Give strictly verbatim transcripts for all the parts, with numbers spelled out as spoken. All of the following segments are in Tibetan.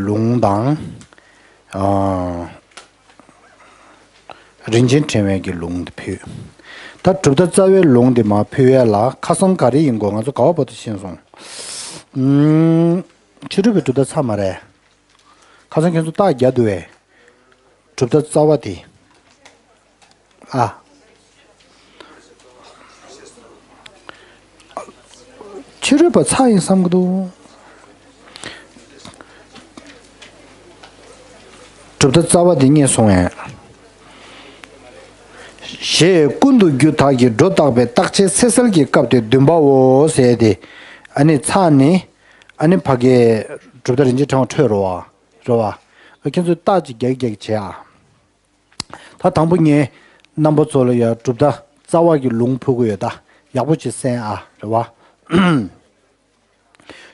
ལུང་དང་། ཨ། རིན་ཆེན་ཕྲེང་བའི་གི་ལུང་འདི་ཕུལ། ད་གྲུབ་མཐའ་རྩ་བའི་ལུང་འདི་མར་ཕུལ་ཡས་ལ་ཁ་སང་ག་རེ་ཡིན་དགོས། ང་ཚོ་ག་བ་བར་དུ་ཕྱིན་སོང་། ཨུམ། ཕྱི་རོལ་པའི་གྲུབ་མཐའ་ཚར་མ་རེད། ཁ་སང་ཁྱེད་ཚོ་རྟགས་རྒྱག་འདུག་བས། གྲུབ་མཐའ་རྩ་བ་དེ། ཨ། ཕྱི་རོལ་པ་ཚར་ཡིན་བསམ་གི་འདུག་གྲུབ་མཐའ་རྩ་བ་དེ་རྙེད་སོང་ངས། ཞེས་ཀུན་ཏུ་རྒྱུ་དག་གིས་སྒྲོ་བཏགས་པའི་རྟགས་ཆོས་འཚོལ་སའི་སྐབས་དེ་བདུན་པའོ་ཟེར་ཏེ། ཨ་ནི་ཚར་ནས། ཨ་ནི་ཕ་གིའི་གྲུབ་མཐའ་རིན་ཆེན་ཕྲེང་བ་འཕྲོས་རོ་བ། རོ་བ། ཁྱེད་ཚོས་རྟགས་ཅིག་རྒྱག་རྒྱག་བྱེད་ཨ། ད་དང་པོ་ངས་རྣམ་པ་ཚོ་ལ་ཡ་གྲུབ་མཐའ་རྩ་བ་གི་ལུང་ཕུལ་གི་ཡོད། ད་ཡག་པོ་ཅིག་གསན་ཨ། རེད་བ།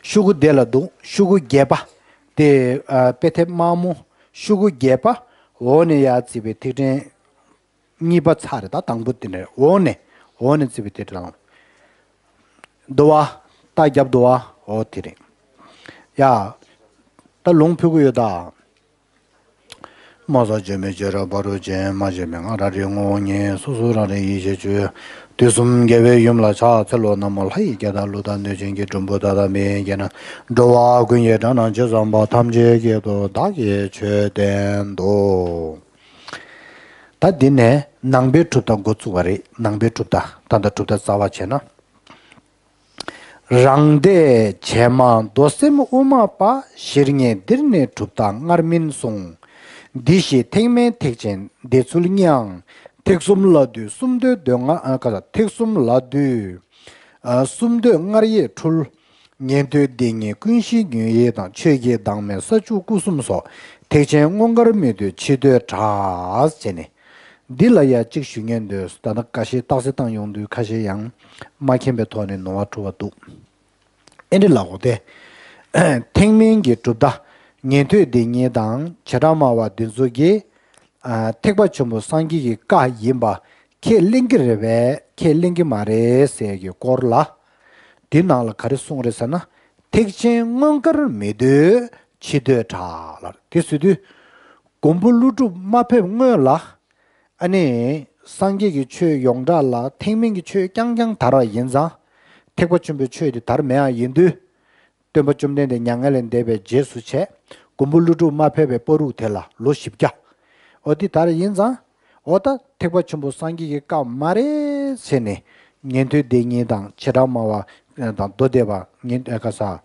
ཤོག་གུ་དེ་ལ་འདུག་ཤོག་གུ་བརྒྱད་པ་དེ། ཨ། དཔེ་དེབ་དམར་མོ་ཤོག་གུ་བརྒྱད་པ་འོག་ནས་ཡར་བརྩིས་པའི་ཐིག་ཕྲེང་གཉིས་པ་ཚར་རེད། ད་དང་པོ་དེ་ནས་འོག་ནས། འོག་ནས་བརྩིས་པའི་ཐིག་ཕྲེང་། འདུག་བ། རྟགས་རྒྱབ་འདུག་བ། འོ་དེ་རེད། ཡ། ད་ལུང་ཕུལ་གི་ཡོད་ད། མ་ཟད་བརྗོད་མེད་བྱེ་བྲག་ཕ་རོལ་ཕྱིན། མ་སྐྱེས་པའི་ངང་རང་རིག་ངོ་བོ་ཉིད། སོ་སོ་རང་རིག་ཡེ་ཤེས་ཆོས། དུས་གསུམ་རྒྱལ་བའི་ཡུམ་ལ་ཕྱག་འཚལ་ལོ། ན་མོ། ལྷ་ཡི་སྐད་དང་ཀླུ་དང་གནོད་སྦྱིན་གྱི། སྒྲོམ་བུ་མཐའ་དག་མི་ཡི་སྐད་རྣམས། འགྲོ་བ་ཀུན་གྱི་སྒྲ་རྣམས་ཇི་ཙམ་པ། ཐམས་ཅད་སྐད་དུ་བདག་གིས་ཆོས་བསྟན་ཏོ། ད་འདི་ནས་ནང་པའི་གྲུབ་མཐའ་འགོ་བཙུགས་པ་རེད། ནང་པའི་གྲུབ་མཐའ། ད་ལྟ་གྲུབ་མཐའ་རྩ་བ་བྱས་ན། རང་འདྲས་བྱད་མ་མདོ་སེམས་དབུ་མ་པ། ཞེ་ངེས་འདིར་ནི་གྲུབ་མཐའ་སྔར་མིན་གསུངས། འདི་ཞེས་ཐེག་དམན་ཐེག་ཆེན་སྡེ་ཚུལ་གཉིས་ཡང་། ཐེག་གསུམ་ལ་འདུས་གསུམ་འདོད་འདོད་ལྔ། ཨ། ག་ས། ཐེག་གསུམ་ལ་འདུས། ཨ། གསུམ་འདོད་ལྔར་ཡེ་འཁྲུལ། ཉན་ཐོས་སྡེ་གཉིས་ཀུན་ཤེས་ཉོན་ཡིད་དང་། ཆོས་ཀྱི་བདག་མེད་ས་བཅུ་སྐུ་གསུམ་སོགས། ཐེག་ཆེན་མངོན་དཀར་མི་འདོད་ཕྱི་འདོད་གྲགས། ཟེར་ནས། འདི་ལ་ཡ་གཅིག་ཞུ་ཉན་འདོད། ད་ལྟ་འགའ་ཤས་རྟགས་གསལ་བཏང་ཡོང་དུས་ཁ་ཤས་ཡང་མ་མཁྱེན་པའི་ཐོག་ནས་ནོར་བ་འཁྲུལ་བ་འདུག་ཨེ་འདྲ་ལ་འོ་དེ། ཐེག་དམན་གྱི་གྲུབ་མཐའ་ཉན་ཐོས་སྡེ་གཉིས་དང་བྱེ་བྲག་སྨྲ་བ་འདི་ཚོ་གིས། ཨ། ཐེག་པ་ཆེན་པོ་སངས་རྒྱས་ཀྱི་བཀའ་ཡིན་པ་ཁས་ལེན་གྱི་རེད་པས། ཁས་ལེན་གྱི་མ་རེད་ཟེར་གྱི་སྐོར་ལ། དེ་ནང་ལ་ག་རེ་གསུངས་རེད་ཟེར་ན། ཐེག་ཆེན་མངོན་དཀར་མི་འདོད་ཕྱི་འདོད་གྲགས་ལ། དེ་ཟེར་དུས། མགོན་པོ་ཀླུ་སྒྲུབ་མ་ཕེབས་སྔོན་ལ། ཨ་ནི་སངས་རྒྱས་ཀྱི་ཆོས་ཡོངས་གྲགས་ལ་ཐེག་དམན་གྱི་ཆོས་རྐྱང་རྐྱང་དར་བ་ཡིན་ཙང་། ཐེག་པ་ཆེན་པོའི་ཆོས་དེ་དར་མེད་ཡ་ཡིན་དུས། སྟོན་པ་བཅོམ་ལྡན་འདས་མྱ་ངན་ལས་འདས་པའི་རྗེས་སུ་བྱས། མགོན་པོ་ཀླུ་སྒྲུབ་མ་ཕེབས་པའི་བར་དུ་དེ་ལ་ལོ་བཞི་བརྒྱ། འོ་དེ་དར་ཡིན་ཙང་། འོ་ད་ཐེག་པ་ཆེན་པོ་སངས་རྒྱས་ཀྱི་བཀའ་མ་རེད་ཟེར་ནས། ཉན་ཐོས་སྡེ་གཉིས་དང་བྱེ་བྲག་སྨྲ་བ་དང་མདོ་སྡེ་པ། ཉན་ཨ་ག་ས།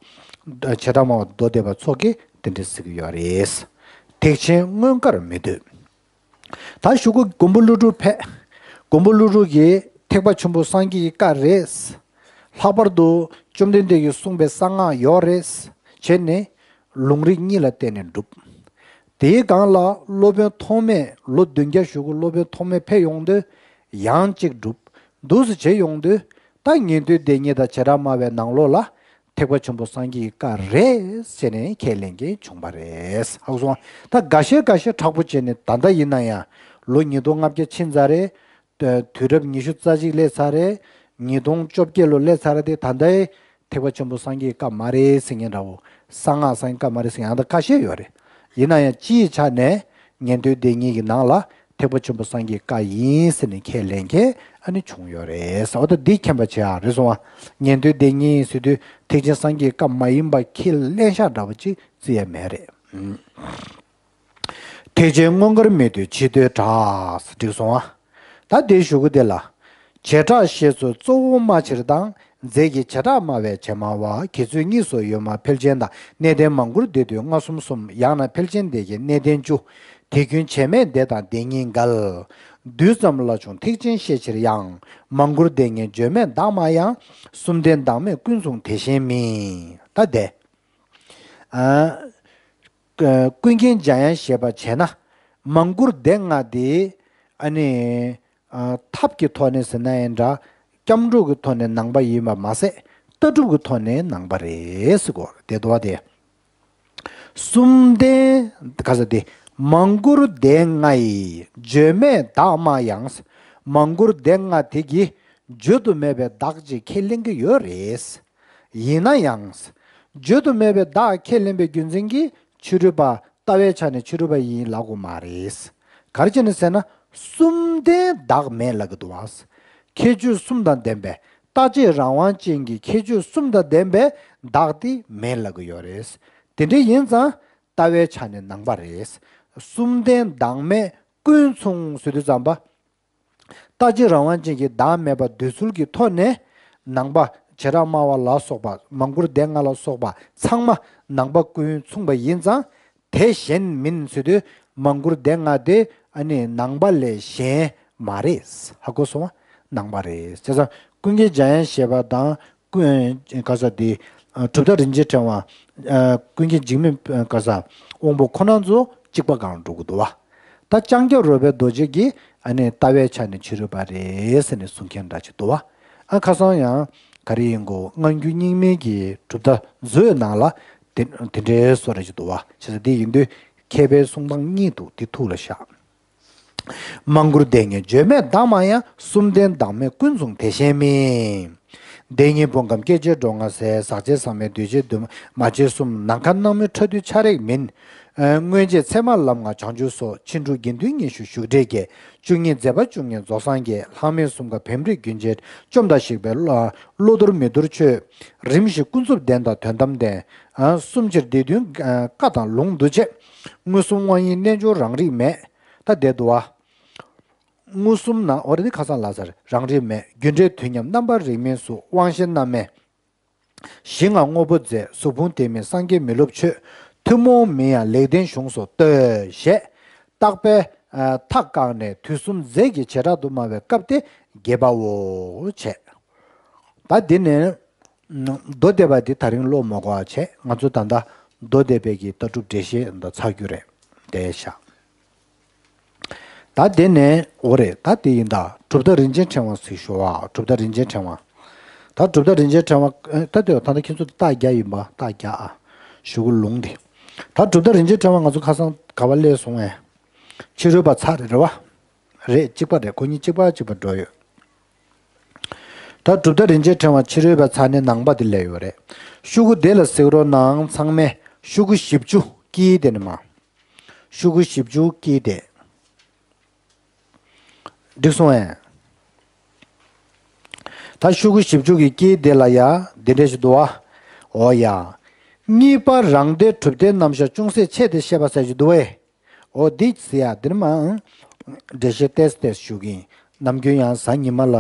བྱེ་བྲག་སྨྲ་བ་མདོ་སྡེ་པ་ཚོ་གིས་དེ་འདྲ་ཟེར་གྱི་ཡོད་རེད། ཐེག་ཆེན་མངོན་དཀར་མི་འདོད། ད་གཞུག་གུ་མགོན་པོ་ཀླུ་སྒྲུབ་ཕེབས། མགོན་པོ་ཀླུ་སྒྲུབ་ཀྱིས་ཐེག་པ་ཆེན་པོ་སངས་རྒྱས་ཀྱི་བཀའ་རེད། ལྷག་པར་དུ་བཅོམ་ལྡན་འདས་ཀྱིས་གསུངས་པའི་གསང་སྔགས་ཡོད་རེད། བྱས་ནས་ལུང་རིགས་གཉིས་ལ་བརྟེན་ནས་བསྒྲུབས། དེའི་སྒང་ལ་སློབ་དཔོན་ཐོགས་མེད། ལོ་བདུན་བརྒྱ་གཞུག་གུ་སློབ་དཔོན་ཐོགས་མེད་ཕེབས་ཡོང་དུས་ཡང་གཅིག་བསྒྲུབས། འདུག་སེ་བྱས་ཡོང་དུས། ད་ཉན་ཐོས་སྡེ་གཉིས་དང་བྱེ་བྲག་སྨྲ་བའི་ནང་ལོགས་ལ་ཐེག་པ་ཆེན་པོ་སངས་རྒྱས་ཀྱི་བཀའ་རེད་ཟེར་ནས་ཁས་ལེན་མཁན་བྱུང་བ་རེད། ཧ་གོ་སོང་ང་། ད་འགའ་ཤས་འགའ་ཤས་དྲག་པོ་བྱས་ནས། ད་ལྟ་ཡིན་ན་ཡང་ལོ་ཉིས་སྟོང་ལྔ་བརྒྱ་ཕྱིན་ཚར་རེད། དུས་རབས་ཉི་ཤུ་རྩ་གཅིག་སླེབས་ཚར་རེད། ཉིས་སྟོང་བཅོ་བརྒྱད་ལོ་སླེབས་ཚར་རེད་དེ། ད་ལྟའི་ཐེག་པ་ཆེན་པོ་སངས་རྒྱས་ཀྱི་བཀའ་མ་རེད་ཟེར་མཁན་འདྲ་བོ། གསང་སྔགས་སངས་རྒྱས་བཀའ་མ་རེད་ཟེར་མཁན་ཡང་ད་ཁ་ཤས་ཡོད་རེད། ཡིན་ན་ཡང་སྤྱིའི་ཆ་ནས་ཉན་ཐོས་སྡེ་གཉིས་ཀྱི་ནང་ལ་ཐེག་པ་ཆེན་པོ་སངས་རྒྱས་ཀྱི་བཀའ་ཡིན་ཟེར་ནས་ཁས་ལེན་མཁན་ཨ་ནི་བྱུང་ཡོད་རེད། འོ་ད་འདི་མཁྱེན་པ་བྱེད་ཨ། རེད་སོང་ང་། ཉན་ཐོས་སྡེ་གཉིས་ཟེར་དུས་ཐེག་ཆེན་སངས་རྒྱས་ཀྱི་བཀའ་མ་ཡིན་པ་ཁས་ལེན་ཤག་འདྲ་བོ་ཅིག་བརྩི་ཡ་མེད་རེད། ཐེག་ཆེན་མངོན་དཀར་མི་འདོད་ཕྱི་འདོད་གྲགས། འགྲིག་སོང་ཨ། ད་དེའི་གཞུག་གུ་དེ་ལ། བྱེ་བྲག་བཤད་ཚུལ་གཙོ་བོ་སྨྲ་ཕྱིར་དང་། རྫས་ཀྱི་བྱེ་བྲག་སྨྲ་བའི་བྱེ་སྨྲ་བ། དགེ་ཚུལ་གཉིས་སུ་ཡོད་སྨྲ་ཕལ་ཆེན་དང་། གནས་བརྟན་མང་བཀུར་སྡེ་བདུན་ལྔ་གསུམ་གསུམ། ཡང་ན་ཕལ་ཆེན་སྡེ་བརྒྱད་གནས་བརྟན་བཅུ། དེ་ཀུན་བྱེད་མེད་སྡེ་དང་སྡེ་གཉིས་འགལ། བསྡུས་ཙམ་ལ་བྱུང་ཐེག་ཆེན་བཤད་ཕྱིར་ཡང་། མང་བཀུར་སྡེ་ལྔའི་བརྗོད་མེད་བདག་སྨྲ་ཡང་། གསུམ་ལྡན་བདག་མེད་ཀུན་མཚུངས་དེ་བཞིན་མིན། ད་དེ། ཨ། ཀུན་མཁྱེན་འཇམ་དབྱངས་བཞེད་པ་བྱས་ན། མང་བཀུར་སྡེ་ལྔ་དེ་ཨ་ནི། ཨ། ཐབས་ཀྱི་ཐོག་ནས་ཟེར་ན་ཡང་འདྲ། སྐྱབས་འགྲོ་གི་ཐོག་ནས་ནང་པ་ཡིན་པ་མ་ཟད། ལྟ་གྲུབ་ཀྱི་ཐོག་ནས་ནང་པ་རེད་ཟེར་གོ། དེ་འདུག་བ་དེ། གསུམ་ལྡན་ག་ས་དེ། མང་བཀུར་སྡེ་ལྔ་ཡི། བརྗོད་མེད་བདག་སྨྲ་ཡང་། མང་བཀུར་སྡེ་ལྔ་དེ་གིས་བརྗོད་དུ་མེད་པའི་བདག་ཅིག་ཁས་ལེན་གྱི་ཡོད་རེད། ཡིན་ན་ཡང་། བརྗོད་དུ་མེད་པའི་བདག་ཁས་ལེན་པའི་རྒྱུ་མཚན་གྱིས་ ཕྱི་རོལ་པ། ལྟ་བའི་ཆ་ནས་ཕྱི་རོལ་པ་ཡིན་ལབ་དགོས་མ་རེད། ག་རེ་བྱས་ནས་ཟེར་ན། གསུམ་ལྡན་བདག་མེད་ལབ་ཀྱི་འདུག་བ། ཁྱད་ཆོས་གསུམ་དང་ལྡན་པའི་རྟག་གཅིག་རང་དབང་ཅན་གྱི་ཁྱད་ཆོས་གསུམ་དང་ལྡན་པའི་བདག་དེ་མེད་ལབ་ཀྱི་ཡོད་རེད། དེ་འདྲ་ཡིན་ཙང་ལྟ་བའི་ཆ་ནས་ནང་པ་རེད། གསུམ་ལྡན་བདག་མེད་ཀུན་མཚུངས་ཟེར་དུས་ཙམ་པ། རྟག་གཅིག་རང་དབང་ཅན་གྱི་བདག་མེད་པ་འདོད་ཚུལ་གྱི་ཐོག་ནས་ནང་པ། བྱེ་བྲག་སྨྲ་བ་ལ་སོགས་པ། མང་བཀུར་སྡེ་ལྔ་ལ་སོགས་པ་ཚང་མ་ནང་པ་ཀུན་མཚུངས་པ་ཡིན་ཙང་། དེ་གཞན་མིན་ཟེར་དུས་མང་བཀུར་སྡེ་ལྔ་དེ་ཨ་ནི་ནང་པ་ལས་གཞན་མ་རེད། ཧ་གོ་སོང་བ། ནང་པ་རེད། བྱས་ཙང་ཀུན་མཁྱེན་འཇམ་དབྱངས་བཞད་པ་དང་། ཀུན། ག་ས་དེ། གྲུབ་མཐའ་རིན་ཆེན་ཕྲེང་བ། ཀུན་མཁྱེན་འཇིགས་མེད། ག་ས། དབང་པོ་ཁོ་རང་ཚོ་གཅིག་པ་སྒང་འགྲོ་གི་འདུག་བ། ད་ལྕང་སྐྱ་རོལ་པའི་རྡོ་རྗེ་གིས་ཨ་ནི་ལྟ་བའི་ཆ་ནས་ཕྱི་རོལ་པ་རེད་ཟེར་ནས་གསུང་མཁན་འདྲ་ཅིག་འདུག་བ། ཨ་ཁ་སང་ཡང་ག་རེ་ཡིན་གོ། སྔ་འགྱུར་རྙིང་མའི་གི་གྲུབ་མཐའ་མཛོད་ནང་ལ་དེ་དེ་འདྲའི་བཟོ་འདྲ་ཅིག་འདུག་བ། བྱས་ཙང་དེ་ཡིན་དུས་མཁས་པའི་གསུང་སྟངས་གཉིས་འདུག་དེ་ཐུགས་ལ་བཞག་མང་བཀུར་སྡེ་ལྔའི་བརྗོད་མེད་བདག་མ་ཡང་། གསུམ་ལྡན་བདག་མེད་ཀུན་མཚུངས་དེ་གཞན་མིན། བདེན་གཉིས་ཕུང་ཁམས་སྐྱེ་མཆེད་འགྲོ་ལྔ་ཟད། ཟག་བཅས་ཟག་མེད་འདུས་བྱས་འདུས་མ་བཅས་གསུམ། ནམ་མཁའ་སྣང་མུན་ཕྲ་འདུས་ཆ་རེག་མིན། སྔོན་ཆད་ཚད་མ་ལམ་ལྔ་བྱང་ཆུབ་སོགས། ཕྱིན་དྲུག་དགེ་འདུན་དངོས་གཞི་ཞུགས་འབྲས་བརྒྱད། བཅུ་གཉིས་མཛད་པ་བཅུ་གཉིས་རྫོགས་སངས་རྒྱས། ལྷག་མེད་གསུམ་ཀ་བེམ་རིག་རྒྱུན་ཆད། བཅོམ་དང་བཞུགས་པའི་བློ་བློ་ལྡོག་མི་འདོར་ཆོས། རིམ་བཞི་ཀུན་རྫོབ་བདེན་དང་དོན་དམ་བདེན། གསུམ་ཆར་སྡེ་བདུན་བཀའ་དང་ལུང་འདུ་བྱེད། མངོན་སུམ་དབང་ཡིན་རྣལ་འབྱོར་རང་རིག་མེད། ད་བསྡད་འདུག་བ། མངོན་སུམ་ན་འོ་རེད། འདི་ཁ་སང་ལབ་ཚར། རང་རིག་མེད། རྒྱུ་འབྲས་དུས་མཉམ་རྣམ་པར་རིག་མིན་གཟུགས། དབང་ཤེས་རྣམ་སྨིན་གཞི་ལྔ་དངོས་པོ་རྫས། གཟུགས་ཕུང་དེ་མིན་སངས་རྒྱས་མི་སློབ་ཆོས། ཐུན་མོང་མིན་ཡང་ལེགས་ལྡན་གཞུང་སོགས་ལྟོས་ཞེས། བརྟག་པའི་མཐའ་བཀག་ནས་དུས་གསུམ་རྫས་ཀྱི་བྱེ་བྲག་ཏུ་སྨྲ་བའི་སྐབས་དེ་རྒྱས་པའོ། བྱས། ད་འདི་ནས། མདོ་སྡེ་པ་འདི་ད་རིང་ཀློག་མ་དགོས་པ་བྱས། ང་ཚོ་ད་ལྟ་མདོ་སྡེ་པའི་གི་ལྟ་གྲུབ་འགྲེལ་བཤད་འདི་ཚར་རྒྱུ་རེད། བསྡད་ཤག་ད་དེ་ནས་འོ་རེད། ད་དེ་ཡིན་ད། གྲུབ་མཐའ་རིན་ཆེན་ཕྲེང་བ་ཟིག་ཞུ་བ། གྲུབ་མཐའ་རིན་ཆེན་ཕྲེང་བ། ད་གྲུབ་མཐའ་རིན་ཆེན་ཕྲེང་བ། ད་དེ་ད་ལྟ་ཁྱེད་ཚོ་རྟགས་བརྒྱ་ཡིན་པ། རྟགས་བརྒྱ་ཨ། གཞུག་གུ་ལུང་འདི། ད་གྲུབ་མཐའ་རིན་ཆེན་ཕྲེང་བ་ང་ཚོ་ཁ་སང་ག་པར་སླེབས་སོང་ངས། ཕྱི་རོལ་པ་ཚར་རེད་རེད་བ། རེད། གཅིག་པ་རེད། ཁོ་གཉིས་གཅིག་པ་གཅིག་པ་འགྲོ་ཡོད། ད་གྲུབ་མཐའ་རིན་ཆེན་ཕྲེང་བ་ཕྱི་རོལ་པ་ཚར་ནས་ནང་པ་དེ་སླེབས་ཡོད་རེད། ཤོག་གུ་དེ་ལ་གཟིགས་རོགས་གནང་། ཚང་མས་ཤོག་གུ་བཞི་བཅུ་དཀྱིལ་དེ་ནས་མར། ཤོག་གུ་བཞི་བཅུ་དཀྱིལ་དེ། འགྲིག་སོང་ངས། ད་ཤོག་གུ་བཞི་བཅུ་གི་དཀྱིལ་དེ་ལ་ཡ་འདི་འདྲ་ཞིག་འདུག་བ། འོ་ཡ། གཉིས་པ་རང་སྡེ་གྲུབ་མཐའི་རྣམ་གཞག་ཅུང་ཟད་ཆད་དེ་བཤད་པ་ཟེར་གྱི་འདུག་བས། འོ་འདི་ཟེར་ཡ་འདིར་མ། འགྲེལ་བཤད་ཏོག་ཙམ་ཞུ་གི་ཡིན། ནམ་རྒྱུན་ཡང་གཟའ་ཉི་མ་ལ་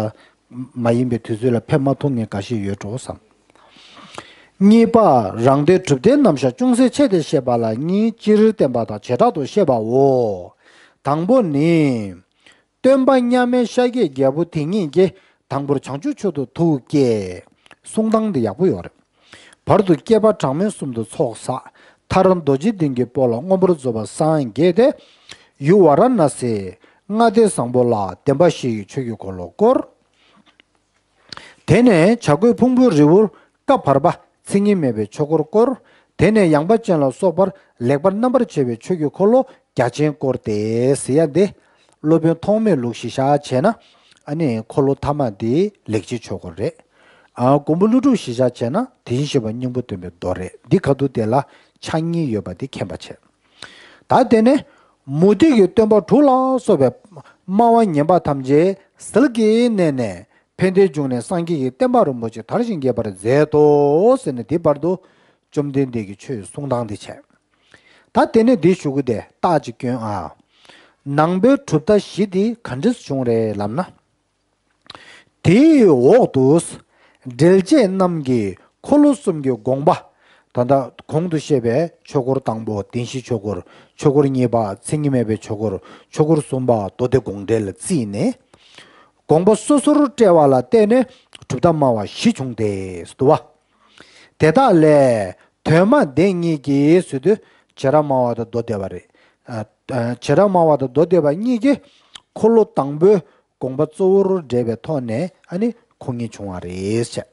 མ་ཡིན་པའི་དུས་ཚོད་ལ་ཕེབས་མ་ཐུབ་མཁན་འགའ་ཤས་ཡོད་འགྲོ་བསམ། གཉིས་པ། རང་སྡེ་གྲུབ་མཐའི་རྣམ་གཞག་ཅུང་ཟད་ཆད་དེ་བཤད་པ་ལ་གཉིས། སྤྱིར་བསྟན་པ་དང་བྱེ་བྲག་ཏུ་བཤད་པའོ། དང་པོ་ནི། སྟོན་པ་མཉམ་མེད་ཤཱཀྱའི་རྒྱལ་པོ་དེ་ཉིད་ཀྱིས་དང་པོར་བྱང་ཆུབ་མཆོག་ཏུ་ཐུགས་བསྐྱེད། གསུང་སྟངས་འདི་ཡག་པོ་ཡོད་རེད། བར་དུ་བསྐལ་པ་གྲངས་མེད་གསུམ་དུ་ཚོགས་བསགས། མཐར་རྡོ་རྗེ་གདན་གྱི་སྤོ་ལོ་མངོན་པར་རྫོགས་པར་སངས་རྒྱས་ཏེ། ཡུལ་ཝཱ་ར་ཎཱ་སིའི་ལྔ་སྡེ་བཟང་པོ་ལ་བདེན་པ་བཞི་ཡི་ཆོས་ཀྱི་འཁོར་ལོ་བསྐོར། དེ་ནས་བྱ་རྒོད་ཕུང་པོའི་རི་བོར་བཀའ་བར་པ་མཚན་ཉིད་མེད་པའི་ཆོས་འཁོར་བསྐོར། དེ་ནས་ཡངས་པ་ཅན་ལ་སོགས་པར་ལེགས་པར་རྣམ་པར་ཕྱེ་བའི་ཆོས་ཀྱི་འཁོར་ལོ་རྒྱ་ཆེན་བསྐོར་ཏེ་ཟེར་ཡ་འདི། སློབ་དཔོན་ཐོགས་མེད་ལུགས་གཞི་བཞག་བྱས་ན། ཨ་ནི་འཁོར་ལོ་ཐ་མ་འདི་ལེགས་བྱས་ཆོས་འཁོར་རེད། ཨ་མགོན་པོ་ཀླུ་སྒྲུབ་གཞི་བཞག་བྱས་ན་དེ་བཞིན་གཤེགས་པ་སྙིང་པོ་སྟོན་པའི་མདོ་རེད། འདི་ཁ་ཐུག་དེ་ལ་ཆ་གཉིས་ཡོད་པ་འདི་མཁྱེན་པ་བྱས། ད་དེ་ནས་མུ་སྟེགས་ཀྱི་སྟོན་པ་དྲུག་ལ་སོགས་པའི་སྨྲ་བ་ངན་པ་ཐམས་ཅད་ཟིལ་གྱིས་མནན་ནས། ཕན་བདེའི་འབྱུང་གནས་སངས་རྒྱས་ཀྱི་བསྟན་པ་རིན་པོ་ཆེ་དར་ཞིང་རྒྱས་པར་མཛད་དོ་ཟེར་ནས། དེ་བར་དུ་བཅོམ་ལྡན་འདས་ཀྱི་ཆོས་གསུང་སྟངས་དེ་བྱས། ད་དེ་ནས་འདིའི་གཞུག་གུ་དེ་རྟགས་ཅིག་སྐྱོན་ཨ། ནང་པའི་གྲུབ་མཐའ་བཞི་དེ་ག་འདྲས་བྱུང་རེད་ལབ་ན། དེའི་འོག་ཏུ་འགྲེལ་བྱེད་རྣམས་ཀྱིས་འཁོར་ལོ་གསུམ་གྱི་དགོངས་པ། ད་ལྟ་གོང་དུ་བཤད་པའི་ཆོས་འཁོར་དང་པོ་བདེན་བཞིའི་ཆོས་འཁོར། ཆོས་འཁོར་གཉིས་པ་མཚན་ཉིད་མེད་པའི་ཆོས་འཁོར། ཆོས་འཁོར་གསུམ་པ་མདོ་སྡེ་དགོངས་འགྲེལ་ལ་བརྩིས་ནས། དགོངས་པ་སོ་སོར་བཀྲལ་བ་ལ་བརྟེན་ནས་གྲུབ་མཐའ་སྨྲ་བ་བཞི་བྱུང་སྟེ་འདུག་བ། དེ་དག་ལས་དོན་སྨྲ་བདེན་གཉིས་ཀྱིས་ཟེར་དུས་བྱེ་བྲག་སྨྲ་བ་དང་མདོ་སྡེ་པ་རེད། ཨ། ཨ། བྱེ་བྲག་སྨྲ་བ་དང་མདོ་སྡེ་པ་གཉིས་ཀྱིས་འཁོར་ལོ་དང་པོའི་དགོངས་པ་གཙོ་བོར་འགྲེལ་བའི་ཐོག་ནས་ཨ་ནི་ཁོ་གཉིས་བྱུང་བ་རེད་ཟེར།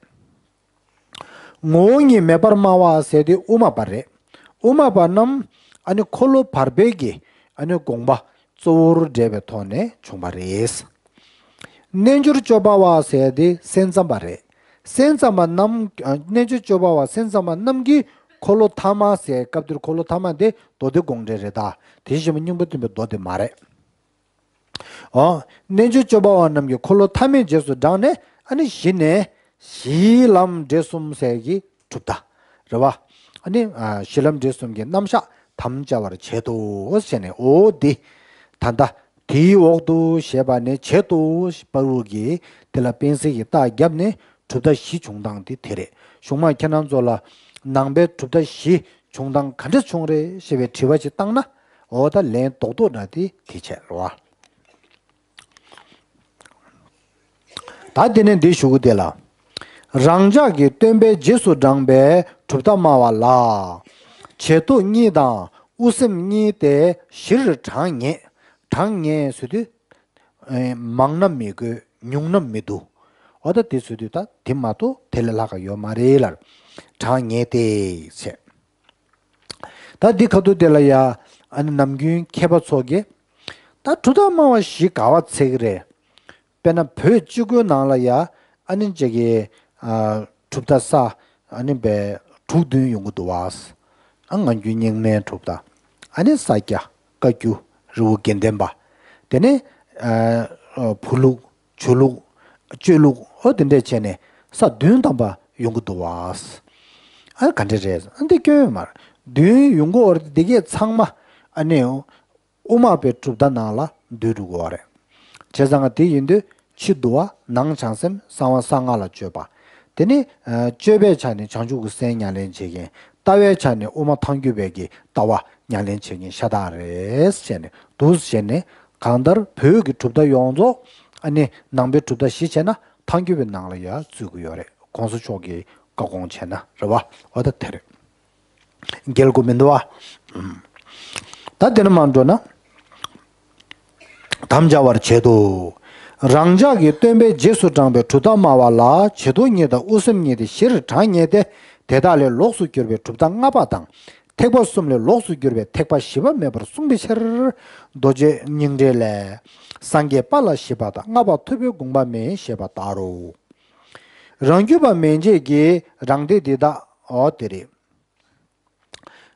ངོ་བོ་ཉིད་མེད་པར་སྨྲ་བ་ཟེར་དེ་དབུ་མ་པ་རེད། དབུ་མ་པ་རྣམས་ཨ་ནི་འཁོར་ལོ་བར་པའི་གི་ཨ་ནི་དགོངས་པ་གཙོ་བོར་འགྲེལ་བའི་ཐོག་ནས་བྱུང་བ་རེད། རྣལ་འབྱོར་སྤྱོད་པ་བ་ཟེར་དེ་སེམས་ཙམ་པ་རེད། སེམས་ཙམ་པ་རྣམས། ཨ། རྣལ་འབྱོར་སྤྱོད་པ་བ་སེམས་ཙམ་པ་རྣམས་ཀྱིས་ འཁོར་ལོ་ཐ་མ་ཟེར་སྐབས་དེར་འཁོར་ལོ་ཐ་མ་དེ་མདོ་སྡེ་དགོངས་འགྲེལ་རེད་ད། དེ་བཞིན་མ་སྙིང་པོ་སྟོན་པའི་མདོ་སྡེ་མ་རེད། འོ། རྣལ་འབྱོར་སྤྱོད་པ་བ་རྣམས་ཀྱིས་འཁོར་ལོ་ཐ་མའི་རྗེས་སུ་འབྲངས་ནས་ཨ་ནི་གཞི་ནས་གཞི་ལམ་འབྲས་གསུམ་ཟེར་གྱི་གྲུབ་མཐའ་རེད་བ། ཨ་ནི་གཞི་ལམ་འབྲས་གསུམ་གྱི་རྣམ་གཞག་དམ་བཅའ་བར་བྱེད་དོ་ཞེས་ནས་འོ་འདི་ད་ལྟ་དེའི་འོག་ཏུ་ཞེས་པ་ནས་བྱེད་དོ་ཞེས་པ་རུ་གི་དེ་ལ་དཔེ་གསལ་གྱི་རྟགས་བརྒྱབ་ནས་གྲུབ་མཐའ་བཞི་བྱུང་སྟངས་དེ་དེ་རེད། གཞུང་མ་ཁྱེད་རང་ཚོ་ལ་ནང་པའི་གྲུབ་མཐའ་བཞི་བྱུང་སྟངས་ག་འདྲ་བྱུང་རེད་ཞེས་པའི་དྲི་བ་ཅིག་བཏང་ན། འོ་ད་ལན་རྡོག་རྡོག་འདྲ་དེ་དེ་བྱས་རེད་བ། ད་དེ་ནས་འདི་ཞུ་གི་དེ་ལ། རང་ཅག་གི་སྟོན་པའི་རྗེས་སུ་འབྲངས་པའི་གྲུབ་མཐའ་སྨྲ་བ་ལ། བྱེ་ཐོག་གཉིས་དང་དབུ་སེམས་གཉིས་ཏེ་བཞིར་གྲངས་ངེས། གྲངས་ངེས་ཟེར་དུས། མང་ན་མི་དགོས་ཉུང་ན་མི་འདུག་འོ་ད་དེ་ཟེར་དུས་ད་དེ་མ་གཏོགས་དེ་ལས་ལྷག་ག་ཡོད་མ་རེད་ལར། གྲངས་ངེས་ཏེ་བྱས། ད་འདི་ཁ་ཐུག་དེ་ལ་ཡ། ཨ་ནི་ནམ་རྒྱུན་མཁས་པ་ཚོ་གིས། ད་གྲུབ་མཐའ་སྨྲ་བ་བཞི་ག་བ་ཚིག་རེད། དཔེར་ན་བོད་སྤྱི་སྒོའི་ནང་ལ་ཡ། ཨ་ནི་ཅིག་གི་ཨ། གྲུབ་མཐའ་ས། ཨ་ནི་བའི་དྲུག་བདུན་ཡོང་གི་འདུག་བ། ཨ་ངང་རྒྱུད་རྙིང་མའི་གྲུབ་མཐའ། ཨ་ནི་ས་སྐྱ། བཀའ་བརྒྱུད། རི་བོ་དགེ་ལྡན་པ། དེ་ནས་ཨ། བུ་ལུགས། ཆོས་ལུགས། གཅོད་ལུགས། ཨོ་དེ་འདྲས་བྱས་ནས་ས་བདུན་ཐམ་པ་ཡོང་གི་འདུག་བ། ཨ་ག་འདྲས་རེད། ཨ་འདི་སྐྱོན་ཡོད་མ་རེད། བདུན་ཡོང་གི་འོ་རེད། འདི་གས་ཚང་མ་ཨ་ནི་དབུ་མ་པའི་གྲུབ་མཐའ་ནང་ལ་འདུས་འགྲོ་གི་བ་རེད། བྱས་ཙང་དེ་ཡིན་དུས་ཕྱི་དུ་བ་ནང་བྱང་སེམས་གསང་བ་གསང་སྔགས་ལ་སྤྱོད་པ། དེ་ནི་སྤྱོད་པའི་ཆ་ནས་བྱང་ཆུབ་ཀྱི་སེམས་ཉམས་ལེན་བྱེད་མཁན། ལྟ་བའི་ཆ་ནས་དབུ་མ་ཐལ་འགྱུར་བའི་གི་ལྟ་བ་ཉམས་ལེན་བྱེད་མཁན་ཤ་སྟག་རེད་ཟེར་ནས་འདུག་ཟེར་ནས། གང་ལྟར་བོད་ཀྱི་གྲུབ་མཐའ་ཡོངས་རྫོགས་ཨ་ནི་ནང་པའི་གྲུབ་མཐའ་བཞི་བྱས་ན་ཐལ་འགྱུར་བའི་ནང་ལ་ཡ་ཚུད་ཀྱི་ཡོད་རེད། གོང་ས་མཆོག་གི་བཀའ་དགོངས་བྱས་ན་རེད་བ། འོ་ད་དེ་རེད། འགལ་དགོས་མི་འདུག་བ། ད་དེ་ནས་མར་འགྲོ་ན། དམ་བཅའ་བར་བྱེད་དོ། རང་ཅག་གི་སྟོན་པའི་རྗེས་སུ་འབྲངས་པའི་གྲུབ་མཐའ་སྨྲ་བ་ལ་བྱེ་ཐོག་གཉིས་དང་དབུ་སེམས་གཉིས་ཏེ་བཞིར་གྲངས་ངེས་ཏེ། དེ་དག་ལས་ལོགས་སུ་གྱུར་པའི་གྲུབ་མཐའ་ལྔ་པ་དང་། ཐེག་པ་གསུམ་ལས་ལོགས་སུ་གྱུར་པའི་ཐེག་པ་བཞི་པ་མེད་པར་གསུངས་པའི་ཕྱིར། རྡོ་རྗེ་སྙིང་འགྲེལ་ལས། སངས་རྒྱས་པ་ལ་ཞེས་པ་དང་ལྔ་པ་ཐུབ་པའི་དགོངས་པ་མེད་ཞེས་པ་ལྟར་རོ། རང་རྒྱུད་པ་མན་ཆད་ཀྱིས་རང་སྡེ་འདི་དག་འོ་དེ་རེད།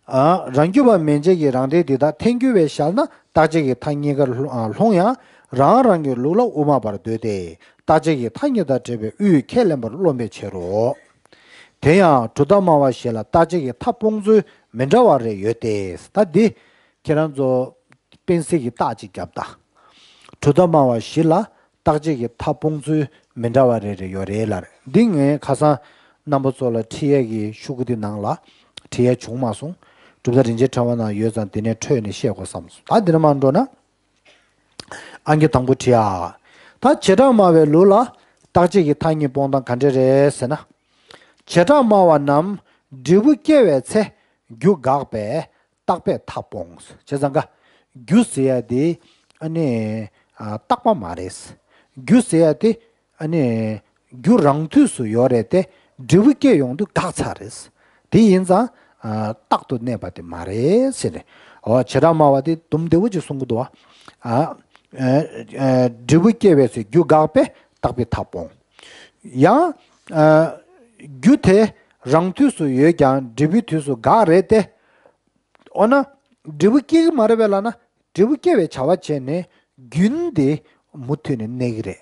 ཨ། རང་རྒྱུད་པ་མན་ཆད་ཀྱིས་རང་སྡེ་འདི་དག་ཐལ་འགྱུར་བས་བཞག་ན་རྟག་ཆད་ཀྱི་མཐའ་གཉིས་ཀར་ལྷུང་ཡང་རང་རང་གི་ལུགས་ལ་དབུ་མ་པར་འདོད་དེ། རྟག་ཆད་ཀྱི་མཐའ་གཉིས་དང་བྲལ་བའི་དབུས་ཁས་ལེན་པར་རློམ་པའི་ཕྱིར་རོ། དེ་ཡང་གྲུབ་མཐའ་སྨྲ་བ་བཞི་ལ་རྟག་ཆད་ཀྱི་མཐའ་སྤོང་ཚུལ་མི་འདྲ་བ་རེ་ཡོད་དེ། ད་འདི་ཁྱེད་རང་ཚོ་དཔེ་གསལ་གྱི་རྟགས་ཅིག་བརྒྱབ་ད། གྲུབ་མཐའ་སྨྲ་བ་བཞི་ལ་རྟག་ཆད་ཀྱི་མཐའ་སྤོང་ཚུལ་མི་འདྲ་བ་རེ་རེ་ཡོད་རེད་ལར། འདི་ངས་ཁ་སང་རྣམ་པ་ཚོ་ལ་ཁྲིད་ཡས་ཀྱི་ཤོག་གུ་འདི་ནང་ལ་ཁྲིད་ཡས་བྱུང་མ་སོང་། གྲུབ་མཐའ་རིན་ཆེན་ཕྲེང་བ་ནང་ཡོད་ཙང་འདི་ནས་འཕྲོས་ནས་བཤད་དགོས་བསམ་སོང་། ད་འདི་ནས་མར་འགྲོ་ན། ཨང་ཀི་དང་པོ་བྲིས་ཨ། ད་བྱེ་བྲག་སྨྲ་བའི་ལུགས་ལ་རྟག་ཆད་ཀྱི་མཐའ་གཉིས་སྤོང་སྟངས་ག་འདྲ་རེད་ཟེར་ན། བྱེ་བྲག་སྨྲ་བ་རྣམས་འབྲས་བུ་སྐྱེ་བའི་ཚེ་རྒྱུ་འགགས་པས་རྟག་པས་མཐའ་སྤོང་། བྱས་ཙང་ཀ་རྒྱུ་ཟེར་ཡ་དེ་ཨ་ནི་ཨ་རྟག་པ་མ་རེད། རྒྱུ་ཟེར་ཡ་དེ་ཨ་ནི་རྒྱུ་རང་དུས་སུ་ཡོད་རེད་དེ་འབྲས་བུ་སྐྱེ་ཡོང་དུས་འགག་ཚར་རེད། དེ་ཡིན་ཙང་ཨ་རྟག་ཏུ་གནས་པ་དེ་མ་རེད་ཟེར་ནས། འོ་བྱེ་བྲག་སྨྲ་བ་དེ་དུམ་བདེ་བོ་ཅིག་གསུང་གི་འདུག་བ། ཨ་ཨ་ཨ་འབྲས་བུ་སྐྱེ་བའི་ཚེ་རྒྱུ་འགགས་པས་རྟག་པས་མཐའ་སྤོང་། ཡང་ཨ་རྒྱུ་དེ་རང་དུས་སུ་ཡོད་ཀྱང་འབྲས་བུའི་དུས་སུ་འགག་རེད་དེ། འོ་ན། འབྲས་བུ་སྐྱེ་གི་མ་རེད་པས་ལབ་ན། འབྲས་བུ་སྐྱེ་བའི་བྱ་བ་བྱས་ནས་རྒྱུན་དེ་མུ་མཐུད་ནས་གནས་ཀྱི་རེད།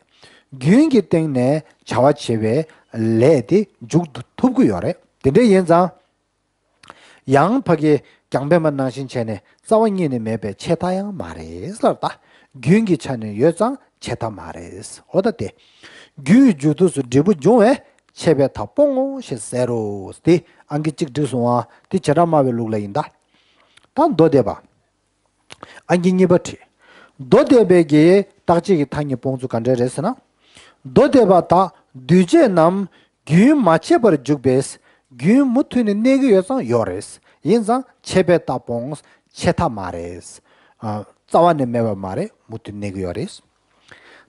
རྒྱུན་གྱི་སྟེང་ནས་བྱ་བ་བྱེད་པའི་ལས་དེ་མཇུག་ཏུ་ཐུབ་ཀྱི་ཡོད་རེད། དེ་འདྲ་ཡིན་ཙང་། ཡང་ཕ་གི་རྒྱང་འཕེན་པ་ནང་བཞིན་བྱས་ནས་རྩ་བ་ཉིད་ནས་མེད་པའི་ཆད་མཐའ་ཡང་མ་རེད་ལབ་ད། རྒྱུན་གྱི་ཆ་ནས་ཡོད་ཙང་ཆད་མཐའ་མ་རེད། འོ་ད་དེ། རྒྱུའི་མཇུག་ཐོགས་སུ་འབྲས་བུ་འབྱུང་བས་ཆད་པའི་མཐའ་སྤོང་ངོ་ཞེས་ཟེར་རོ། དེ་ཨང་ཀི་གཅིག་བསྒྲིགས་སོང་ཨ། དེ་བྱེ་བྲག་སྨྲ་བའི་ལུགས་ལ་ཡིན་ད། ད་མདོ་སྡེ་པ། ཨང་ཀི་གཉིས་པ་བྲིས། མདོ་སྡེ་པའི་གི་རྟག་ཆད་ཀྱི་མཐའ་གཉིས་སྤོང་ཚུལ་ག་འདྲ་རེད་ཟེར་ན། མདོ་སྡེ་པ་དག་འདུས་བྱས་རྣམས་རྒྱུན་མ་ཆད་པར་འཇུག་པས་རྒྱུན་མུ་མཐུད་ནས་གནས་ཀྱི་ཡོད་ཙང་ཡོད་རེད། ཡིན་ཙང་ཆད་པའི་མཐའ་སྤོང་། ཆད་མཐའ་མ་རེད། ཨ། རྩ་བ་ནས་མེད་པ་མ་རེད། མུ་མཐུད་གནས་ཀྱི་ཡོད་རེད།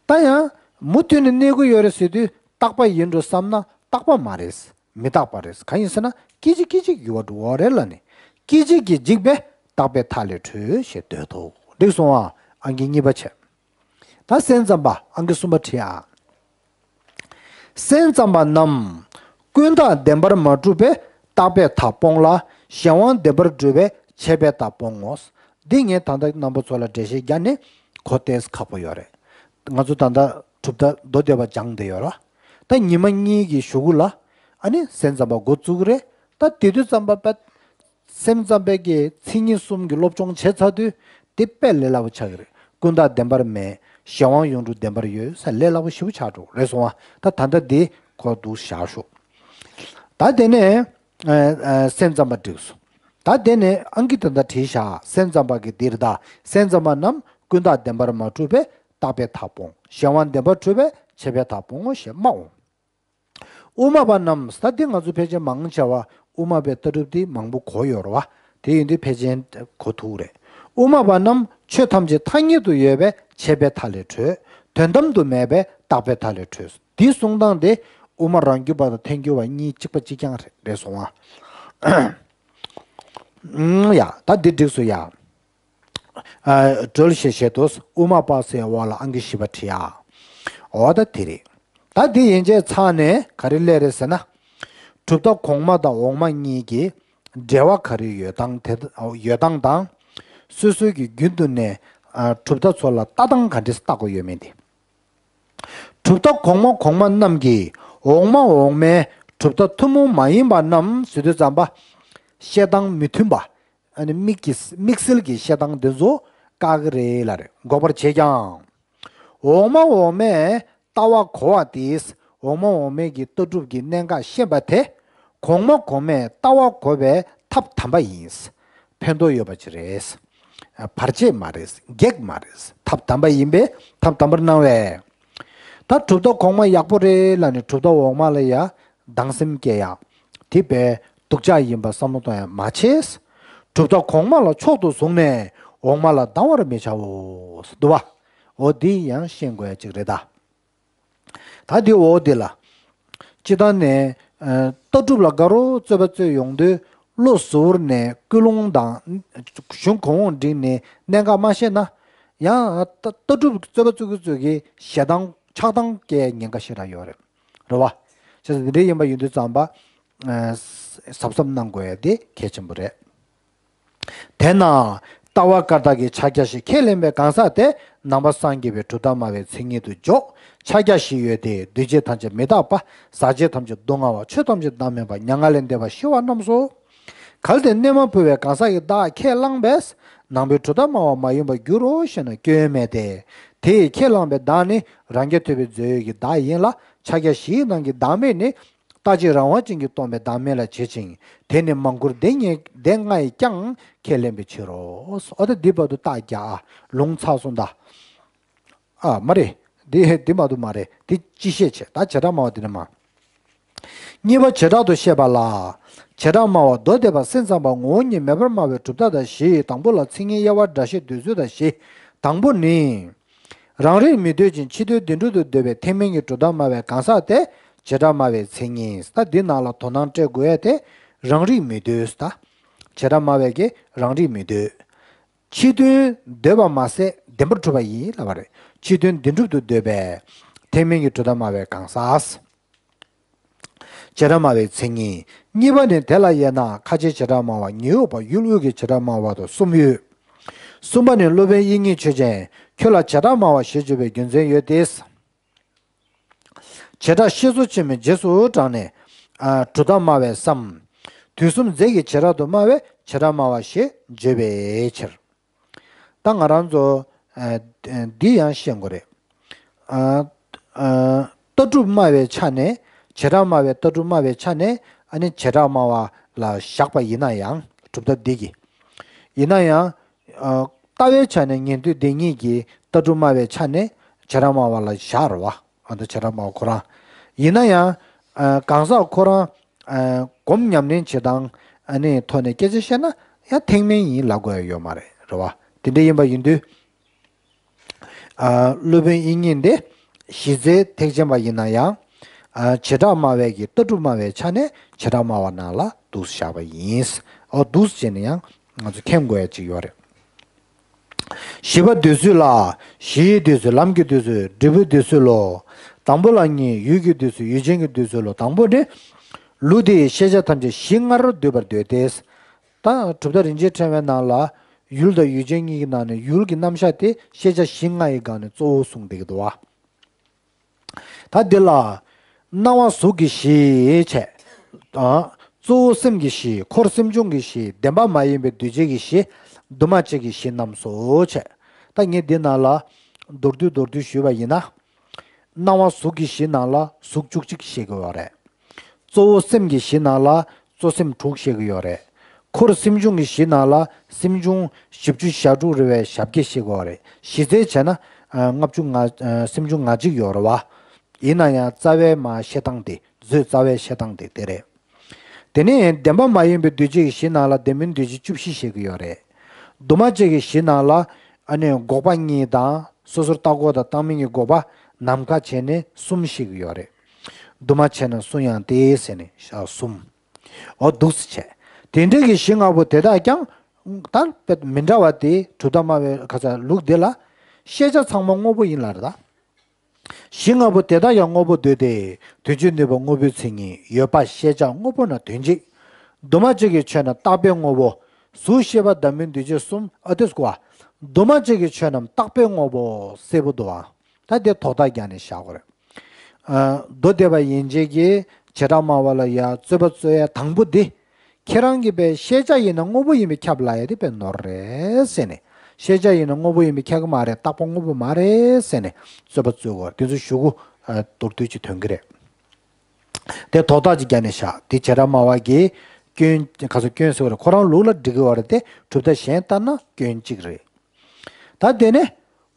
ད་ཡང་མུ་མཐུད་ནས་གནས་ཀྱི་ཡོད་རེད་ཟེར་དུས་རྟག་པ་ཡིན་འགྲོ་བསམ་ན་རྟག་པ་མ་རེད། མི་རྟག་པ་རེད། གང་ཡིན་ཟེར་ན་སྐད་ཅིག་སྐད་ཅིག་འགྱུར་བ་འགྲོ་བ་རེད་ལ་ནི། སྐད་ཅིག་གིས་འཇིག་པས་རྟག་པའི་མཐའ་ལས་གྲོལ་ཞེས་འདོད་དོ། འགྲིག་སོང་ཨ། ཨང་ཀི་གཉིས་པ་བྱས། ད་སེམས་ཙམ་པ་ཨང་ཀི་གསུམ་པ་བྲིས་ཨ། སེམས་ཙམ་པ་རྣམས་ཀུན་བརྟགས་བདེན་པར་མ་གྲུབ་པས་རྟག་པའི་མཐའ་སྤོང་ལ། གཞན་དབང་བདེན་པར་གྲུབ་པས་ཆད་པས་དག་སྤོང་ངོ་། འདི་ངས་ད་ལྟ་རྣམ་པ་ཚོ་ལ་འགྲེལ་བཤད་རྒྱག་ནས་གོ་ཏོག་ཙམ་ཁག་པོ་ཡོད་རེད། ང་ཚོ་ད་ལྟ་གྲུབ་མཐའ་མདོ་སྡེ་པ་སྦྱངས་བསྡད་ཡོད་རེད། ད་ཉི་མ་གཉིས་ཀྱི་གཞུག་གུ་ལ་ཨ་ནི་སེམས་ཙམ་པ་འགོ་བཙུགས་ཀྱི་རེད། ད་དེ་དུས་ཙམ་པ་པ་སེམས་ཙམ་པའི་གི་མཚན་ཉིད་གསུམ་གྱི་སློབ་སྦྱོང་བྱས་ཚར་དུས་དེ་དཔེ་ལས་སླ་པོ་ཆགས་ཀྱི་རེད། ཀུན་བརྟགས་བདེན་པར་མེད། གཞན་དབང་ཡོངས་གྲུབ་བདེན་པར་ཡོད་ཟེར་ལས་སླ་པོ་ཞེ་པོ་ཆགས་འགྲོ་རེད་སོང་བ། ད་ད་ལྟ་འདི་ཁོ་འདུག་བཞག་ཤོག་ད་དེ་ནས་ཨ་ཨ་སེམས་ཙམ་པ་འགྲིགས་སོང་། ད་དེ་ནས་ཨང་ཀི་དེ་འདྲ་བྲིས་བཞག་སེམས་ཙམ་པ་གི་འདིར་ད་སེམས་ཙམ་པ་རྣམས་ཀུན་བརྟགས་བདེན་པར་མ་གྲུབ་པས་རྟག་པས་དག་སྤོང་། གཞན་དབང་བདེན་པར་གྲུབ་པས་ཆད་པས་དག་སྤོང་ངོ་ཞེས་སྨྲའོ། དབུ་མ་པ་རྣམས་ད་འདི་ང་ཚོ་ཕལ་ཆེར་མང་ཆེ་བ་དབུ་མ་པའི་ལྟ་གྲུབ་འདི་མང་པོ་གོ་ཡོད་རེད་བ། དེ་ཡིན་དུས་ཕལ་ཆེར་གོ་ཐུབ་རེད། དབུ་མ་པ་རྣམས་ཆོས་ཐམས་ཅད་ཐ་སྙད་དུ་ཡོད་པས་ཆད་པའི་མཐའ་ལས་གྲོལ། དོན་དམ་དུ་མེད་པས་རྟག་པའི་མཐའ་ལས་གྲོལ། འདིའི་གསུང་སྟངས་དེ་དབུ་མ་རང་རྒྱུད་པ་དང་ཐལ་འགྱུར་བ་གཉིས་གཅིག་པ་གཅིག་རྐྱང་རེད་རེད་སོང་ཨ། ཨུམ་ཡ་ད་འདི་འགྲིགས་སོང་ཡ། ཨ་གྲོལ་ཞེས་བཤད་དོ། དབུ་མ་པ་ཟེར་འོག་ལ་ཨང་ཀི་བཞི་པ་བྲིས་ཨ། འོ་ད་དེ་རེད། ད་དེ་ཡན་ཆད་ཚང་ནས་ག་རེ་སླེབས་རེད་ཟེར་ན། གྲུབ་མཐའ་གོང་མ་དང་འོག་མ་གཉིས་ཀྱི་འབྲེལ་བ་ག་རེ་ཡོད་སྟངས་དེ་ཡོད་སྟངས་དང་། སོ་སོའི་གི་རྒྱུད་དུ་ནས་ཨ་གྲུབ་མཐའ་ཚོ་ལ་ལྟ་སྟངས་ག་འདྲས་བལྟ་དགོས་ཡོད་མེད་དེ། གྲུབ་མཐའ་གོང་མ་གོང་མ་རྣམས་ཀྱིས་འོག་མ་འོག་མའི་གྲུབ་མཐའ་ཐུན་མོང་མ་ཡིན་པ་རྣམས་ཟེར་དུས་ཙམ་པ། བཤད་སྟངས་མི་མཐུན་པ། ཨ་ནི་དམིགས་ཀྱི་དམིགས་བསལ་གྱི་བཤད་སྟངས་འདི་ཚོ་བཀག་གི་རེད་ལ་རེད་འགོག་པར་བྱེད་ཀྱང་། འོག་མ་འོག་མས་ལྟ་བ་གོ་བ་དེས་འོག་མ་འོག་མའི་གི་ལྟ་གྲུབ་ཀྱི་གནད་འགག་ཤེས་པ་དེ་གོང་མ་གོང་མས་ལྟ་བ་གོ་བའི་ཐབས་དམ་པ་ཡིན། ཕན་ཐོགས་ཡོད་པ་ཅིག་རེད། བར་ཆད་མ་རེད། གེགས་མ་རེད། ཐབས་དམ་པ་ཡིན་པས་ཐབས་དམ་པར་སྣང་བས། ད་གྲུབ་མཐའ་གོང་མ་ཡག་པོ་རེད་ལབ་ནས་གྲུབ་མཐའ་འོག་མ་ལ་ཡ་སྡང་སེམས་སྐྱེ་ཡ། དེ་བས་སྡུག་ཅག་ཡིན་པ་བསམ་བློ་གཏོང་ཡ་མ་བྱེད། གྲུབ་མཐའ་གོང་མ་ལ་མཆོག་ཏུ་བཟུང་ནས་འོག་མ་ལ་སྡང་བར་མི་བྱའོ། འདུག་བ། འོ་འདི་ཡང་ཤེས་དགོས་ཡ་གཅིག་རེད་ད། ད་འདི་འོ་འདི་ལ། སྤྱི་བཏང་ནས་ཨ་ལྟ་གྲུབ་ལ་དགའ་རབ་རྩོད་པ་རྩོད་ཡོང་དུས་བློ་གཟུ་བོར་ནས་ཀུན་སློང་དང་གཞུང་གོང་འོག་བསྒྲིགས་ནས་གནད་འགག་མ་ཤེས་ན། ཡང་ལྟ་ལྟ་གྲུབ་རྩོད་པ་རྩོད་ཀྱི་རྩོད་ཀྱི་ཞེ་སྡང་ཆགས་སྡང་སྐྱེ་ཉེན་ཁ་ཞེ་དྲག་ཡོད་རེད། རེད་བ། བྱས་ཙང་འདི་འདྲའི་ཡིན་པ་ཡིན་དུས་ཙམ་པ། ཨ་གཟབ་གཟབ་གནང་དགོས་ཡ་དེ་གལ་ཆེན་པོ་རེད། དེས་ན། ལྟ་བ་བཀར་བཏགས་ཀྱི་ཕྱག་རྒྱ་བཞི་ཁས་ལེན་པའི་གང་ཟག་དེ་ནང་པ་སངས་རྒྱས་པའི་གྲུབ་མཐའ་སྨྲ་བའི་མཚན་ཉིད་དུ་འཇོག་ཕྱག་རྒྱ་བཞི་ཡོད་དེ་འདུས་བྱས་ཐམས་ཅད་མི་རྟག་པ། ཟག་བཅས་ཐམས་ཅད་སྡུག་བསྔལ་བ། ཆོས་ཐམས་ཅད་བདག་མེད་པ། མྱ་ངན་ལས་འདས་པ་ཞི་བ་རྣམས་སོ། གལ་ཏེ་གནས་མ་བུ་བའི་གང་ཟག་གིས་བདག་ཁས་བླངས་པས་ནང་པའི་གྲུབ་མཐའ་སྨྲ་བ་མ་ཡིན་པར་འགྱུར་རོ་ཞེ་ན་སྐྱོན་མེད་དེ། དེ་ཡིས་ཁས་བླངས་པའི་བདག་ནི་རང་རྒྱལ་ཐོབ་པའི་རྫས་ཡོད་ཀྱི་བདག་ཡིན་ལ་ཕྱག་རྒྱ་བཞིའི་ནང་གི་བདག་མེད་ནི། རྟག་གཅིག་རང་དབང་ཅན་གྱིས་སྟོང་པའི་བདག་མེད་ལ་བྱེད་ཅིང་། དེ་ནི་མང་བཀུར་སྡེ་ལྔ་སྡེ་ལྔ་ཡིས་ཀྱང་ཁས་ལེན་པའི་ཕྱིར་རོ། ཨོ་ད་འདི་བར་དུ་རྟགས་རྒྱག་ཨ། ལུང་ཚར་སོང་ད། ཨ་མ་རེད། འདི་འདི་མ་གཏོགས་མ་རེད། འདི་སྤྱི་བཤད་བྱས་ད་བྱེ་བྲག་སྨྲ་བ་འདི་ནི་མ། གཉིས་པ་བྱེ་བྲག་ཏུ་བཤད་པ་ལ། བྱེ་བྲག་སྨྲ་བ་མདོ་སྡེ་པ་སེམས་ཙམ་པ་ངོ་བོ་ཉིད་མེད་པར་སྨྲ་བའི་གྲུབ་མཐའ་དང་བཞི་ཡི་དང་པོ་ལ་མཚན་ཉིད་དབྱེ་བ་འགྲེལ་བཤད་འདོད་ཚུལ་དང་བཞི། དང་པོ་ནི། རང་རིག་མི་འདོད་ཅིང་ཕྱི་དོན་བདེན་གྲུབ་ཏུ་འདོད་པའི་ཐེག་དམན་གྱི་གྲུབ་མཐའ་སྨྲ་བའི་གང་ཟག་དེ་བྱེ་བྲག་སྨྲ་བའི་མཚན་ཉིད། ད་འདི་ནང་ལ་དོ་སྣང་སྤྲད་དགོས་ཡ་དེ་རང་རིག་མི་འདོད་ད། བྱེ་བྲག་སྨྲ་བས་ཀྱི་རང་རིག་མི་འདོད། ཕྱི་དོན་འདོད་པ་མ་ཟད་བདེན་པར་གྲུབ་པ་ཡིན་ལབ་པ་རེད། ཕྱི་དོན་བདེན་གྲུབ་ཏུ་འདོད་པའི་ཐེག་དམན་གྱི་གྲུབ་མཐའ་སྨྲ་བའི་གང་ཟག་བྱེ་བྲག་སྨྲ་བའི་མཚན་ཉིད། གཉིས་པ་ནི་དེ་ལ་དབྱེ་ན་ཁ་ཆེའི་བྱེ་བྲག་སྨྲ་བ་ཉི་འོག་པ་ཡུལ་དབུས་ཀྱི་བྱེ་བྲག་སྨྲ་བ་དང་གསུམ་ཡོད། གསུམ་པ་ནི་སློབ་དཔོན་དབྱིག་གཉེན་ཆོས་ཅན། ཁྱོད་ལ་བྱེ་བྲག་སྨྲ་བ་ཞེས་བརྗོད་པའི་རྒྱུ་མཚན་ཡོད་དེ། བྱེ་བྲག་ཤེས་ཚོལ་ཆེན་མོའི་རྗེས་སུ་འབྲངས་ནས། ཨ་གྲུབ་མཐའ་སྨྲ་བས་སམ། དུས་གསུམ་རྫས་ཀྱི་བྱེ་བྲག་ཏུ་སྨྲ་བས་བྱེ་བྲག་སྨྲ་བ་ཞེས་བརྗོད་པའི་ཕྱིར། ད་ང་རང་ཚོ་ཨ་འདི་ཡང་ཤེས་དགོས་རེད། ཨ་ཨ་ལྟ་གྲུབ་སྨྲ་བའི་ཆ་ནས་བྱེ་བྲག་སྨྲ་བའི་ལྟ་གྲུབ་སྨྲ་བའི་ཆ་ནས་ཨ་ནི་བྱེ་བྲག་སྨྲ་བ་ལ་བཞག་པ་ཡིན་ན་ཡང་གྲུབ་མཐའ་འདི་གི། ཡིན་ན་ཡང་ཨ་ལྟ་བའི་ཆ་ནས་ཉན་ཐོས་སྡེ་གཉིས་ཀྱིས་ལྟ་གྲུབ་སྨྲ་བའི་ཆ་ནས་བྱེ་བྲག་སྨྲ་བ་ལ་བཞག་རེད་བ། ཨ་ད་བྱེ་བྲག་སྨྲ་བ་ཁོ་རང་། ཡིན་ན་ཡང་ཨ་གང་ཟག་ཁོ་རང་། ཨ་སྒོམ་ཉམས་ལེན་བྱེད་སྟངས་ཨ་ནི་ཐོག་ནས་སྐད་ཆ་བཤད་ན་ཡང་ཐེག་དམན་ཡིན་ལབ་དགོས་ཡ་ཡོད་མ་རེད། རེད་བ། དེ་འདྲ་ཡིན་པ་ཡིན་དུས། ཨ་སློབ་དཔོན་དབྱིག་གཉེན་དེ་གཞི་རྩའི་ཐེག་ཆེན་པ་ཡིན་ན་ཡང་། ཨ་བྱེ་བྲག་སྨྲ་བའི་གི་ལྟ་གྲུབ་སྨྲ་བའི་ཆ་ནས་བྱེ་བྲག་སྨྲ་བ་ནང་ལ་འདུག་བཞག་པ་ཡིན། ཨོ་འདུག་བྱས་ནས་ཡང་ང་ཚོ་མཁྱེན་དགོས་ཡ་ཅིག་ཡོད་རེད། བཞི་པ་འདོད་ཚུལ་ལ། གཞིའི་འདོད་ཚུལ། ལམ་གྱི་འདོད་ཚུལ། འབྲས་བུའི་འདོད་ཚུལ་ལོ། དང་པོ་ལ་གཉིས། ཡུལ་གྱི་འདོད་ཚུལ། ཡུལ་ཅན་གྱི་འདོད་ཚུལ་ལོ། དང་པོ་ནི། ལུགས་དེས་ཤེས་བྱ་ཐམས་ཅད་གཞི་ལྔར་འདོད་པར་འདོད་དེ། ད་གྲུབ་མཐའ་རིན་ཆེན་ཕྲེང་བའི་ནང་ལ་ཡུལ་དང་ཡུལ་ཅན་གཉིས་ཀྱི་ནང་ནས་ཡུལ་གྱི་རྣམ་གཞག་དེ་ཤེས་བྱ་གཞི་ལྔ་ཡི་སྒང་ནས་གཙོ་བོ་གསུངས་བསྡད་ཀྱི་འདུག་བ། ད་འདི་ལ་སྣང་བ་གཟུགས་ཀྱི་གཞི་བྱས། ཨ། གཙོ་བོ་སེམས་ཀྱི་གཞི། འཁོར་སེམས་བྱུང་གི་གཞི། བདེན་པ་མ་ཡིན་པའི་འདུས་བྱས་ཀྱི་གཞི། འདུས་མ་བྱས་ཀྱི་གཞི་རྣམས་སོ་བྱས། ད་ངས་འདི་ནང་ལ་མདོར་བསྡུས་མདོར་བསྡུས་ཞུས་པ་ཡིན་ན། སྣང་བ་གཟུགས་ཀྱི་གཞི་ནང་ལ་གཟུགས་བཅུ་གཅིག་བཤད་ཀྱི་ཡོད་རེད། གཙོ་བོ་སེམས་ཀྱི་གཞི་ནང་ལ་གཙོ་སེམས་དྲུག་བཤད་ཀྱི་ཡོད་རེད། འཁོར་སེམས་བྱུང་གི་གཞི་ནང་ལ་སེམས་བྱུང་བཞི་བཅུ་ཞེ་དྲུག་རེད་པས་ཞེ་བརྒྱད་བཤད་ཀྱི་ཡོད་རེད། གཞི་རྩའི་བྱས་ན་ཨ་ལྔ་བཅུ་ང་ཨ་སེམས་བྱུང་ང་གཅིག་ཡོད་རེད་བ། ཡིན་ན་ཡང་རྩ་བའི་མ་བཤད་སྟངས་དེ། མཛོད་རྩ་བའི་བཤད་སྟངས་དེ་དེ་རེད། དེ་ནས་བདེན་པ་མ་ཡིན་པའི་འདུས་བྱས་ཀྱི་གཞི་ནང་ལ་བདེན་མིན་འདུས་བྱས་བཅུ་བཞི་བཤད་ཀྱི་ཡོད་རེད། འདུས་མ་བྱས་ཀྱི་གཞི་ནང་ལ་ཨ་ནི་འགོག་པ་གཉིས་དང་སོ་སོར་བརྟགས་འགོག་དང་བརྟགས་མིན་གྱི་འགོག་པ་ནམ་མཁའ་བྱས་ནས་གསུམ་བཤད་ཀྱི་ཡོད་རེད། འདུས་མ་བྱས་ན་གསུམ་ཡང་སྟེ་ཟེར་ནས་ཞག་གསུམ། འོ་འདུག་སེ་བྱས། དེ་འདྲའི་གི་གཞི་ལྔ་པོ་དེ་དག་ཀྱང་ད་དཔེ་མི་འདྲ་བ་དེ་གྲུབ་མཐའ་སྨྲ་བའི་ཁ་ཚ་ལུགས་འདི་ལ་ཤེས་བྱ་ཚང་མ་དངོས་པོ་ཡིན་ལ་རེད་ད། གཞི་ལྔ་པོ་དེ་དག་ཀྱང་དངོས་པོ་འདོད་དེ། དོན་སྤྱི་ནུས་པ་དངོས་པོའི་མཚན་ཉིད་ཡོད་པ་ཤེས་བྱ་དངོས་པོ་ན་དོན་གཅིག། འདུས་མ་བྱས་ཀྱི་ཆོས་རྣམས་རྟག་པའི་དངོས་པོ། གཟུགས་ཤེས་པ་བདག་མེད་འདུས་བྱས་གསུམ། ཨ་དེ་སྐོར་བ། འདུས་མ་བྱས་ཀྱི་ཆོས་རྣམས་རྟག་པའི་དངོས་པོ་གསལ་པོ་འདུག་ཨ། ད་དེ་དོགས་གཏམ་རྒྱག་ནས་བཞག་དགོས་རེད། ཨ། མདོ་སྡེ་པ་ཡན་ཆད་ཀྱིས་བྱེ་བྲག་སྨྲ་བ་ལ་ཡ་རྩོད་པ་རྩོད་ཡ་དང་པོ་འདི། ཁྱེད་རང་གིས་པའི་ཤེས་བྱ་ཡིན་ན་དངོས་པོ་ཡིན་པས་ཁྱབ་ལབ་ཡ་དེ་དཔེ་ནོར་རེད་ཟེར་ནས། ཤེས་བྱ་ཡིན་ན་དངོས་པོ་ཡིན་པས་ཁྱབ་ཀྱི་མ་རེད། རྟག་པ་དངོས་པོ་མ་རེད་ཟེར་ནས་རྩོད་པ་རྩོད་དགོས། དེ་ཚོ་ཞུ་གུ་མདོར་བསྡུས་ཅིག་ཐོན་གྱི་རེད། དེ་དོགས་གཏམ་ཅིག་རྒྱག་ནས་བཞག་དེ་བྱེ་བྲག་སྨྲ་བ་གིས་སྐྱོན་ག་ཚོད་སྐྱོན་ཟེར་བ་རེད། ཁོ་རང་ལུགས་ལ་འགྲིག་གི་བ་རེད་དེ། གྲུབ་མཐའ་གཞན་ལྟར་ན་སྐྱོན་གཅིག་རེད། ད་དེ་ནས་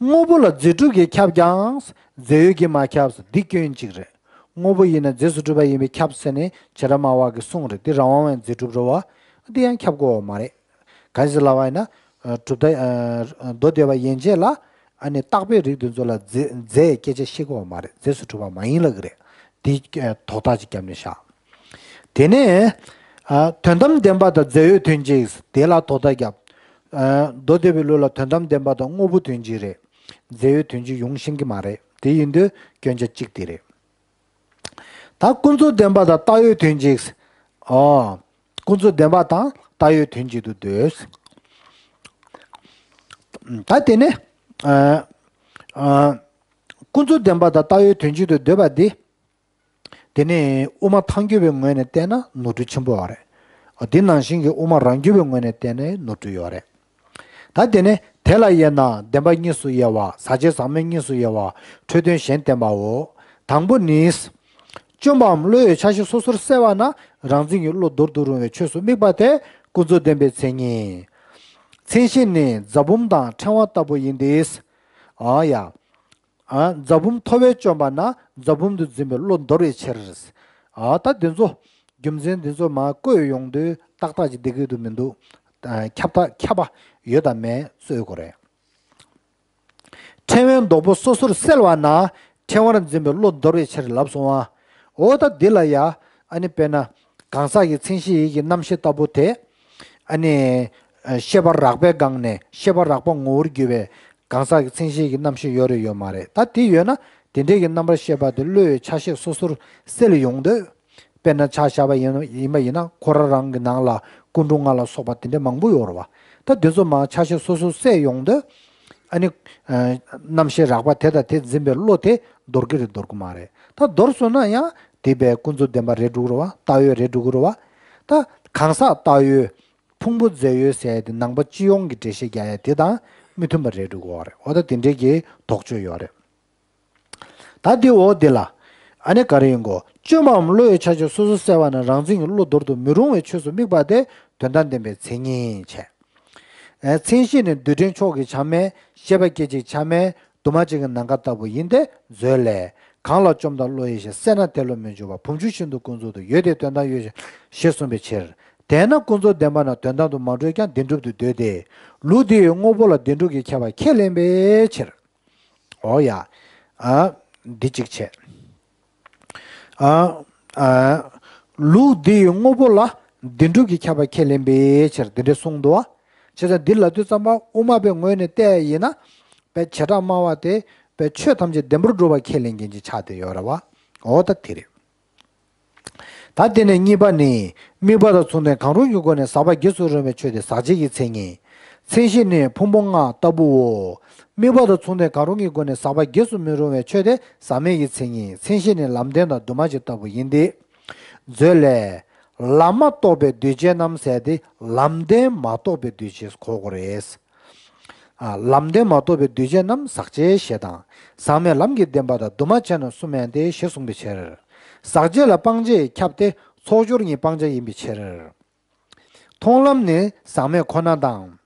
དངོས་པོ་ལ་རྫས་གྲུབ་ཀྱིས་ཁྱབ་ཀྱང་རྫས་ཡོད་ཀྱིས་མ་ཁྱབ། འདི་སྐྱོན་གཅིག་རེད། དངོས་པོ་ཡིན་ན་རྫས་སུ་གྲུབ་པ་ཡིན་པས་ཁྱབ་ཟེར་ནས་བྱེ་བྲག་སྨྲ་བ་གི་གསུང་རེད། འདི་རང་དབང་བའི་རྫས་གྲུབ་རེད་བ། འདི་ཡང་ཁྱབ་དགོས་པ་མ་རེད། ག་ཟེར་ལབ་པ་ཡིན་ན། གྲུབ་མཐའ། མདོ་སྡེ་པ་ཡན་ཆད་ལ་ཨ་ནི་རྟག་པའི་རིགས་འདི་ཚོ་ལ་རྫས་རྫས་སྐད་ཆ་བཤད་དགོས་པ་མ་རེད། རྫས་སུ་གྲུབ་པ་མ་ཡིན་ལབ་ཀྱི་རེད། འདི་དོགས་གཏམ་ཅིག་བརྒྱབ་ནས་བཞག་དེ་ནས། ཨ། དོན་དམ་བདེན་པ་དང་རྫས་ཡོད་དོན་གཅིག་དེ་ལ་དོགས་གཏམ་བརྒྱབ། ཨ། མདོ་སྡེ་པའི་ལུགས་ལ་དོན་དམ་བདེན་པ་དང་དངོས་པོ་དོན་གཅིག་རེད། རྫས་ཡོད་དོན་གཅིག་ཡོང་ཤེས་ཀྱི་མ་རེད། དེ་ཡིན་དུས་སྐྱོན་ཆ་གཅིག་དེ་རེད། ད་ཀུན་རྫོབ་བདེན་པ་དང་བཏགས་ཡོད་དོན་གཅིག་ཨོ། ཀུན་རྫོབ་བདེན་པ་དང་བཏགས་ཡོད་དོན་གཅིག་ཏུ་འདོད། ད་དེ་ནས། ཨ། ཨ། ཀུན་རྫོབ་བདེན་པ་དང་བཏགས་ཡོད་དོན་གཅིག་ཏུ་འདོད་པ་འདི། དེ་ནི་དབུ་མ་ཐལ་འགྱུར་བའི་ངོས་ནས་བལྟས་ན་ནོར་འཁྲུལ་ཆེན་པོ་ཡོད་རེད། འོ། དེ་ནང་བཞིན་གྱི་དབུ་མ་རང་རྒྱུད་པའི་ངོས་ནས་བལྟས་ནའི་ནོར་འཁྲུལ་ཡོད་རེད། ད་དེ་ནས་དེ་ལ་དབྱེ་ན་བདེན་པ་གཉིས་སུ་དབྱེ་བ། ཟག་བཅས་ཟག་མེད་གཉིས་སུ་དབྱེ་བ། འཕྲོས་དོན་གཞན་བསྟན་པའོ། དང་པོ་ནི། བཅོམ་པའམ་བློ་ཡི་ཆ་ཤས་སོ་སོར་གསལ་བ་ན་རང་འཛིན་གྱི་བློ་འདོར་དུ་རུང་བའི་ཆོས་སུ་དམིགས་པ་དེ་ཀུན་རྫོབ་བདེན་པའི་མཚན་ཉིད། མཚན་གཞི་ནི་རྫ་བུམ་དང་ཕྲེང་བ་ལྟ་བུ་ཡིན་ཏེ། ཨ་ཡ། ཨ། རྫ་བུམ་ཐོབ་པས་བཅོམ་པ་ན་རྫ་བུམ་དུ་འཛིན་པའི་བློ་འདོར་བའི་ཕྱིར། ཨ། ད་འདི་ཚོ་རྒྱུ་མཚན་འདི་ཚོ་མར་བཀོད་ཡོང་དུས་ཏག་ཏག་ཅིག་བསྡད་ཀྱི་འདུག་མི་འདུག་ཨ། ཁྱབ་ད་ཁྱབ་པ་ཡོད་དམ་མེད་རྩོད་དགོས་རེད། ཕྲེང་བའི་མདོག་པོ་སོ་སོར་གསལ་བ་ན་ཕྲེང་བར་འཛིན་པའི་བློ་འདོར་བའི་ཕྱིར་ལབ་སོང་བ། འོ་ད་འདི་ལ་ཡ། ཨ་ནི་དཔེར་ན། གང་ཟག་གི་མཚན་གཞི་ཡིད་ཀྱི་རྣམ་ཤེས་ལྟ་བུ་དེ། ཨ་ནི། ཤེས་པ་རགས་པའི་སྒང་ནས་ཤེས་པ་རགས་པ་ངོ་བོར་གྱུར་པའི་གང་ཟག་གི་མཚན་གཞི་ཡིད་ཀྱི་རྣམ་ཤེས་ཡོད་རེད་ཡོད་མ་རེད། ད་དེ་ཡོད་ན་དེ་འདྲའི་གི་རྣམ་པར་ཤེས་པ་དེ་བློ་ཡི་ཆ་ཤས་སོ་སོར་གསལ་ཡོང་དུས། དཔེར་ན་ཆ་བཞག་པ་ཡིན་ཡིན་པ་ཡིན་ན་ཁོ་རང་རང་གི་ནང་ལ་སྐུ་འཁྲུངས་ལྔ་ལ་སོགས་པ་དེ་འདྲ་མང་པོ་ཡོད་རེད་བ། ད་དེ་ཚོ་མར་ཆ་ཤས་སོ་སོར་གསལ་ཡོང་དུས། ཨ་ནི། རྣམ་ཤེས་རགས་པ་དེ་དང་དེ་འཛིན་པའི་བློ་དེ་འདོར་གི་རེད་འདོར་གི་མ་རེད། ད་འདོར་སོང་ན་ཡང་དེ་བས་ཀུན་རྫོབ་བདེན་པ་རེད་འགྲོ་གི་རེད་བ། བཏགས་ཡོད་རེད་འགྲོ་གི་རེད་བ། ད་གང་ཟག་བཏགས་ཡོད། ཕུང་པོ་རྫས་ཡོད་ཟེར་ཡ་དེ་ནང་པ་སྤྱི་ཡོངས་ཀྱི་འགྲེལ་བཤད་རྒྱག་ཡ་དེ་དང་མི་མཐུན་པ་རེད་འགྲོ་གི་རེད། འོ་ད་དེ་འདྲའི་གི་དོགས་གཅོད་ཡོད་རེད། ད་དེ་འོ་དེ་ལ། ཨ་ནི་ག་རེ་ཡིན་གོ། བཅོམ་པའམ་བློ་ཡི་ཆ་ཤས་སོ་སོར་གསལ་བ་ན་རང་འཛིན་གྱི་བློ་འདོར་དུ་མི་རུང་བའི་ཆོས་སུ་དམིགས་པ་དེ་དོན་དམ་བདེན་པའི་མཚན་ཉིད་བྱས། ཨ། མཚན་གཞི་ནི་རྡུལ་ཕྲན་མཆོག་གི་ཆ་མེད། ཤེས་པ་སྐད་ཅིག་ཆ་མེད། འདུས་མ་བྱས་ཀྱི་ནམ་མཁའ་ལྟ་བུ་ཡིན་ཏེ་མཛོད་ལས། གང་ལ་བཅོམ་དང་བློ་ཡི་ཤེས། གསལ་ན་དེ་བློ་མི་འཇུག་པ། བུམ་ཆུ་བཞིན་དུ་ཀུན་རྫོབ་ཏུ། ཡོད་དེ་དོན་དམ་ཡོད་ཅེས་གསུངས་པའི་ཕྱིར། དེས་ན་ཀུན་རྫོབ་བདེན་པ་ན་དོན་དམ་དུ་མ་གྲུབ་ཀྱང་བདེན་གྲུབ་ཏུ་འདོད་དེ། ལུགས་འདི་ཡི་དངོས་པོ་ལ་བདེན་གྲུབ་ཀྱིས་ཁྱབ་པ་ཁས་ལེན་པའི་ཕྱིར། འོ་ཡ། ཨ། འདི་གཅིག་བྱས། ཨ། ཨ། ལུགས་འདི་ཡི་དངོས་པོ་ལ་བདེན་གྲུབ་ཀྱིས་ཁྱབ་པ་ཁས་ལེན་པའི་ཕྱིར་འདི་འདྲ་གསུངས་འདུག་བ། བྱས་ཙང་འདི་ལབ་དུས་ཙམ་པ་དབུ་མ་པའི་ངོས་ནས་བལྟས་ཡིན་ན། དཔེ་བྱེ་བྲག་སྨྲ་བ་དེ་དཔེ་ཆོས་ཐམས་ཅད་བདེན་པར་གྲུབ་པ་ཁས་ལེན་མཁན་གྱི་ཆ་དེ་ཡོད་རེད་བ། འོ་ད་དེ་རེད། ད་དེ་ནས་གཉིས་པ་ནི། དམིགས་པ་དང་མཚུངས་ལྡན་གང་རུང་གི་སྒོ་ནས་ཟག་པ་རྗེས་སུ་རུང་བའི་ཆོས་དེ་ཟག་བཅས་ཀྱི་མཚན་ཉིད། མཚན་གཞི་ནི་ཕུང་པོ་ལྔ་ལྟ་བུའོ། དམིགས་པ་དང་མཚུངས་ལྡན་གང་རུང་གི་སྒོ་ནས་ཟག་པ་རྗེས་སུ་མི་རུང་བའི་ཆོས་དེ་ཟག་མེད་ཀྱི་མཚན་ཉིད། མཚན་གཞི་ནི་ལམ་བདེན་དང་འདུས་མ་བྱས་ལྟ་བུ་ཡིན་ཏེ། མཛོད་ལས། ལམ་མ་གཏོགས་པའི་འདུས་བྱས་རྣམས་ཟེར་ཏེ་ལམ་བདེན་མ་གཏོགས་པའི་འདུས་བྱས་གོ་དགོས་རེད། ཨ། ལམ་བདེན་མ་གཏོགས་པའི་འདུས་བྱས་རྣམས་ཟག་བཅས་ཞེས་དང་། ཟག་མེད་ལམ་གྱི་བདེན་པ་དང་འདུས་མ་བྱས་རྣམས་གསུམ་ཡང་སྟེ་ཞེས་གསུངས་པའི་ཕྱིར། ཟག་བཅས་ལ་སྤང་བྱ་ཡིས་ཁྱབ་སྟེ་ཚོགས་སྦྱོར་གཉིས་སྤང་བྱ་ཡིན་པའི་ཕྱིར། མཐོང་ལམ་ནི་ཟག་མེད་ཁོ་ན་དང་།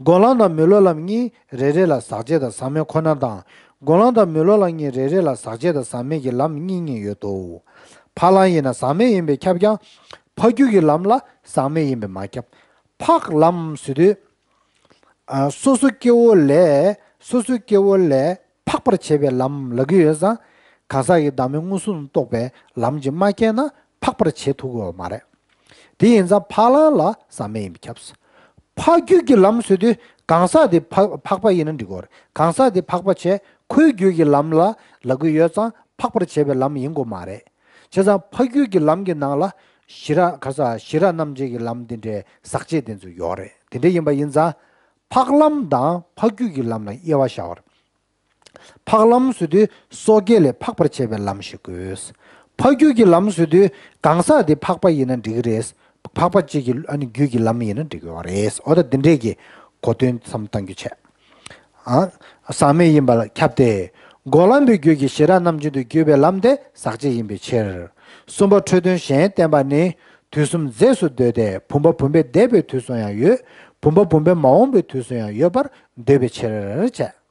སྒོམ་ལམ་དང་མི་སློབ་ལམ་གཉིས་རེ་རེ་ལ་ཟག་བཅས་དང་ཟག་མེད་ཁོ་ན་དང་། སྒོམ་ལམ་དང་མི་སློབ་ལམ་གཉིས་རེ་རེ་ལ་ཟག་བཅས་དང་ཟག་མེད་ཀྱི་ལམ་གཉིས་གཉིས་ཡོད་དོ། འཕགས་ལམ་ཡིན་ན་ཟག་མེད་ཡིན་པས་ཁྱབ་ཀྱང་། འཕགས་རྒྱུད་ཀྱི་ལམ་ལ་ཟག་མེད་ཡིན་པས་མ་ཁྱབ། འཕགས་ལམ་ཟེར་དུས། ཨ། སོ་སོ་སྐྱེ་བོ་ལས། སོ་སོའི་སྐྱེ་བོ་ལས་འཕགས་པར་བྱེད་པའི་ལམ་ལབ་ཀྱི་ཡོད་ཙང་། གང་ཟག་གི་བདག་མེད་མངོན་སུམ་རྟོགས་པའི་ལམ་གྱིས་མ་བསྐྱལ་ན་འཕགས་པར་བྱེད་ཐུབ་ཀྱི་ཡོད་མ་རེད། དེ་ཡིན་ཙང་འཕགས་ལམ་ལ་ཟག་མེད་ཡིན་པས་ཁྱབ། འཕགས་རྒྱུད་ཀྱི་ལམ་ཟེར་དུས་གང་ཟག་དེ་འཕགས་འཕགས་པ་ཡིན་ན་འགྲིག་གི་རེད། གང་ཟག་དེ་འཕགས་པ་བྱས་ཁོའི་རྒྱུད་ཀྱི་ལམ་ལ་ལབ་ཀྱི་ཡོད་ཙང་འཕགས་པར་བྱེད་པའི་ལམ་ཡིན་དགོས་མ་རེད། བྱས་ཙང་འཕགས་རྒྱུད་ཀྱི་ལམ་གྱི་ནང་ལ་ཞི་རགས་ག་ས་ཞི་རགས་རྣམ་འབྱེད་ཀྱི་ལམ་འདི་འདྲའི་ཟག་བཅས་དེ་ཚོ་ཡོད་རེད། དེ་འདྲ་ཡིན་པ་ཡིན་ཙང་། འཕགས་ལམ་དང་འཕགས་རྒྱུད་ཀྱི་ལམ་ལ་དབྱེ་བ་བྱ་བར། འཕགས་ལམ་ཟེར་དུས་སོ་སྐྱེ་ལས་འཕགས་པར་བྱེད་པའི་ལམ་ཞིག་དགོས། འཕགས་རྒྱུད་ཀྱི་ལམ་ཟེར་དུས་གང་ཟག་དེ་འཕགས་པ་ཡིན་ན་འགྲིག་གི་རེད། འཕགས་པ་གཅིག་གི་ཨ་ནི་རྒྱུད་ཀྱི་ལམ་ཡིན་ན་འགྲིག་གི་རེད། འོ་ད་འདི་འདྲས་ཀྱི་གོ་དོན་བསམ་བཏང་རྒྱུ་བྱས། ཨ། ཟག་མེད་ཡིན་པ་ལ་ཁྱབ་སྟེ། སྒོམ་ལམ་པའི་རྒྱུད་ཀྱི་ཞི་རགས་རྣམ་འབྱེད་དུ་གྱུར་པའི་ལམ་དེ་ཟག་བཅས་ཡིན་པའི་ཕྱིར། གསུམ་པ་འཕྲོས་དོན་གཞན་བསྟན་པ་ནི། དུས་གསུམ་རྫས་སུ་འདོད་དེ་བུམ་པ་བུམ་པས་འདས་པའི་དུས་སུ་ཡང་ཡོད། བུམ་པ་བུམ་པས་མ་འོངས་པའི་དུས་སུ་ཡང་ཡོད་པར་འདོད་པའི་ཕྱིར་བྱས།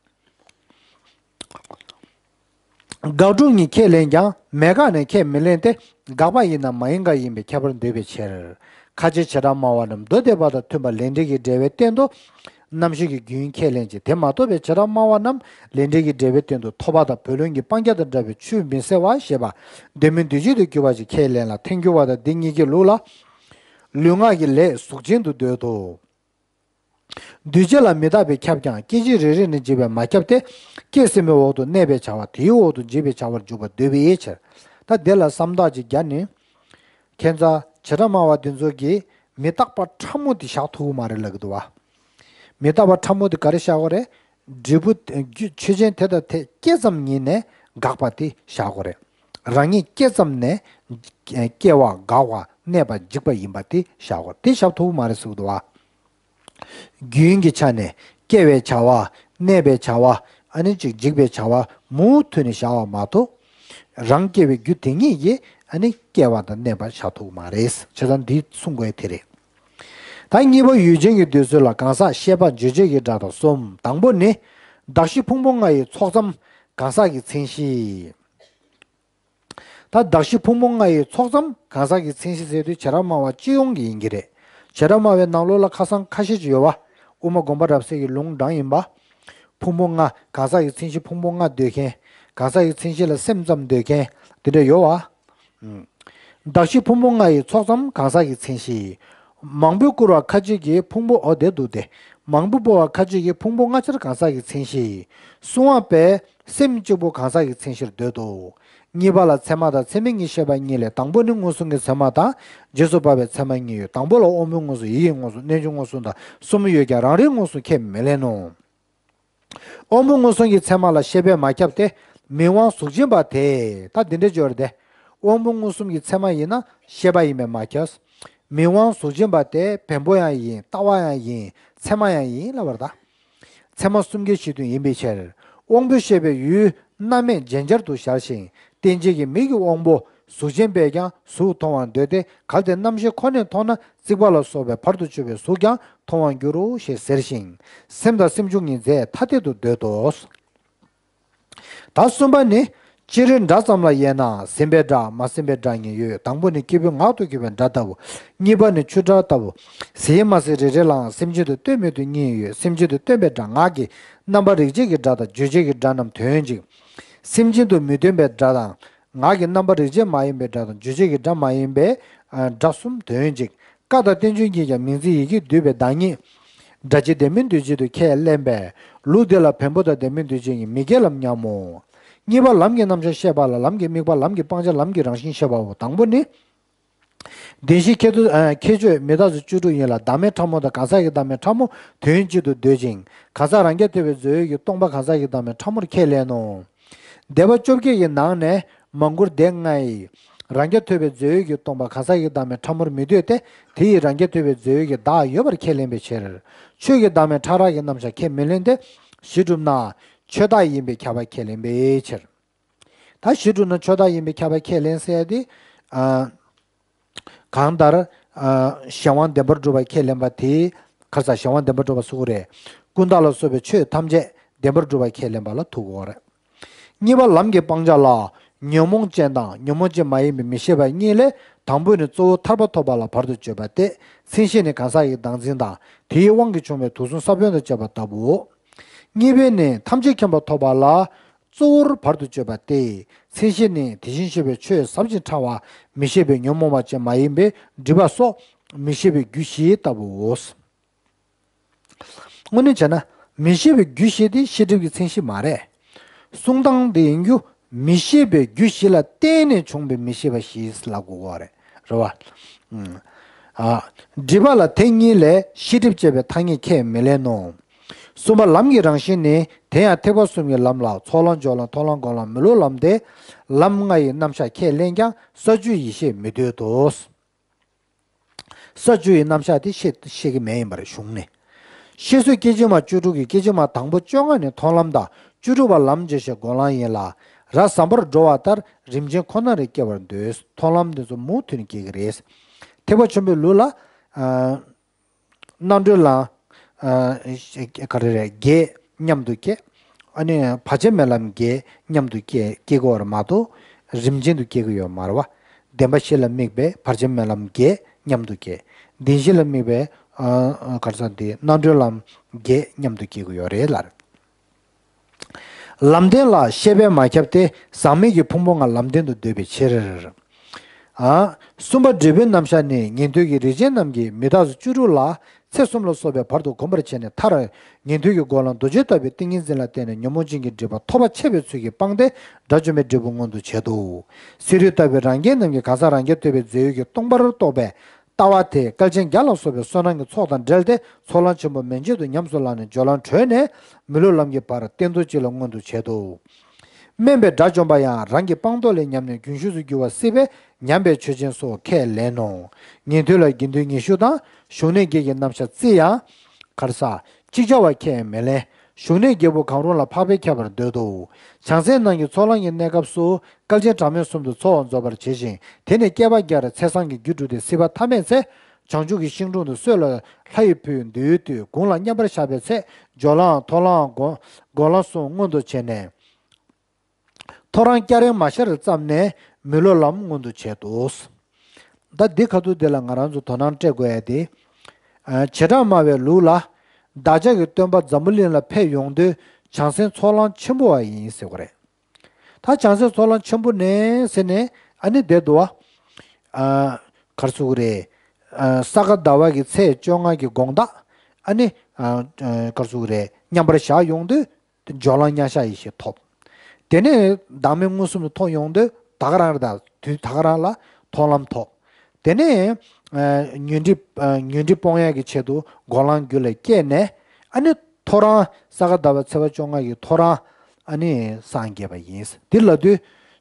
དགག་སྒྲུབ་གཉིས་ཁས་ལེན་ཀྱང་མེད་དགག་ནི་ཁས་མི་ལེན་ཏེ། དགག་པ་ཡིན་ནམ་མ་ཡིན་དགག་ཡིན་པས་ཁྱད་པར་འདོད་པའི་ཕྱིར། ཁ་ཆེ་བྱེ་བྲག་སྨྲ་བ་རྣམས་མདོ་སྡེ་པ་དང་མཐུན་པ་ལས་འབྲས་ཀྱི་འབྲེལ་བའི་སྟེང་དུ་རྣམ་ཤེས་ཀྱི་རྒྱུན་ཁས་ལེན་ཅིང་། དེ་མ་གཏོགས་པའི་བྱེ་བྲག་སྨྲ་བ་རྣམས་ལས་འབྲས་ཀྱི་འབྲེལ་བའི་སྟེང་དུ་ཐོབ་པ་དང་བུ་ལོན་གྱི་སྤང་བྱ་དང་འདྲ་བའི་ཆུད་མི་ཟ་བ་ཞེས་པ་འདོད་མིན་འདུས་བྱས་དུ་གྱུར་པ་ཞིག་ཁས་ལེན་ལ་ཐལ་འགྱུར་བ་དང་འདི་གཉིས་ཀྱི་ལུགས་ལ། ལུས་ངག་གི་ལས་གཟུགས་ཅན་དུ་འདོད་དོ། འདུས་བྱས་ལ་མི་རྟག་པས་ཁྱབ་ཀྱང་སྐྱེ་མཆེད་རེ་རེ་ནས་འཇིག་པས་མ་ཁྱབ་སྟེ། སྐྱེས་ཟིན་པའི་འོག་ཏུ་གནས་པའི་བྱ་བ་དེའི་འོག་ཏུ་འཇིག་པའི་བྱ་བར་འཇུག་པར་འདོད་པའི་ཕྱིར། ད་འདི་ལ་བསམ་བཏགས་ཅིག་བརྒྱབ་ནས། ཁྱད་མཚར་བྱེ་བྲག་སྨྲ་བ་འདི་ཚོ་གིས་མི་རྟག་པ་ཕྲ་མོ་དེ་བཞག་ཐུབ་ཀྱི་མ་རེད་ལབ་ཀྱི་འདུག་བ། མི་རྟག་པ་ཕྲ་མོ་དེ་ག་རེ་བཞག་གི་རེད། འབྲས་བུ་རྒྱུ་ཆོས་ཅན་དེ་དང་དེ་སྐྱེས་ཙམ་ཉིད་ནས་འགག་པ་དེ་བཞག་གི་རེད། རང་ཉིད་སྐྱེས་ཙམ་ནས་སྐྱེ་བ་འགག་པ་གནས་པ་འཇིག་པ་ཡིན་པ་དེ་བཞག་གི་རེད། དེ་བཞག་ཐུབ་ཀྱི་མ་རེད་ཟེར་གྱི་འདུག་བ། རྒྱུན་གྱི་ཆ་ནས་སྐྱེ་བའི་བྱ་བ། གནས་པའི་བྱ་བ། ཨ་ནི་ཅིག་འཇིག་པའི་བྱ་བ་མུ་མཐུད་ནས་བཞག་པ་མ་གཏོགས། རང་སྐྱེ་བའི་རྒྱུ་དེ་ཉིད་ཀྱིས་ཨ་ནི་སྐྱེ་བ་དང་གནས་པ་བཞག་ཐུབ་ཀྱི་མ་རེད། བྱས་ཙང་འདི་གསུང་དགོས་དེ་རེད། ད་གཉིས་པ་ཡུལ་ཅན་གྱི་འདོད་ཚུལ་ལ་གང་ཟག་ཤེས་པ་རྗོད་བྱེད་ཀྱི་སྒྲ་དང་གསུམ། དང་པོ་ནི། གདགས་གཞི་ཕུང་པོ་ལྔ་ཡི་ཚོགས་ཙམ་གང་ཟག་གི་མཚན་གཞི། ད་གདགས་གཞི་ཕུང་པོ་ལྔ་ཡི་ཚོགས་ཙམ་གང་ཟག་གི་མཚན་གཞི་ཟེར་དུས་བྱེ་བྲག་སྨྲ་བ་སྤྱི་ཡོངས་ཀྱི་ཡིན་གྱི་རེད། བྱེ་བྲག་སྨྲ་བའི་ནང་ལོགས་ལ་ཁ་སང་ཁ་ཤས་ཅིག་ཡོད་བ། དབུ་མ་དགོངས་པ་རབ་གསལ་གྱི་ལུང་དྲངས་ཡིན་པ། ཕུང་པོ་ལྔ་གང་ཟག་གི་མཚན་གཞི་ཕུང་པོ་ལྔ་འདོད་མཁན། གང་ཟག་གི་མཚན་གཞི་ལ་སེམས་ཙམ་འདོད་མཁན། དེ་འདྲ་ཡོད་བ། གདགས་གཞི་ཕུང་པོ་ལྔ་ཡི་ཚོགས་ཙམ་གང་ཟག་གི་མཚན་གཞི། མང་པོས་བཀུར་བ་ཁ་ཅིག་གིས་ཕུང་པོ་འོ་དེ་འདུག་སྟེ། མང་པོས་སྤོ་བ་ཁ་ཅིག་གིས་ཕུང་པོ་ལྔ་ཆར་གང་ཟག་གི་མཚན་གཞི། གསུང་བ་པས་སེམས་གཅིག་པུ་གང་ཟག་གི་མཚན་གཞིར་འདོད་དོ། གཉིས་པ་ལ་ཚད་མ་དང་ཚད་མིན་གྱི་ཤེས་པ་གཉིས་ལས་དང་པོ་ནི་མངོན་སུམ་གྱི་ཚད་མ་དང་རྗེས་སུ་དཔག་པའི་ཚད་མ་གཉིས་ཡོད། དང་པོ་ལ་དབང་པོའི་མངོན་སུམ་ཡིད་ཀྱི་མངོན་སུམ་རྣལ་འབྱོར་མངོན་སུམ་དང་གསུམ་ཡོད་ཀྱང་རང་རིག་མངོན་སུམ་ཁས་མི་ལེན་ནོ། དབང་པོ་མངོན་སུམ་གྱི་ཚད་མ་ལ་ཤེས་པས་མ་ཁྱབ་སྟེ། མིག་དབང་གཟུགས་ཅན་པ་དེས་ད་འདི་འདྲའི་སྦྱོར་ཏེ། དབང་པོ་མངོན་སུམ་གྱི་ཚད་མ་ཡིན་ན་ཤེས་པ་ཡིན་པས་མ་ཁྱབ། མིག་དབང་གཟུགས་ཅན་པ་དེ་བེམ་པོ་ཡང་ཡིན། ལྟ་བ་ཡང་ཡིན། ཚད་མ་ཡང་ཡིན་ལབ་པར་གདའ། ཚད་མ་གསུམ་ཀའི་གཞི་མཐུན་ཡིན་པའི་ཕྱིར། དབང་པོའི་ཤེས་པའི་ཡུལ་རྣམ་མེད་རྗེན་སྦྱར་དུ་བཞག་ཅིང་རྟེན་བྱེད་ཀྱི་མིག་གི་དབང་པོ་གཟུགས་ཅན་པས་ཀྱང་གཟུགས་མཐོང་བར་འདོད་དེ། གལ་ཏེ་རྣམ་ཤེས་ཁོ་ནས་མཐོང་ན་རྩིག་པ་ལ་སོགས་པའི་བར་དུ་གཅོད་པའི་གཟུགས་ཀྱང་མཐོང་བར་འགྱུར་རོ་ཞེས་ཟེར་ཞིང་། སེམས་དང་སེམས་བྱུང་གཉིས་རྫས་ཐ་དད་དུ་འདོད་དོ། ད་གསུམ་པ་ནི། སྤྱིར་སྒྲ་ཙམ་ལ་དབྱེ་ན་ཟིན་པའི་སྒྲ་མ་ཟིན་པའི་སྒྲ་གཉིས་ཡོད། དང་པོ་ནི་སྐྱེས་བུའི་ངག་ཏུ་གྱུར་པའི་སྒྲ་ལྟ་བུ། གཉིས་པ་ནི་ཆུ་སྒྲ་ལྟ་བུ། ཟིན་མ་ཟིན་རེ་རེ་ལའང་སེམས་ཅན་དུ་སྟོན་མི་སྟོན་གཉིས་ཡོད། སེམས་ཅན་དུ་སྟོན་པའི་སྒྲ་ངག་གི་རྣམ་པར་རིག་བྱེད་ཀྱི་སྒྲ་དང་རྗོད་བྱེད་ཀྱི་སྒྲ་རྣམས་དོན་གཅིག། སེམས་ཅན་དུ་མི་སྟོན་པའི་སྒྲ་དང་། ངག་གི་རྣམ་པར་རིག་བྱེད་མ་ཡིན་པའི་སྒྲ་དང་རྗོད་བྱེད་ཀྱི་སྒྲ་མ་ཡིན་པའི་སྒྲ་གསུམ་དོན་གཅིག། ཀ་དང་རྟེན་འབྱུང་གཉིས་ཀྱང་མིང་ཚིག་ཡི་གེས་བསྡུས་པའི་བདག་ཉིད། སྒྲ་སྤྱི་ལྡན་མིན་འདུས་བྱས་དུ་ཁས་ལེན་པས། ལུགས་འདི་ལ་བེམ་པོ་དང་ལྡན་མིན་འདུས་བྱས་ཀྱི་མི་འགལ་ལམ་སྙམ་མོ། གཉིས་པ་ལམ་གྱི་རྣམ་གཞག་བཤད་པ་ལ་ལམ་གྱི་དམིགས་པ་ལམ་གྱི་སྤང་བྱ་ལམ་གྱི་རང་བཞིན་བཤད་པའོ། དང་པོ་ནི། བདེན་བཞིའི་ཁྱད་དུ་ཁྱད་ཆོས་མི་རྟག་སོགས་བཅུ་དྲུག་ཡིན་ལ། བདག་མེད་ཕྲ་མོ་དང་གང་ཟག་གི་བདག་མེད་ཕྲ་མོ། དོན་གཅིག་ཏུ་འདོད་ཅིང་གང་ཟག་རང་རྐྱ་ཐེ་བའི་རྫས་ཡོད་ཀྱི་སྟོང་པ་གང་ཟག་གི་བདག་མེད་ཕྲ་མོར་ཁས་ལེན་ནོ། སྡེ་པ་བཅོ་བརྒྱད་ཀྱི་ནང་ནས་མང་བཀུར་སྡེ་ལྔ་ཡིས་རང་རྐྱ་ཐེ་བའི་རྫས་ཡོད་ཀྱི་སྟོང་པ་གང་ཟག་གི་བདག་མེད་ཕྲ་མོར་མི་འདོད་དེ། དེ་ཡིས་རང་རྐྱ་ཐེ་བའི་རྫས་ཡོད་ཀྱི་བདག་ཡོད་པར་ཁས་ལེན་པའི་ཕྱིར། ཆོས་ཀྱི་བདག་མེད་ཕྲ་རགས་ཀྱི་རྣམ་གཞག་ཁས་མི་ལེན་ཏེ། གཞི་གྲུབ་ན་ཆོས་བདག་ཡིན་པས་ཁྱབ་པ་ཁས་ལེན་པའི་ཕྱིར། ད་གཞི་གྲུབ་ན་ཆོས་བདག་ཡིན་པས་ཁྱབ་པ་ཁས་ལེན་ཟེར་ཏེ། ཨ། གང་ལྟར། ཨ། གཞན་དབང་བདེན་པར་གྲུབ་པ་ཁས་ལེན་པ་དེ། ཁར་ས་གཞན་དབང་བདེན་པར་གྲུབ་པ་སོགས་རེད། ཀུན་བརྟགས་ལ་སོགས་པའི་ཆོས་ཐམས་ཅད་བདེན་པར་གྲུབ་པ་ཁས་ལེན་པ་ལ་ཐུག་གོ་རེད། གཉིས་པ་ལམ་གྱི་སྤང་བྱ་ལ། ཉོན་མོངས་ཅན་དང་ཉོན་མོངས་ཅན་མ་ཡིན་པའི་མི་ཤེས་པ་གཉིས་ལས། དང་པོ་ནི་གཙོ་བོ་ཐར་པ་ཐོབ་པ་ལ་བར་དུ་གཅོད་པ་སྟེ། མཚན་གཞི་ནི་གང་ཟག་གི་བདག་འཛིན་དང་དེའི་དབང་གིས་བྱུང་བའི་དུག་གསུམ་ས་བོན་དང་བཅས་པ་ལྟ་བུའོ། གཉིས་པས་ནི་ཐམས་ཅད་མཁྱེན་པ་ཐོབ་པ་ལ་གཙོ་བོར་བར་དུ་གཅོད་པ་སྟེ། མཚན་གཞི་ནི་དེ་བཞིན་གཤེགས་པའི་ཆོས་ཟབ་ཅིང་ཕྲ་བ་མི་ཤེས་པའི་ཉོན་མོངས་པ་ཅན་མ་ཡིན་པའི་སྒྲིབ་པ་སོགས་མི་ཤེས་པའི་རྒྱུ་བཞི་ལྟ་བུའོ། དངོས་གནས་བྱས་ན་མི་ཤེས་པའི་རྒྱུ་བཞི་དེ་ཤེས་སྒྲིབ་ཀྱི་མཚན་གཞི་མ་རེད། གསུང་སྟངས་དེ་ཡིན་རྒྱུ་མི་ཤེས་པའི་རྒྱུ་བཞི་ལ་བརྟེན་ནས་བྱུང་བའི་མི་ཤེས་པ་བཞི་ལབ་དགོས་པ་རེད། རེད་བ། ཨ། སྒྲིབ་པ་ལ་དེ་གཉིས་ལས་ཤེས་སྒྲིབ་བཅས་པའི་ཐ་སྙད་ཁས་མི་ལེན་ནོ། གསུམ་པ་ལམ་གྱི་རང་བཞིན་ནི། དེ་ཡང་ཐེག་པ་གསུམ་གྱི་ལམ་ལ་ཚོགས་ལམ་སྦྱོར་ལམ་མཐོང་ལམ་སྒོམ་ལམ་མི་སློབ་ལམ་སྟེ། ལམ་ལྔ་ཡི་རྣམ་གཞག་ཁས་ལེན་ཀྱང་ས་བཅུ་ཡི་ཤེས་མི་འདོད་དོ། ས་བཅུ་ཡི་རྣམ་གཞག་དེ་ཤེས་ཤེས་ཀྱི་མེད་ཡིན་པར་གཞུང་ནས། ཤེས་བཟོད་སྐད་ཅིག་མ་བཅུ་དྲུག་གི་སྐད་ཅིག་མ་དང་པོ་བཅོ་ལྔ་ནི་མཐོང་ལམ་དང་བཅུ་དྲུག་པ་ལམ་བྱེད་ཤེས་སྒོམ་ལམ་ཡིན་ལ། ར་ཟམ་པར་འགྲོ་བ་ལྟར་རིམ་ཅན་ཁོ་ན་རེ་སྐྱེ་བར་འདོད། མཐོང་ལམ་དེ་ཚོ་མུ་མཐུད་ནས་སྐྱེ་གི་རེད། ཐེག་པ་ཆེན་པོའི་ལུགས་ལ། ཨ། རྣམ་གྲོལ་ལམ། ཨ། ག་རེ་རེད། བརྒྱད་མཉམ་དུ་སྐྱེ། ཨ་ནི་བར་ཆད་མེད་ལམ་བརྒྱད་མཉམ་དུ་སྐྱེ་སྐྱེ་གི་ཡོད་རེད་མ་གཏོགས། རིམ་ཅན་དུ་སྐྱེ་གི་ཡོད་མ་རེད་བ། བདེན་པ་བཞི་ལ་དམིགས་པའི་བར་ཆད་མེད་ལམ་བརྒྱད་མཉམ་དུ་སྐྱེ། བདེན་བཞི་ལ་དམིགས་པའི། ཨ། ག་རེ་ཟེར་འདི་རྣམ་གྲོལ་ལམ་བརྒྱད་མཉམ་དུ་སྐྱེ་གི་ཡོད་རེད་ལར། ལམ་བདེན་ལ་ཤེས་པས་མ་ཁྱབ་སྟེ། ཟག་མེད་ཀྱི་ཕུང་པོ་ལྔ་ལམ་བདེན་དུ་འདོད་པའི་ཕྱིར། ཨ། གསུམ་པ་འབྲས་བུའི་རྣམ་གཞག་ནི། ཉན་ཐོས་ཀྱི་རིགས་ཅན་རྣམས་ཀྱིས་མི་རྟག་སོགས་བཅུ་དྲུག་ལ་ཚེ་གསུམ་ལ་སོགས་པའི་བར་དུ་གོམས་པར་བྱས་ནས་མཐར། ཉན་ཐོས་ཀྱི་སྒོམ་ལམ་རྡོ་རྗེ་ལྟ་བུའི་ཏིང་ངེ་འཛིན་ལ་བརྟེན་ནས་ཉོན་མོངས་ཅན་གྱི་སྒྲིབ་པ་ཐོབ་པ་ཆད་པའི་ཚུལ་གྱིས་སྤངས་ཏེ་དགྲ་བཅོམ་པའི་འབྲས་བུ་མངོན་དུ་བྱེད་དོ། སེ་རུ་ལྟ་བུའི་རང་རྒྱལ་རྣམས་ཀྱིས་གང་ཟག་རང་རྐྱ་ཐེ་བའི་རྫས་ཡོད་ཀྱི་སྟོང་པར་རྟོགས་པའི་ལྟ་བ་དེ་བསྐལ་ཆེན་བརྒྱ་ལ་སོགས་པའི་བསོད་ནམས་ཀྱི་ཚོགས་དང་འབྲེལ་ཏེ་ཚོགས་ལམ་ཆེན་པོ་མན་ཆད་དུ་ཉམས་སུ་བླངས་ནས་སྦྱོར་ལམ་གྲོལ་ནས་མི་སློབ་ལམ་གྱི་བར་སྟན་ཐོག་གཅིག་ལ་མངོན་དུ་བྱེད་དོ། དམན་པའི་དགྲ་བཅོམ་པ་ཡང་རང་གི་སྤངས་རྟོགས་ལས་ཉམས་ནས་རྒྱུན་ཞུགས་སུ་འགྱུར་བ་སྲིད་པས་ཉམས་པའི་ཆོས་ཅན་སོགས་ཁས་ལེན་ནོ། ཉན་ཐོས་ལ་དགེ་འདུན་ཉི་ཤུ་དང་བཞུགས་གནས་བརྒྱད་ཀྱི་རྣམ་གཞག་རྩིས་ཡང་། གར་ས། ཅིག་ཅར་བ་ཁས་མི་ལེན། བཞུགས་གནས་བརྒྱད་པོ་གང་རུང་ལ་འཕགས་པས་ཁྱབ་པར་འདོད་དོ། བྱང་སེམས་རྣམས་ཀྱི་ཚོགས་ལམ་གྱི་གནས་སྐབས་སུ་བསྐལ་ཆེན་གྲངས་མེད་གསུམ་དུ་འཚོ་བ་རྫོགས་པར་བྱེད་ཅིང་དེ་ནས་བསྐལ་པ་བརྒྱར་ཚེ་སངས་ཀྱི་རྒྱུ་བསྒྲུབས་ཏེ་སྲིད་པ་ཐ་མལ་ཚེ། བྱང་ཆུབ་ཀྱི་ཤིང་དྲུང་དུ་གསོད་ལ་ལྷ་ཡི་བུས་འདོད་དུས་དགུང་ལ་མཉམ་པར་བཞག་པའི་ཚེ་སྦྱོར་ལམ་མཐོང་ལམ་སྒོམ་སྒོམ་ལམ་གསུམ་མངོན་དུ་བྱས་ནས། ཐོ་རངས་སྐྱ་རེངས་མ་ཤར་ཙམ་ནས་མི་སློབ་ལམ་མངོན་དུ་བྱེད་དོ། ད་འདི་ཁ་ཐུག་འདི་ལ་ང་རང་ཚོ་དོ་སྣང་སྤྲད་དགོས་ཡ་དེ། ཨ། བྱེ་བྲག་སྨྲ་བའི་ལུགས་ལ། བདག་ཅག་གི་སྟོན་པ་འཛམ་བུ་གླིང་ལ་ཕེབས་ཡོང་དུས་བྱང་སེམས་ཚོགས་ལམ་ཆེན་པོ་བ་ཡིན་ཟེར་བ་རེད། ད་བྱང་སེམས་ཚོགས་ལམ་ཆེན་པོ་ནས་ཟེར་ནས་ཨ་ནི་བསྡད་འདུག་བ། ཨ། ག་རེ་ཟེར་དགོས་རེད། ཨ། ས་ག་ཟླ་བ་གི་ཚེས་བཅོ་ལྔ་གི་དགོང་དག་ཨ་ནི། ཨ། ག་རེ་ཟེར་དགོས་རེད། མཉམ་པར་བཞག་ཡོང་དུས། སྦྱོར་ལམ་མཉམ་གཞག་ཡེ་ཤེས་ཐོབ། དེ་ནས་བདག་མེད་མངོན་སུམ་དུ་མཐོང་ཡོང་དུས་ད་ག་རང་རེད། ད་དུས་ད་ག་རང་ལ་མཐོང་ལམ་ཐོབ། དེ་ནས་ཨ་ཉོན་སྒྲིབ་ཨ་ཉོན་སྒྲིབ་སྤོང་ཡག་གི་ཆེད་དུ་སྒོམ་ལམ་རྒྱུད་ལ་སྐྱེས་ནས་ཨ་ནི་ཐོ་རངས་ས་ག་ཟླ་བ་ཚེས་པ་བཅོ་ལྔ་གི་ཐོ་རངས་ཨ་ནི་སངས་རྒྱས་པ་ཡིན། འདི་ལབ་དུས་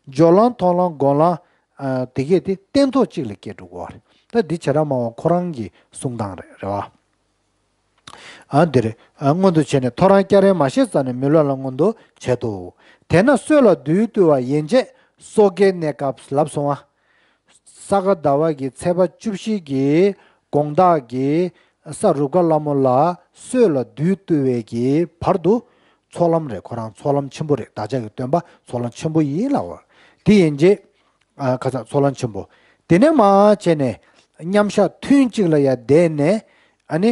སྦྱོར་ལམ་མཐོང་ལམ་སྒོམ་ལམ་ཨ་དེ་གས་དེ་སྟན་ཐོག་གཅིག་ལ་སྐྱེ་འགྲོ་གི་རེད། ད་འདི་བྱེ་བྲག་སྨྲ་བ་ཁོ་རང་གི་གསུང་སྟངས་རེད། རེད་བ། ཨ་འདིར་ཨ་མངོན་དུ་བྱས་ནས་ཐོ་རངས་སྐྱ་རེངས་མ་ཤར་ཙམ་ནས་མི་སློབ་ལམ་མངོན་དུ་བྱེད་དོ། དེས་ན་སྲོད་ལ་བདུད་བཏུལ་བ་ཡན་ཆད་སོ་སྐྱེའི་གནས་སྐབས་ལབ་སོང་ང་། ས་ག་ཟླ་བ་གི་ཚེས་པ་བཅུ་བཞི་གི་དགོང་དག་གི་ས་རུབ་ཁ་ལྷ་མོ་ལ་སྲོད་ལ་བདུད་བཏུལ་བའི་གི་བར་དུ་ཚོགས་ལམ་རེད། ཁོ་རང་ཚོགས་ལམ་ཆེན་པོ་རེད། བདག་ཅག་གི་སྟོན་པ་ཚོགས་ལམ་ཆེན་པོ་ཡིན་ལབ་པ། དེ་ཡན་ཆད། ཨ་ཁ་ཚ་ཚོགས་ལམ་ཆེན་པོ། དེ་ནས་མར་བྱས་ནས་མཉམ་གཞག་ཐུན་གཅིག་ལ་ཡར་བསྡད་ནས་ཨ་ནི་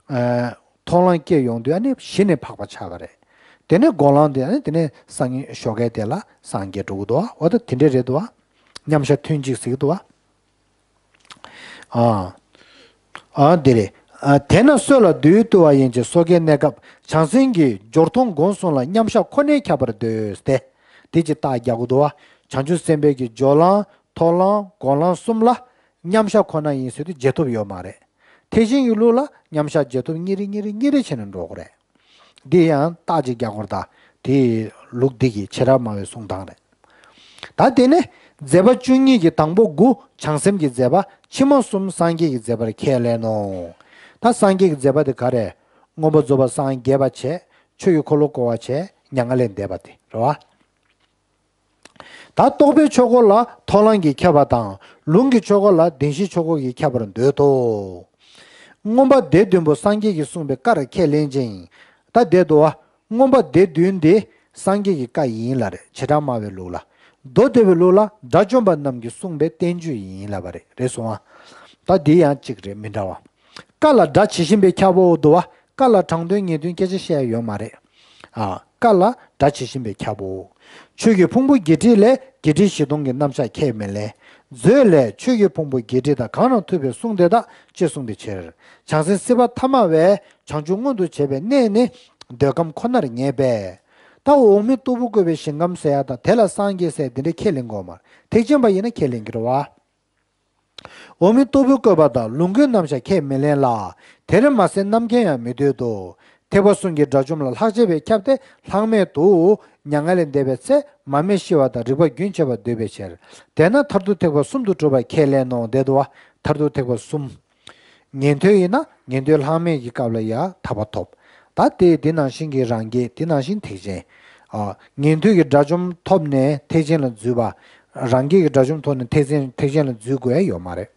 ཨ་མཐོང་ལམ་སྐྱེས་ཡོང་དུས་ཨ་ནི་གཞི་ནས་འཕགས་པ་ཆགས་པ་རེད། དེ་ནས་སྒོམ་ལམ་དེ་ཨ་ནི་དེ་ནས་སང་ཉིན་ཞོགས་ཀས་དེ་ལ་སངས་རྒྱས་འགྲོ་གི་འདུག་བ། འོ་ད་དེ་འདྲས་རེད་འདུག་བ། མཉམ་གཞག་ཐུན་གཅིག་ཟེར་གི་འདུག་བ། ཨ་ཨ་འདི་རེད། ཨ་དེས་ན་སྲོད་ལ་བདུད་བཏུལ་བ་ཡན་ཆད་སོ་སྐྱེའི་གནས་སྐབས་བྱང་སེམས་ཀྱི་སྦྱོར་མཐོང་སྒོམ་གསུམ་ལ་མཉམ་གཞག་ཁོ་ནས་ཁྱབ་པར་འདོད་དེ། དེ་ཅིག་རྟགས་རྒྱག་གི་འདུག་བ། བྱང་ཆུབ་སེམས་དཔའི་གི་སྦྱོར་ལམ་ཐོབ་ལམ་སྒོམ་ལམ་གསུམ་ལ་མཉམ་བཞག་ཁོ་ན་ཡིན་ཟེར་དུས་རྗེས་ཐོབ་ཡོད་མ་རེད། ཐེག་ཆེན་གྱི་ལུགས་ལ་མཉམ་བཞག་རྗེས་ཐོབ་གཉིས་རེ་གཉིས་རེ་གཉིས་རེ་བྱས་ནས་འགྲོ་དགོས་རེད། འདི་ཡང་རྟགས་ཅིག་རྒྱག་དགོས་རེད་ད། དེ་ལུགས་འདི་གི་བྱེ་བྲག་སྨྲ་བའི་གསུང་སྟངས་རེད། ད་དེ་ནས་མཛད་པ་བཅུ་གཉིས་ཀྱི་དང་པོ་དགུ་བྱང་སེམས་ཀྱི་མཛད་པ། ཕྱི་མ་གསུམ་སངས་རྒྱས་ཀྱི་མཛད་པར་ཁས་ལེན་ནོ། ད་སངས་རྒྱས་ཀྱི་མཛད་པ་དེ་ག་རེ། མངོན་པར་རྫོགས་པར་སངས་རྒྱས་པ་བྱས། ཆོས་ཀྱི་འཁོར་ལོ་བསྐོར་བ་བྱས། མྱ་ངན་ལས་འདས་པ་དེ་རེད་བ། ད་རྟོགས་པའི་ཆོས་འཁོར་ལ་མཐོང་ལམ་གྱིས་ཁྱབ་པ་དང་། ལུང་གི་ཆོས་འཁོར་ལ་བདེན་བཞིའི་ཆོས་འཁོར་གྱིས་ཁྱབ་པར་འདོད་དོ། མངོན་པ་སྡེ་བདུན་པོ་སངས་རྒྱས་ཀྱིས་གསུངས་པའི་བཀར་ཁས་ལེན་ཅིང་། ད་དེ་འདུག་བ། མངོན་པ་སྡེ་བདུན་དེ་སངས་རྒྱས་ཀྱི་བཀའ་ཡིན་ལབ་རེད། བྱེ་བྲག་སྨྲ་བའི་ལུགས་ལ། མདོ་སྡེ་པའི་ལུགས་ལ་དགྲ་བཅོམ་པ་རྣམས་ཀྱིས་གསུངས་པའི་བསྟན་བཅོས་ཡིན་ལབ་པ་རེད། རེད་སོང་ང་། ད་འདི་ཡང་གཅིག་རེད། མི་འདྲ་བ། བཀའ་ལ་སྒྲ་ཇི་བཞིན་པས་ཁྱབ་པོ་འདུག་བ། བཀའ་ལ་དྲང་དོན་ངེས་དོན་སྐད་ཆ་བཤད་ཡ་ཡོད་མ་རེད། ཨ། བཀའ་ལ་སྒྲ་ཇི་བཞིན་པས་ཁྱབ་བོ། ཆོས་ཀྱི་ཕུང་པོ་བརྒྱད་ཁྲི་ལས། བརྒྱད་ཁྲི་བཞི་སྟོང་གི་རྣམ་གཞག་ཁས་མི་ལེན། མཛོད་ལས། ཆོས་ཀྱི་ཕུང་པོ་བརྒྱད་ཁྲི་དང་གང་རུང་ཐུབ་པས་གསུངས་དེ་དག་ཅེས་གསུངས་པའི་ཕྱིར། བྱང་སེམས་སྲིད་པ་ཐ་མ་བས་བྱང་ཆུབ་མངོན་དུ་བྱེད་པའི་གནས་ནི་འདོད་ཁམས་ཁོ་ནར་ངེས་པས། ད་འོག་མིན་སྟུག་པོ་བཀོད་པའི་ཞིང་ཁམས་ཟེར་ཡ་དང་དེ་ལ་སངས་རྒྱས་ཟེར་དེ་འདྲ་ཁས་ལེན་དགོས་མ་རེད། ཐེག་ཆེན་པ་ཡིན་ན་ཁས་ལེན་གྱི་རེད་བ། འོག་མིན་སྟུག་པོའི་བཀོད་པ་དང་ལོངས་སྐུའི་རྣམ་གཞག་ཁས་མི་ལེན་ལ། དེར་མ་ཟད་རྣམ་མཁྱེན་ཡང་མི་འདོད་དོ། ཐེག་པ་གསུམ་གྱི་དགྲ་བཅོམ་ལ་ལྷག་བཅས་པས་ཁྱབ་སྟེ་ལྷག་མེད་དུ། མྱ་ངན་ལས་འདས་པའི་ཚེ་མར་མེ་ཤི་བ་དང་རིག་པ་རྒྱུན་ཆད་པར་འདོད་པའི་ཕྱིར། དེས་ན་མཐར་ཐུག་ཐེག་པ་གསུམ་དུ་གྲུབ་པར་ཁས་ལེན་ནོ། དེ་འདུག་བ། མཐར་ཐུག་ཐེག་པ་གསུམ། ཉན་ཐོས་ཡིན་ན་ཉན་ཐོས་ལྷག་མེད་ཀྱི་སྐབས་ལ་ཡང་ཐར་པ་ཐོབ། ད་དེ་དེ་ནང་བཞིན་གྱི་རང་རྒྱལ། དེ་ནང་བཞིན་ཐེག་ཆེན། ཨ། ཉན་ཐོས་ཀྱི་དགྲ་བཅོམ་ཐོབ་ནས་ཐེག་ཆེན་ལ་འཛུལ་བ། རང་རྒྱལ་གྱི་དགྲ་བཅོམ་ཐོབ་ནས་ཐེག་ཆེན་ཐེག་ཆེན་ལ་འཛུལ་དགོས་ཡ་ཡོད་མ་རེད།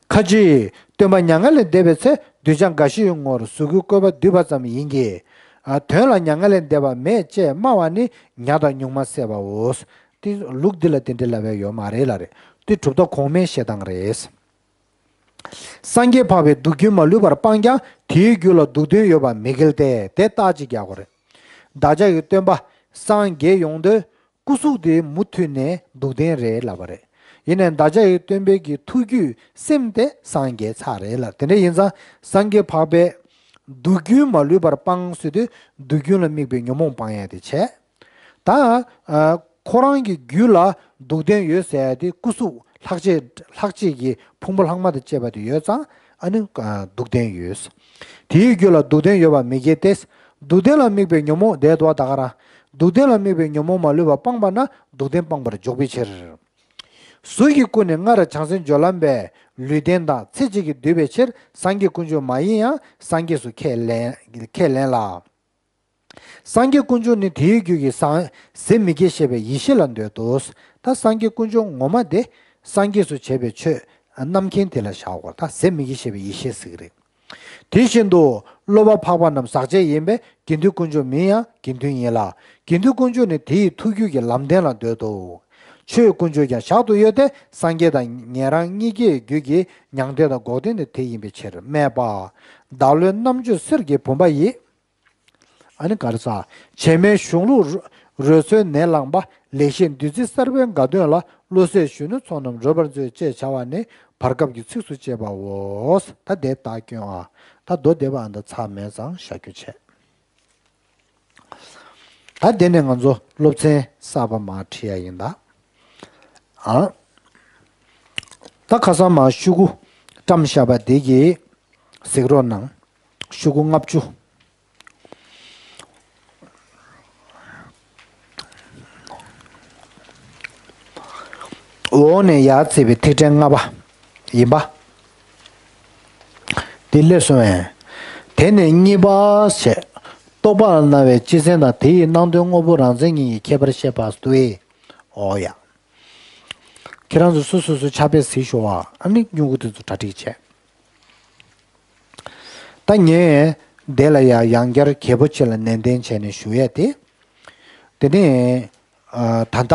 ཁ་ཅིག་སྟོན་པ་མྱ་ངན་ལས་འདས་པའི་ཚེ་གདུལ་བྱ་འགའ་ཞིག་གི་ངོར་གཟུགས་སྐུའི་བཀོད་པ་བསྡུས་པ་ཙམ་ཡིན་གྱི། ཨ། དོན་ལ་མྱ་ངན་ལས་འདས་པ་མེད་ཅེས་སྨྲ་བ་ནི་ཉ་དང་སྨྱུག་མ་བསད་པའོ། དེ་ལུགས་འདི་ལ་དེ་འདྲ་ལབ་ཡ་ཡོད་མ་རེད་ལབ་རེད། དེ་གྲུབ་མཐའ་གོང་མའི་བཤད་སྟངས་རེད། སངས་རྒྱས་འཕགས་པས་སྡུག་བསྔལ་མ་ལུས་པར་སྤངས་ཀྱང་། དེའི་རྒྱུད་ལ་སྡུག་བདེན་ཡོད་པ་མི་འགལ་ཏེ། དེ་རྟགས་ཅིག་རྒྱག་དགོས་རེད། བདག་ཅག་གི་སྟོན་པ་སངས་རྒྱས་ཡོང་དུས་སྐུ་གཟུགས་དེ་མུ་མཐུད་ནས་སྡུག་བདེན་རེད་ལབ་པ་རེད། ཡིན་ནའི་བདག་ཅག་གི་སྟོན་པའི་གི་ཐུགས་རྒྱུད་སེམས་དེ་སངས་རྒྱས་ཚར་རེད་ལབ། དེ་འདྲ་ཡིན་ཙང་སངས་རྒྱས་འཕགས་པས་སྡུག་བསྔལ་མ་ལུས་པར་སྤངས་ཟེར་དུས་སྡུག་བསྔལ་ལ་དམིགས་པའི་ཉོན་མོངས་སྤང་ཡ་དེ་བྱས། ད། ཨ། ཁོ་རང་གི་རྒྱུད་ལ་སྡུག་བདེན་ཡོད་ཟེར་ཡ་དེ་སྐུ་གཟུགས་ལྷག་བཅས་ལྷག་བཅས་ཀྱི་ཕུང་པོ་ལྷག་མ་དང་བཅས་པ་དེ་ཡོད་ཙང་ཨ་ནི། ཨ། སྡུག་བདེན་ཡོད། དེའི་རྒྱུད་ལ་སྡུག་བདེན་ཡོད་པ་མི་འགལ་ཏེ། སྡུག་བདེན་ལ་དམིགས་པའི་ཉོན་མོངས་དེ་འདུག་བ་ད་ག་རང་། སྡུག་བདེན་ལ་དམིགས་པའི་ཉོན་མོངས་མ་ལུས་པ་སྤངས་པ་ན་སྡུག་བདེན་སྤངས་པར་འཇོག་པའི་ཕྱིར། གཟུགས་ཀྱི་སྐུ་ནི་སྔར་བྱང་སེམས་སྦྱོར་ལམ་པས་ལུས་རྟེན་དང་ཚེ་གཅིག་གིས་བསྡུས་པའི་ཕྱིར་སངས་རྒྱས་དཀོན་མཆོག་མ་ཡིན་ཡང་སངས་རྒྱས་སུ་ཁས་ལེན་ཁས་ལེན་ལ། སངས་རྒྱས་དཀོན་མཆོག་ནི་དེའི་རྒྱུད་ཀྱི་ཟ་ཟད་མི་སྐྱེ་ཞེས་པའི་ཡེ་ཤེས་ལ་འདོད་དོ། ད་སངས་རྒྱས་དཀོན་མཆོག་ངོ་མ་དེ་སངས་རྒྱས་སུ་བྱེད་པའི་ཆོས་རྣམ་མཁྱེན་དེ་ལ་བཞག་དགོས། ད་ཟད་མི་སྐྱེ་ཞེས་པའི་ཡེ་ཤེས་ཟེར་གྱི་རེད། དེ་བཞིན་དུ་སློབ་པ་འཕགས་པ་རྣམས་ཟག་བཅས་ཡིན་པས་དགེ་འདུན་དཀོན་མཆོག་མིན་ཡང་དགེ་འདུན་ཡིན་ལ། དགེ་འདུན་དཀོན་མཆོག་ནི་དེ་ཡི་ཐུགས་རྒྱུད་ཀྱི་ལམ་བདེན་ལ་འདོད་དོ། ཆོས་དཀོན་མཆོག་ཀྱང་ཞག་ཏུ་ཡོད་དེ་སངས་རྒྱས་དང་ཉན་རང་གཉིས་ཀའི་རྒྱུད་ཀྱི་མྱང་འདས་དང་འགོག་བདེན་ནི་དེ་ཡིན་པའི་ཕྱིར་སྨྲས་པ། བདག་བློའི་རྣམ་དཔྱོད་གསེར་གྱི་བུམ་པ་ཡིས། ཨ་ནི་ག་རེ་ཟ། བྱེ་མའི་གཞུང་ལུགས་རོལ་མཚོའི་ནད་ལངས་པ། ལེགས་བཤད་བདུད་རྩི་གསར་པའི་དགའ་སྟོན་ལ། བློ་གསལ་གཞོན་ནུ་ཚོགས་རྣམས་རོལ་པར་མཛོད། ཅེས་བྱ་བ་ནི་བར་སྐབས་ཀྱི་ཚིགས་སུ་བཅད་པའོ། ད་དེ་ལྟར་སྐྱོན་ཨ། ད་མདོ་སྡེ་པ་ཨ་འདི་ཚར་མེད་ཙང་བཞག་རྒྱུ་བྱས། ད་དེ་ནས་ང་ཚོ་སློབ་ཚན་གསར་པ་མར་ཁྲིད་ཡ་ཡིན་ད། ཨ། ད་ཁ་སང་མར་ཤོག་གུ་བཀྲམ་བཞག་པ་དེ་གི་གཟིགས་རོགས་གནང་། ཤོག་གུ་ལྔ་བཅུ། འོག་ནས་ཡར་བརྩིས་པའི་ཐིག་ཕྲེང་ལྔ་པ་ཡིན་པ། དེ་སླེབས་སོང་བས། དེ་ནས་གཉིས་པ་བྱས། རྟོག་པ་ལ་སྣང་བའི་སྤྱི་མཚན་དང་དེ་ཡི་སྣང་དོན་དངོས་པོ་རང་མཚན་ཉིད་ཀྱི་ཁྱད་པར་བཤད་པ་སྟེ། འོ་ཡ། ཁྱེད་རང་ཚོ་སོ་སོ་སོ་ཕྱག་དཔེ་གཟིགས་ཤོག་ཨ། ཨ་ནི་སྨྱུ་གུ་དེ་ཚོ་གྲ་སྒྲིག་བྱས། ད་ངས་དེ་ལ་ཡང་ཡང་བསྐྱར་གལ་པོ་ཆེ་ལ་ནན་ཏན་བྱས་ནས་ཞུ་ཡས་དེ། དེ་ནས་ཨ། ད་ལྟ་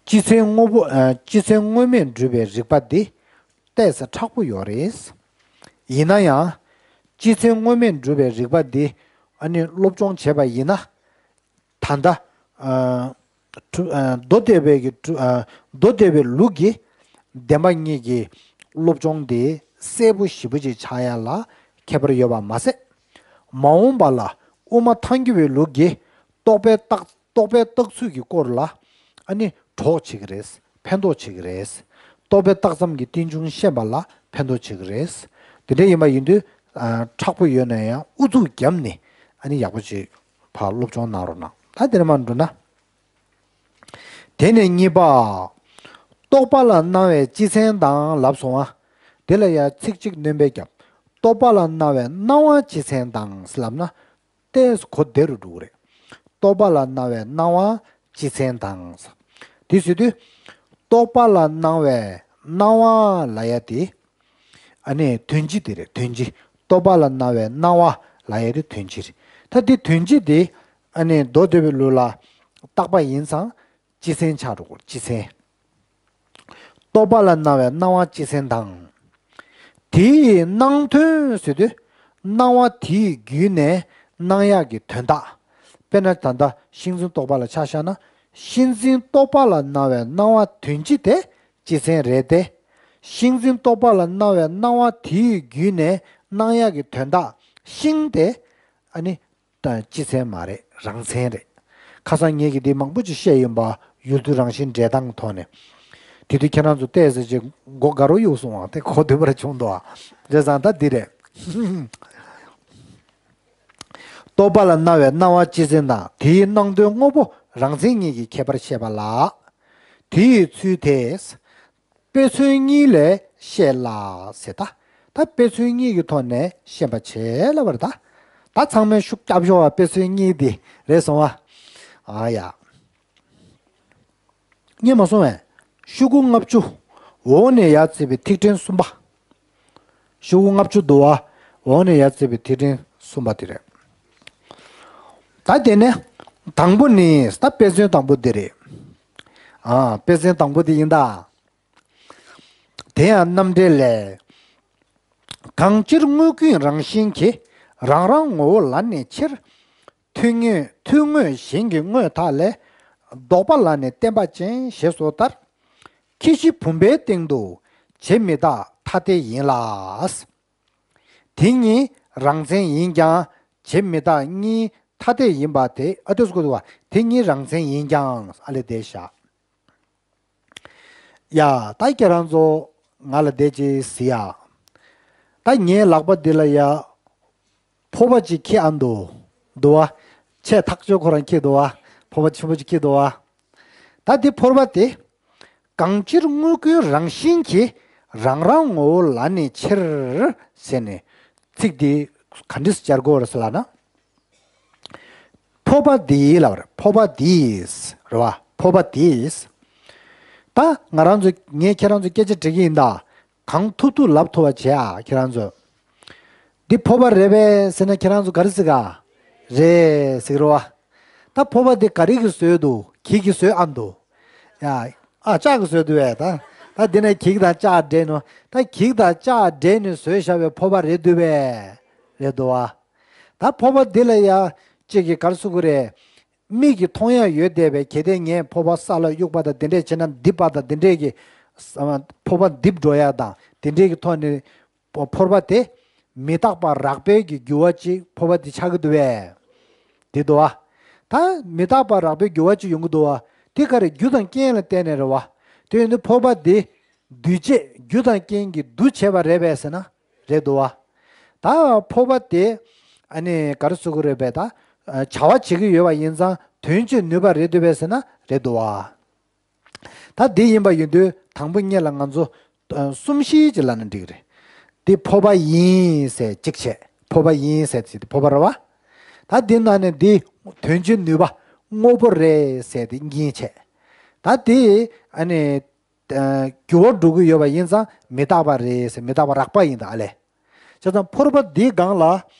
སྤྱི་མཚན་དངོས་པོ་ཨ། སྤྱི་མཚན་དངོས་མེད་སྒྲུབ་པའི་རིགས་པ་འདི་ཏོག་ཙམ་མཁྲེགས་པོ་ཡོད་རེད། ཡིན་ན་ཡང་སྤྱི་མཚན་དངོས་མེད་སྒྲུབ་པའི་རིགས་པ་འདི་ཨ་ནི་སློབ་སྦྱོང་བྱས་པ་ཡིན་ན། ད་ལྟ་ཨ། གྲུབ་ཨ། མདོ་སྡེ་པའི་གི་གྲུབ་ཨ། མདོ་སྡེ་པའི་ལུགས་ཀྱི་བདེན་པ་གཉིས་ཀྱི་སློབ་སྦྱོང་དེ་གསལ་པོ་ཞིབ་པོ་ཅིག་ཆགས་ཡ་ལ་ཁྱད་པར་ཡོད་པ་མ་ཟད། མ་འོངས་པ་ལ་དབུ་མ་ཐལ་འགྱུར་བའི་ལུགས་ཀྱི་རྟོག་པའི་རྟགས་རྟོག་པའི་རྟགས་ཚུལ་གྱི་སྐོར་ལ་ ཨ་ནི་གྲོགས་བྱེད་ཀྱི་རེད། ཕན་ཐོགས་བྱེད་ཀྱི་རེད། རྟོག་པས་བཏགས་ཙམ་གྱི་རྟེན་འབྱུང་ཤེས་པ་ལ་ཕན་ཐོགས་བྱེད་ཀྱི་རེད། དེ་འདྲ་ཡིན་པ་ཡིན་དུས། ཨ། མཁྲེགས་པོ་ཡོད་ན་ཡང་ཨུ་ཚུགས་བརྒྱབ་ནས་ཨ་ནི་ཡག་པོ་ཅིག་ཕར་སློབ་སྦྱོང་གནང་རོགས་གནང་། ད་དེ་ནས་མར་འགྲོ་ན། དེ་ནས་གཉིས་པ། རྟོག་པ་ལ་སྣང་བའི་སྤྱི་མཚན་དང་ལབ་སོང་བ། དེ་ལ་ཡང་ཚིག་གཅིག་སྣོན་པས་བརྒྱབ། རྟོག་པ་ལ་སྣང་བའི་སྣང་བ་སྤྱི་མཚན་དང་ལབ་ན། ཏོག་ཙམ་གོ་བདེ་རུ་འགྲོ་གི་རེད། རྟོག་པ་ལ་སྣང་བའི་སྣང་བ་སྤྱི་མཚན་དང་། དེ་ཟེར་དུས། རྟོག་པ་ལ་སྣང་བའི་སྣང་བ་ལབ་ཡ་དེ། ཨ་ནི་དོན་སྤྱི་དེ་རེད། དོན་སྤྱི། རྟོག་པ་ལ་སྣང་བའི་སྣང་བ་ལབ་ཡ་དེ་དོན་སྤྱི་རེད། ད་དེ་དོན་སྤྱི་དེ། ཨ་ནི་མདོ་སྡེ་པའི་ལུགས་ལ་བཏགས་པ་ཡིན་ཙང་། སྤྱི་མཚན་ཆགས་འགྲོ་གི་རེད། སྤྱི་མཚན། རྟོག་པ་ལ་སྣང་བའི་སྣང་བ་སྤྱི་མཚན་དང་། དེའི་སྣང་དོན་ཟེར་དུས། སྣང་བ་དེའི་བརྒྱུད་ནས་སྣང་ཡག་གི་དོན་དག། དཔེར་ན་ད་ལྟ་ཤིང་འཛིན་རྟོག་པ་ལ་ཆ་བཞག་ན། ཤིང་འཛིན་རྟོག་པ་ལ་སྣང་བའི་སྣང་བ་དོན་སྤྱི་དེ་སྤྱི་མཚན་རེད་དེ། ཤིང་འཛིན་རྟོག་པ་ལ་སྣང་བའི་སྣང་བ་དེའི་བརྒྱུད་ནས་སྣང་ཡག་གི་དོན་དག་ཤིང་དེ། ཨ་ནི། ད་སྤྱི་མཚན་མ་རེད། རང་མཚན་རེད། ཁ་སང་ངེད་ཀྱིས་འདི་མང་པོ་ཅིག་བཤད་ཡིན་པ། ཡུལ་དུས་རང་བཞིན་འདྲེས་སྟངས་ཐོག་ནས། དེ་དུས་ཁྱེད་རང་ཚོ་ཏོག་ཙམ་ཅིག་མགོ་དགའ་རོགས་གཡུགས་སོང་བ། དེ་གོ་བདེ་བར་བྱུང་འདུག་ཨ། བྱས་ཙང་ད་འདི་རེད། རྟོག་པ་ལ་སྣང་བའི་སྣང་བ་སྤྱི་མཚན་དང་། དེའི་སྣང་དོན་དངོས་པོ་རང་མཚན་ཉིད་ཀྱི་ཁྱད་པར་བཤད་པ་ལ། དེའི་ཚུལ་དེ། དཔེ་མཚོན་གཉིས་ལས་བཤད་ལ་ཟེར། ད་ད་དཔེ་མཚོན་གཉིས་ཀྱི་ཐོག་ནས་བཤད་པ་བྱེད་ལབ་པ་རེད། ད་ད་ཚང་མས་ཤུགས་རྒྱབ་ཤོག་ཨ། དཔེ་མཚོན་གཉིས་འདི་རེད་སོང་ཨ། ཨ་ཡ། རྙེད་མ་སོང་བས། ཤོག་གུ་ལྔ་བཅུ། འོག་ནས་ཡར་བརྩིས་པའི་ཐིག་ཕྲེང་གསུམ་པ། ཤོག་གུ་ལྔ་བཅུ་འདུག་བ། འོག་ནས་ཡར་བརྩིས་པའི་ཐིག་ཕྲེང་གསུམ་པ་དེ་རེད། ད་དེ་ནས་དང་པོ་ནི། ད་དཔེ་མཚོན་དང་པོ་འདི་རེད། ཨ། དཔེ་མཚོན་དང་པོ་འདི་ཡིན་ད། དེ་ཡང་རྣམ་འགྲེལ་ལས། གང་སྤྱིར་དངོས་ཀུན་རང་བཞིན་གྱིས། རང་རང་ངོ་བོ་ལ་ནི་ཕྱིར། ཐུན་དངོས་ཐུན་དངོས་གཞན་གྱི་དངོས་དག་ལས། ལྡོག་པ་ལ་ནི་བརྟེན་པ་ཅན་ཞེས་སོགས་ལྟར། ཁྱད་གཞི་བུམ་པའི་སྟེང་དུ་བྱས་མི་རྟག་ཐ་དད་ཡིན་ལ། དེ་གཉིས་རང་མཚན་ཡིན་ཀྱང་བྱས་མི་རྟག་གཉིས་ཐ་དད་ཡིན་པ་དེ། ཨ། དེ་སྐོར་དུ་བ། དེ་གཉིས་རང་མཚན་ཡིན་ཀྱང་། ཨ་ལས་དེ་བཞག་ཡ། ད་ཁྱེད་རང་ཚོ་ང་ལ་བསྡད་ཅིག་ཟེར་ཡ། ད་ངའི་ལག་པ་འདི་ལ་ཡ། ཕོར་པ་ཅིག་འཁྱེར་ཨ་འདུག་འདུག་བ། ཆེས་ཐག་ཆོད་ཁོ་རང་འཁྱེར་འདུག་བ། ཕོར་པ་ཆེན་པོ་ཅིག་འཁྱེར་འདུག་བ། ད་འདི་ཕོར་པ་དེ། གང་སྤྱིར་དངོས་ཀུན་རང་བཞིན་གྱིས། རང་རང་ངོ་བོ་ལ་ནི་ཕྱིར། ཟེར་ནས། ཚིག་འདི་ག་འདྲས་སྦྱར་དགོས་རེད་ཟེར་ལབ་ན། ཕོར་པ་འདི་ལབ་རེད། ཕོར་པ་འདིས། རེད་བ། ཕོར་པ་འདིས། ད་ང་རང་ཚོ། ངས་ཁྱེད་རང་ཚོ་སྐད་ཆ་དྲི་གི་ཡིན་ད། གང་ཐུབ་ཐུབ་ལབ་ཐུབ་པ་བྱེད་ཨ། ཁྱེད་རང་ཚོ། འདི་ཕོར་པ་རེད་པས་ཟེར་ན་ཁྱེད་རང་ཚོ་ག་རེ་ཟེར་ག་རེད་ཟེར་གི་རེད་བ། ད་ཕོར་པ་འདི་ག་རེ་གིས་བཟོས་འདུག་གྱིས་གིས་བཟོས་ཨ་འདུག་ཡ། ཨ། ལྕགས་ཀྱིས་བཟོས་འདུག་བས། ད་ད་འདི་ནས་གྱིས་དང་ལྕགས་འདྲེས་ནོ། ད་གྱིས་དང་ལྕགས་འདྲེས་ནས་བཟོས་བཞག་པའི་ཕོར་པ་རེད་འདུག་བས། རེད་འདུག་བ། ད་ཕོར་པ་འདི་ལ་ཡ། གཅིག་གིས་ག་རེ་ཟེར་གི་རེད། མིག་གིས་མཐོང་ཡ་ཡོད་བསྡད་པས། གལ་ཏེ་ངས་ཕོར་པ་ས་ལ་གཡུག་པ་དང་དེ་འདྲས་བྱས་ན། རྡིབ་པ་དང་དེ་འདྲས་ཀྱི། ཕོར་པ་རྡིབ་འགྲོ་ཡ་དང་དེ་འདྲས་ཀྱི་ཐོག་ནས། ཕོ་ཕོར་པ་དེ་མི་རྟག་པ་རགས་པའི་གི་འགྱུར་བ་ཅིག་ཕོར་པ་དེ་ཆགས་ཀྱི་འདུག་བས། དེ་འདུག་བ། ད་མི་རྟག་པ་རགས་པའི་འགྱུར་བ་ཅིག་ཡོང་གི་འདུག་བ། དེ་ག་རེ། རྒྱུ་དང་རྐྱེན་ལ་བརྟེན་ནས་རེད་བ། དེ་ཡིན་དུས་ཕོར་པ་དེ་འདུས་བྱས། རྒྱུ་དང་རྐྱེན་གྱིས་འདུ་བྱས་པ་རེད་པས་ཟེར་ན། རེད་འདུག་བ། ད་ཕོར་པ་དེ། ཨ་ནི་ག་རེ་ཟེར་གི་རེད་པས། ད་བྱ་བ་བྱེད་ཀྱི་ཡོད་པ་ཡིན་ཙང་དོན་བྱེད་ནུས་པ་རེད་འདུག་བས་ཟེར་ན། རེད་འདུག་བ། ད་འདི་ཡིན་པ་ཡིན་དུས་དང་པོ་ཉིད་ལ་ང་ཚོ། ཨ། གསུམ་བཞི་ཅིག་ལབ་ན་འགྲིག་གི་རེད། འདི་ཕོར་པ་ཡིན་ཟེར་གཅིག་བྱས། ཕོར་པ་ཡིན་ཟེར་དེ་ཕོར་པ་རེད་བ། ད་འདི་ནང་ནས་འདི་དོན་བྱེད་ནུས་པ་དངོས་པོ་རེད་ཟེར་དེ་གཉིས་བྱས། ད་འདི། ཨ་ནི། ཨ། འགྱུར་བ་འགྲོ་གི་ཡོད་པ་ཡིན་ཙང་མི་རྟག་པ་རེད་ཟེར། མི་རྟག་པ་རགས་པ་ཡིན་ད། ཨ་ལས། བྱས་ཙང་ཕོར་པ་འདིའི་སྒང་ལ་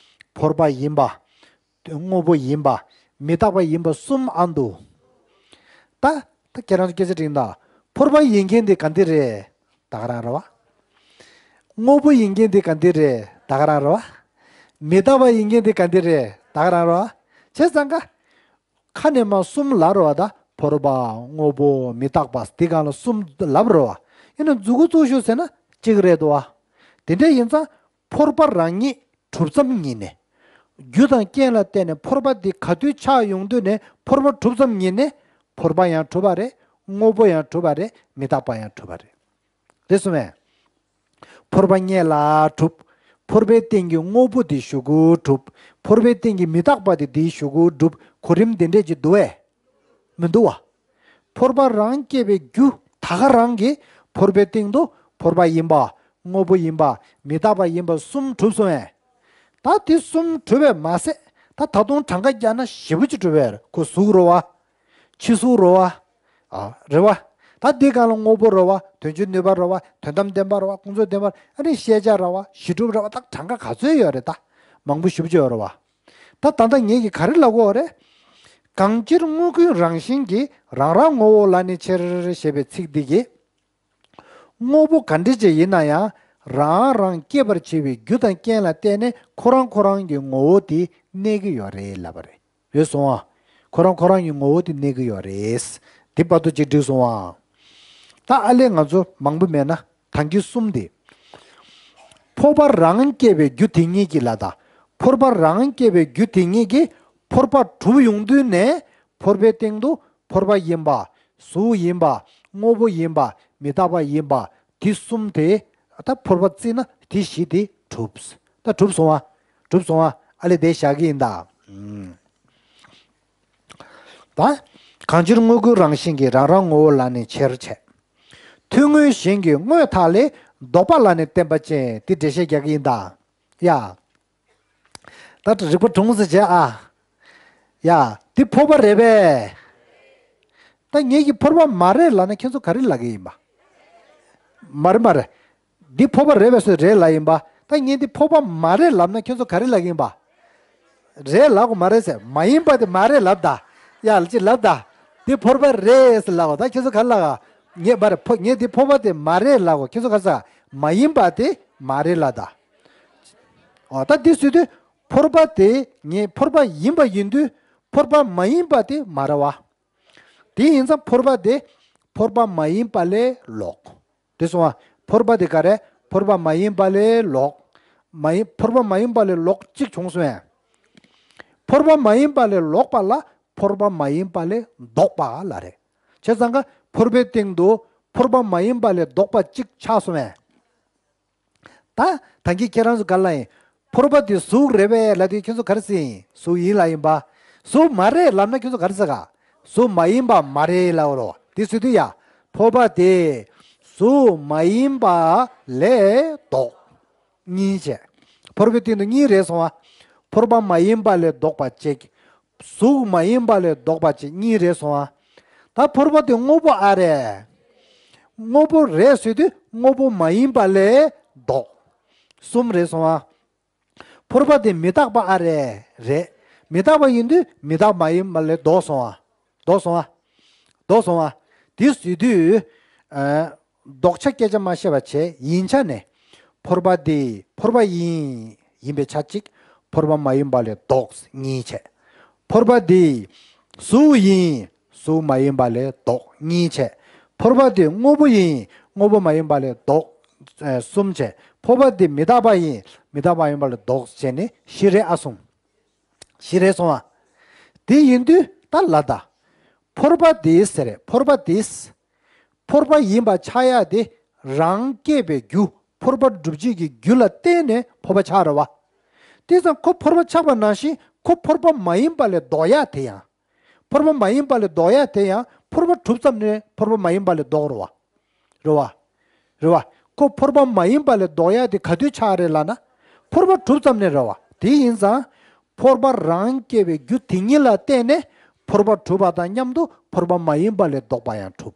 ཕོར་པ་ཡིན་པ། དངོས་པོ་ཡིན་པ། མི་རྟག་པ་ཡིན་པ་གསུམ་ཨ་འདུག་ད་ད་ཁྱེད་རང་ཚོ་སྐད་ཆ་དྲིས་ན། ཕོར་པ་ཡིན་མཁན་དེ་ག་འདི་རེད། ད་ག་རང་རེད་བ། དངོས་པོ་ཡིན་མཁན་དེ་ག་འདི་རེད། ད་ག་རང་རེད་བ། མི་རྟག་པ་ཡིན་མཁན་དེ་ག་འདི་རེད། ད་ག་རང་རེད་བ། བྱས་ཙང་ཀ་ཁ་ནས་མར་གསུམ་ལབ་རེད་བ། ད་ཕོར་པ། དངོས་པོ། མི་རྟག་པ། འདི་སྒང་ལ་གསུམ་ལབ་རེད་བ། ཡིན་ན་མཛུབ་གུ་བཙུགས་ཤོག་ཟེར་ན་གཅིག་རེད་འདུག་བ། དེ་འདྲ་ཡིན་ཙང་ཕོར་པ་རང་ཉིད་གྲུབ་ཙམ་ཉིད་ནས། རྒྱུ་དང་རྐྱེན་ལ་བརྟེན་ནས་ཕོར་པ་འདི་ག་དུས་ཆགས་ཡོང་དུས་ནས་ཕོར་པ་གྲུབ་ཙམ་ཉིད་ནས་ཕོར་པ་ཡང་གྲུབ་པ་རེད། དངོས་པོ་ཡང་གྲུབ་པ་རེད། མི་རྟག་པ་ཡང་གྲུབ་པ་རེད། རེད་སོང་ངས། ཕོར་པ་རྙེད་ལ་གྲུབ། ཕོར་པའི་སྟེང་གི་དངོས་པོ་དེ་གཞུག་གུ་གྲུབ། ཕོར་པའི་སྟེང་གི་མི་རྟག་པ་དེ་དེའི་གཞུག་གུ་གྲུབ། གོ་རིམ་དེ་འདྲས་ཅིག་འདུག་བས། མི་འདུག་བ། ཕོར་པ་རང་སྐྱེས་པའི་རྒྱུ་ད་ག་རང་གིས་ཕོར་པའི་སྟེང་དུ་ཕོར་པ་ཡིན་པ། དངོས་པོ་ཡིན་པ། མི་རྟག་པ་ཡིན་པ་གསུམ་གྲུབ་སོང་ངས། ད་དེ་གསུམ་གྲུབ་པས་མ་ཟད། ད་ད་དུང་གྲངས་ཀ་རྒྱག་ན་ཞེ་པོ་ཅིག་གྲུབ་པས། ཁོ་གཟུགས་རེད་བ། ཕྱི་གཟུགས་རེད་བ། ཨ། རེད་བ། ད་འདི་སྒང་ལ་དངོས་པོ་རེད་བ། དོན་སྤྱི་ནུས་པ་རེད་བ། དོན་དམ་བདེན་པ་རེད་བ། ཀུན་རྫོབ་བདེན་པ་རེད། ཨ་ནི་ཤེས་བྱ་རེད་བ། གཞི་གྲུབ་རེད་བ། ད་གྲངས་ཀ་ག་ཚོད་ཡོད་རེད། ད་མང་པོ་ཞེ་པོ་ཅིག་ཡོད་རེད་བ། ད་ད་ལྟ་ངེད་ཀྱིས་ག་རེ་ལབ་དགོས་རེད། གང་ཕྱིར་དངོས་ཀུན་རང་བཞིན་གྱིས། རང་རང་ངོ་བོ་ལ་ནི་ཕྱིར། ཞེས་པའི་ཚིག་འདི་གིས། དངོས་པོ་ག་འདྲ་ཅིག་ཡིན་ན་ཡང་རང་རང་སྐྱེད་པར་བྱེད་པའི་རྒྱུ་དང་རྐྱེན་ལ་བརྟེན་ནས་ཁོ་རང་ཁོ་རང་གི་ངོ་བོ་དེ་གནས་ཀྱི་ཡོད་རེད་ལབ་པ་རེད། ཡོད་སོང་ཨ། ཁོ་རང་ཁོ་རང་གི་ངོ་བོ་དེ་གནས་ཀྱི་ཡོད་རེད། དེ་བར་དུ་ཅིག་འགྲིག་སོང་ཨ། ད་ཨ་ལས་ང་ཚོ་མང་པོ་མེད་ན་ཐང་གི་གསུམ་དེ། ཕོར་པ་རང་སྐྱེས་པའི་རྒྱུ་དེ་ཉིད་ཀྱིས་ལ་ད། ཕོར་པ་རང་སྐྱེས་པའི་རྒྱུ་དེ་ཉིད་ཀྱིས་ཕོར་པ་གྲུབ་ཡོང་དུས་ནས་ཕོར་པའི་སྟེང་དུ་ཕོར་པ་ཡིན་པ། གཟུགས་ཡིན་པ། དངོས་པོ་ཡིན་པ། མི་རྟག་པ་ཡིན་པ། དེ་གསུམ་དེ། ད་ཕོར་པ་བརྩིས་ན་དེ་བཞི་དེ་གྲུབ། ད་གྲུབ་སོང་བ། གྲུབ་སོང་བ། ཨ་ལས་དེ་བཞག་གི་ཡིན་ད། ད། གང་ཕྱིར་དངོས་ཀུན་རང་བཞིན་གྱིས། རང་རང་ངོ་བོ་ལ་ནི་ཕྱིར་བྱས། ཐུང་ངུ་གཞན་གྱི་དངོས་དག་ལས། ལྡོག་པ་ལ་ནི་བརྟེན་པ་ཅན། དེ་འགྲེལ་བཤད་རྒྱག་གི་ཡིན་ད། ཡ། ད་རིག་པ་གྲུང་ཟེར་བྱས་ཨ། ཡ། འདི་ཕོར་པ་རེད་པས། ད་ངེད་ཀྱིས་ཕོར་པ་མ་རེད་ལབ་ན་ཁྱེད་ཚོ་ག་རེ་ལབ་ཀྱི་ཡིན་པ། མ་རེད་མ་རེད། འདི་ཕོར་པ་རེད་པས་སུས་རེད་ལབ་ཡིན་པ། ད་ངས་འདི་ཕོར་པ་མ་རེད་ལབ་ན་ཁྱེད་ཚོ་ག་རེ་ལབ་ཀྱི་ཡིན་པ། རེད་ལབ་དགོས་མ་རེད་ཟེར། མ་ཡིན་པ་དེ་མ་རེད་ལབ་ད། ཡ་ལ་ཅིག་ལབ་ད། འདི་ཕོར་པ་རེད་ཟེར་ལབ་དགོས། ད་ཁྱེད་ཚོ་ག་རེ་ལབ་ག་ངས་མ་རེད་ཕོ་ངས་འདི་ཕོར་པ་དེ་མ་རེད་ལབ་དགོས། ཁྱེད་ཚོ་ག་རེ་ཟེར། མ་ཡིན་པ་དེ་མ་རེད་ལབ་ད། ཨོ་ད་འདི་ཟེར་དུས། ཕོར་པ་དེ་ངས་ཕོར་པ་ཡིན་པ་ཡིན་དུས། ཕོར་པ་མ་ཡིན་པ་དེ་མ་རེད་བ། དེ་ཡིན་ཙང་ཕོར་པ་དེ་ཕོར་པ་མ་ཡིན་པ་ལས་ལོག་དེ་སོང་བ། ཕོར་པ་དེ་ག་རེ། ཕོར་པ་མ་ཡིན་པ་ལས་ལོག་མ་ཡིན་ཕོར་པ་མ་ཡིན་པ་ལས་ལོག་གཅིག་བྱུང་སོང་ངས། ཕོར་པ་མ་ཡིན་པ་ལས་ལོག་པ་ལ་ཕོར་པ་མ་ཡིན་པ་ལས་ལྡོག་པ་ལབ་རེད། བྱས་ཙང་ཀ་ཕོར་པའི་སྟེང་དུ་ཕོར་པ་མ་ཡིན་པ་ལས་ལྡོག་པ་གཅིག་ཆགས་སོང་ངས། ད་ད་གིན་ཁྱེད་རང་ཚོ་ག་རེ་ལབ་ཡིན། ཕོར་པ་དེ་གཟུགས་རེད་པས་ལབ་དུས་ཁྱེད་ཚོ་ག་རེ་ཟེར་ཡིན། གཟུགས་ཡིན་ལབ་ཡིན་པ། གཟུགས་མ་རེད་ལབ་ན་ཁྱེད་ཚོ་ག་རེ་ཟེར་ག་གཟུགས་མ་ཡིན་པ་མ་རེད་ལབ་རོ། དེ་ཟེར་དུས་ཡ། ཕོར་པ་དེ་གཟུགས་མ་ཡིན་པ་ལས་ལྡོག་གཉིས་བྱས། ཕོར་པའི་སྟེང་དུ་གཉིས་རེད་སོང་བ། ཕོར་པ་མ་ཡིན་པ་ལས་ལྡོག་པ་གཅིག་གཟུགས་མ་ཡིན་པ་ལས་ལྡོག་པ་གཅིག་གཉིས་རེད་སོང་བ། ད་ཕོར་པ་དེ་དངོས་པོ་ཨ་རེད། དངོས་པོ་རེད་ཟེར་དུས་དངོས་པོ་མ་ཡིན་པ་ལས་ལྡོག་གསུམ་རེད་སོང་བ། ཕོར་པ་དེ་མི་རྟག་པ་ཨ་རེད། རེད། མི་རྟག་པ་ཡིན་དུས་མི་རྟག་མ་ཡིན་པ་ལས་ལྡོག་སོང་བ། ལྡོག་སོང་བ། ལྡོག་སོང་བ། དེ་ཟེར་དུས། ཨ། ལྡོག་ཆ་སྐད་ཆ་མ་བཤད་པ་བྱས་ཡིན་ཆ་ནས། ཕོར་པ་དེ་ཕོར་པ་ཡིན། ཡིན་པའི་ཆ་གཅིག་ཕོར་པ་མ་ཡིན་པ་ལས་ལྡོག་གཉིས་བྱས། ཕོར་པ་དེ་གཟུགས་ཡིན། གཟུགས་མ་ཡིན་པ་ལས་ལྡོག་གཉིས་བྱས། ཕོར་པ་དེ་དངོས་པོ་ཡིན། དངོས་པོ་མ་ཡིན་པ་ལས་ལྡོག་ཨ། གསུམ་བྱས། ཕོར་པ་དེ་མི་རྟག་པ་ཡིན། མི་རྟག་པ་མ་ཡིན་པ་ལས་ལྡོག་བྱས་ནས་བཞི་རེད་ཨ་སོང་། བཞི་རེད་སོང་བ། དེ་ཡིན་དུས་ད་ལ་ད། ཕོར་པ་དེ་ཟེར་རེད། ཕོར་པ་དེ། ཕོར་པ་ཡིན་པ་ཆགས་ཡ་དེ་རང་སྐྱེས་པའི་རྒྱུ་ཕོར་པ་སྒྲུབ་བྱེད་ཀྱི་རྒྱུ་ལ་བརྟེན་ནས་ཕོར་པ་ཆགས་རེད་བ། དེ་ཙང་ཁོ་ཕོར་པ་ཆགས་པ་ནང་བཞིན་ཁོ་ཕོར་པ་མ་ཡིན་པ་ལས་ལྡོག་ཡ་དེ་ཡང་། ཕོར་པ་མ་ཡིན་པ་ལས་ལྡོག་ཡ་དེ་ཡང་ཕོར་པ་གྲུབ་ཙམ་ནས་ཕོར་པ་མ་ཡིན་པ་ལས་ལྡོག་རེད་བ། རེད་བ། རེད་བ། ཁོ་ཕོར་པ་མ་ཡིན་པ་ལས་ལྡོག་ཡ་དེ་ག་དུས་ཆགས་རེད་ལབ་ན། ཕོར་པ་གྲུབ་ཙམ་ནས་རེད་བ། དེ་ཡིན་ཙང་། ཕོར་པ་རང་སྐྱེ་བའི་རྒྱུ་དེ་ཉིད་ལ་བརྟེན་ནས་ཕོར་པ་གྲུབ་པ་དང་མཉམ་དུ་ཕོར་པ་མ་ཡིན་པ་ལས་ལྡོག་པ་ཡང་གྲུབ།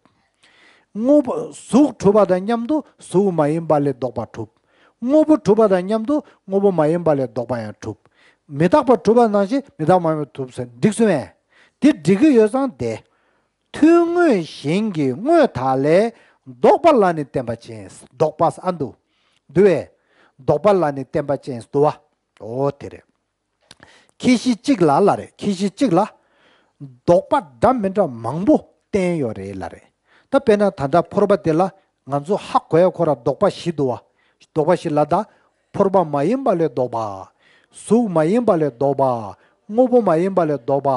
དངོས་པོ་གཟུགས་གྲུབ་པ་དང་མཉམ་དུ་གཟུགས་མ་ཡིན་པ་ལས་ལྡོག་པ་གྲུབ། དངོས་པོ་གྲུབ་པ་དང་མཉམ་དུ་དངོས་པོ་མ་ཡིན་པ་ལས་ལྡོག་པ་ཡང་གྲུབ། མི་རྟག་པ་གྲུབ་པ་ནང་བཞིན་མི་རྟག་པ་མ་ཡིན་པ་གྲུབ་ཟེར་འགྲིག་སོང་ངས། དེ་འགྲིག་གི་ཡོད་ཙང་དེ། ཐུང་ངུ་གཞན་གྱི་དངོས་དག་ལས། ལྡོག་པ་ལ་ནི་བརྟེན་པ་ཅན། ལྡོག་པ་ཨ་འདུག་འདུག་བས། ལྡོག་པ་ལ་ནི་བརྟེན་པ་ཅན་འདུག་བ། འོ་དེ་རེད། ཁྱད་གཞི་གཅིག་ལ་ལ་རེད། ཁྱད་གཞི་གཅིག་ལ། ལྡོག་པ་འདྲ་མི་འདྲ་མང་པོ་བསྟན་ཡོད་རེད་ལ་རེད། ད་དཔེར་ན་ད་ལྟ་ཕོར་པ་དེ་ལ་ང་ཚོ་ཧ་གོ་ཡ་ཁོ་ར་ལྡོག་པ་བཞི་འདུག་བ། ལྡོག་པ་བཞི་ལ་ད། ཕོར་པ་མ་ཡིན་པ་ལས་ལྡོག་པ། གཟུགས་མ་ཡིན་པ་ལས་ལྡོག་པ། དངོས་པོ་མ་ཡིན་པ་ལས་ལྡོག་པ།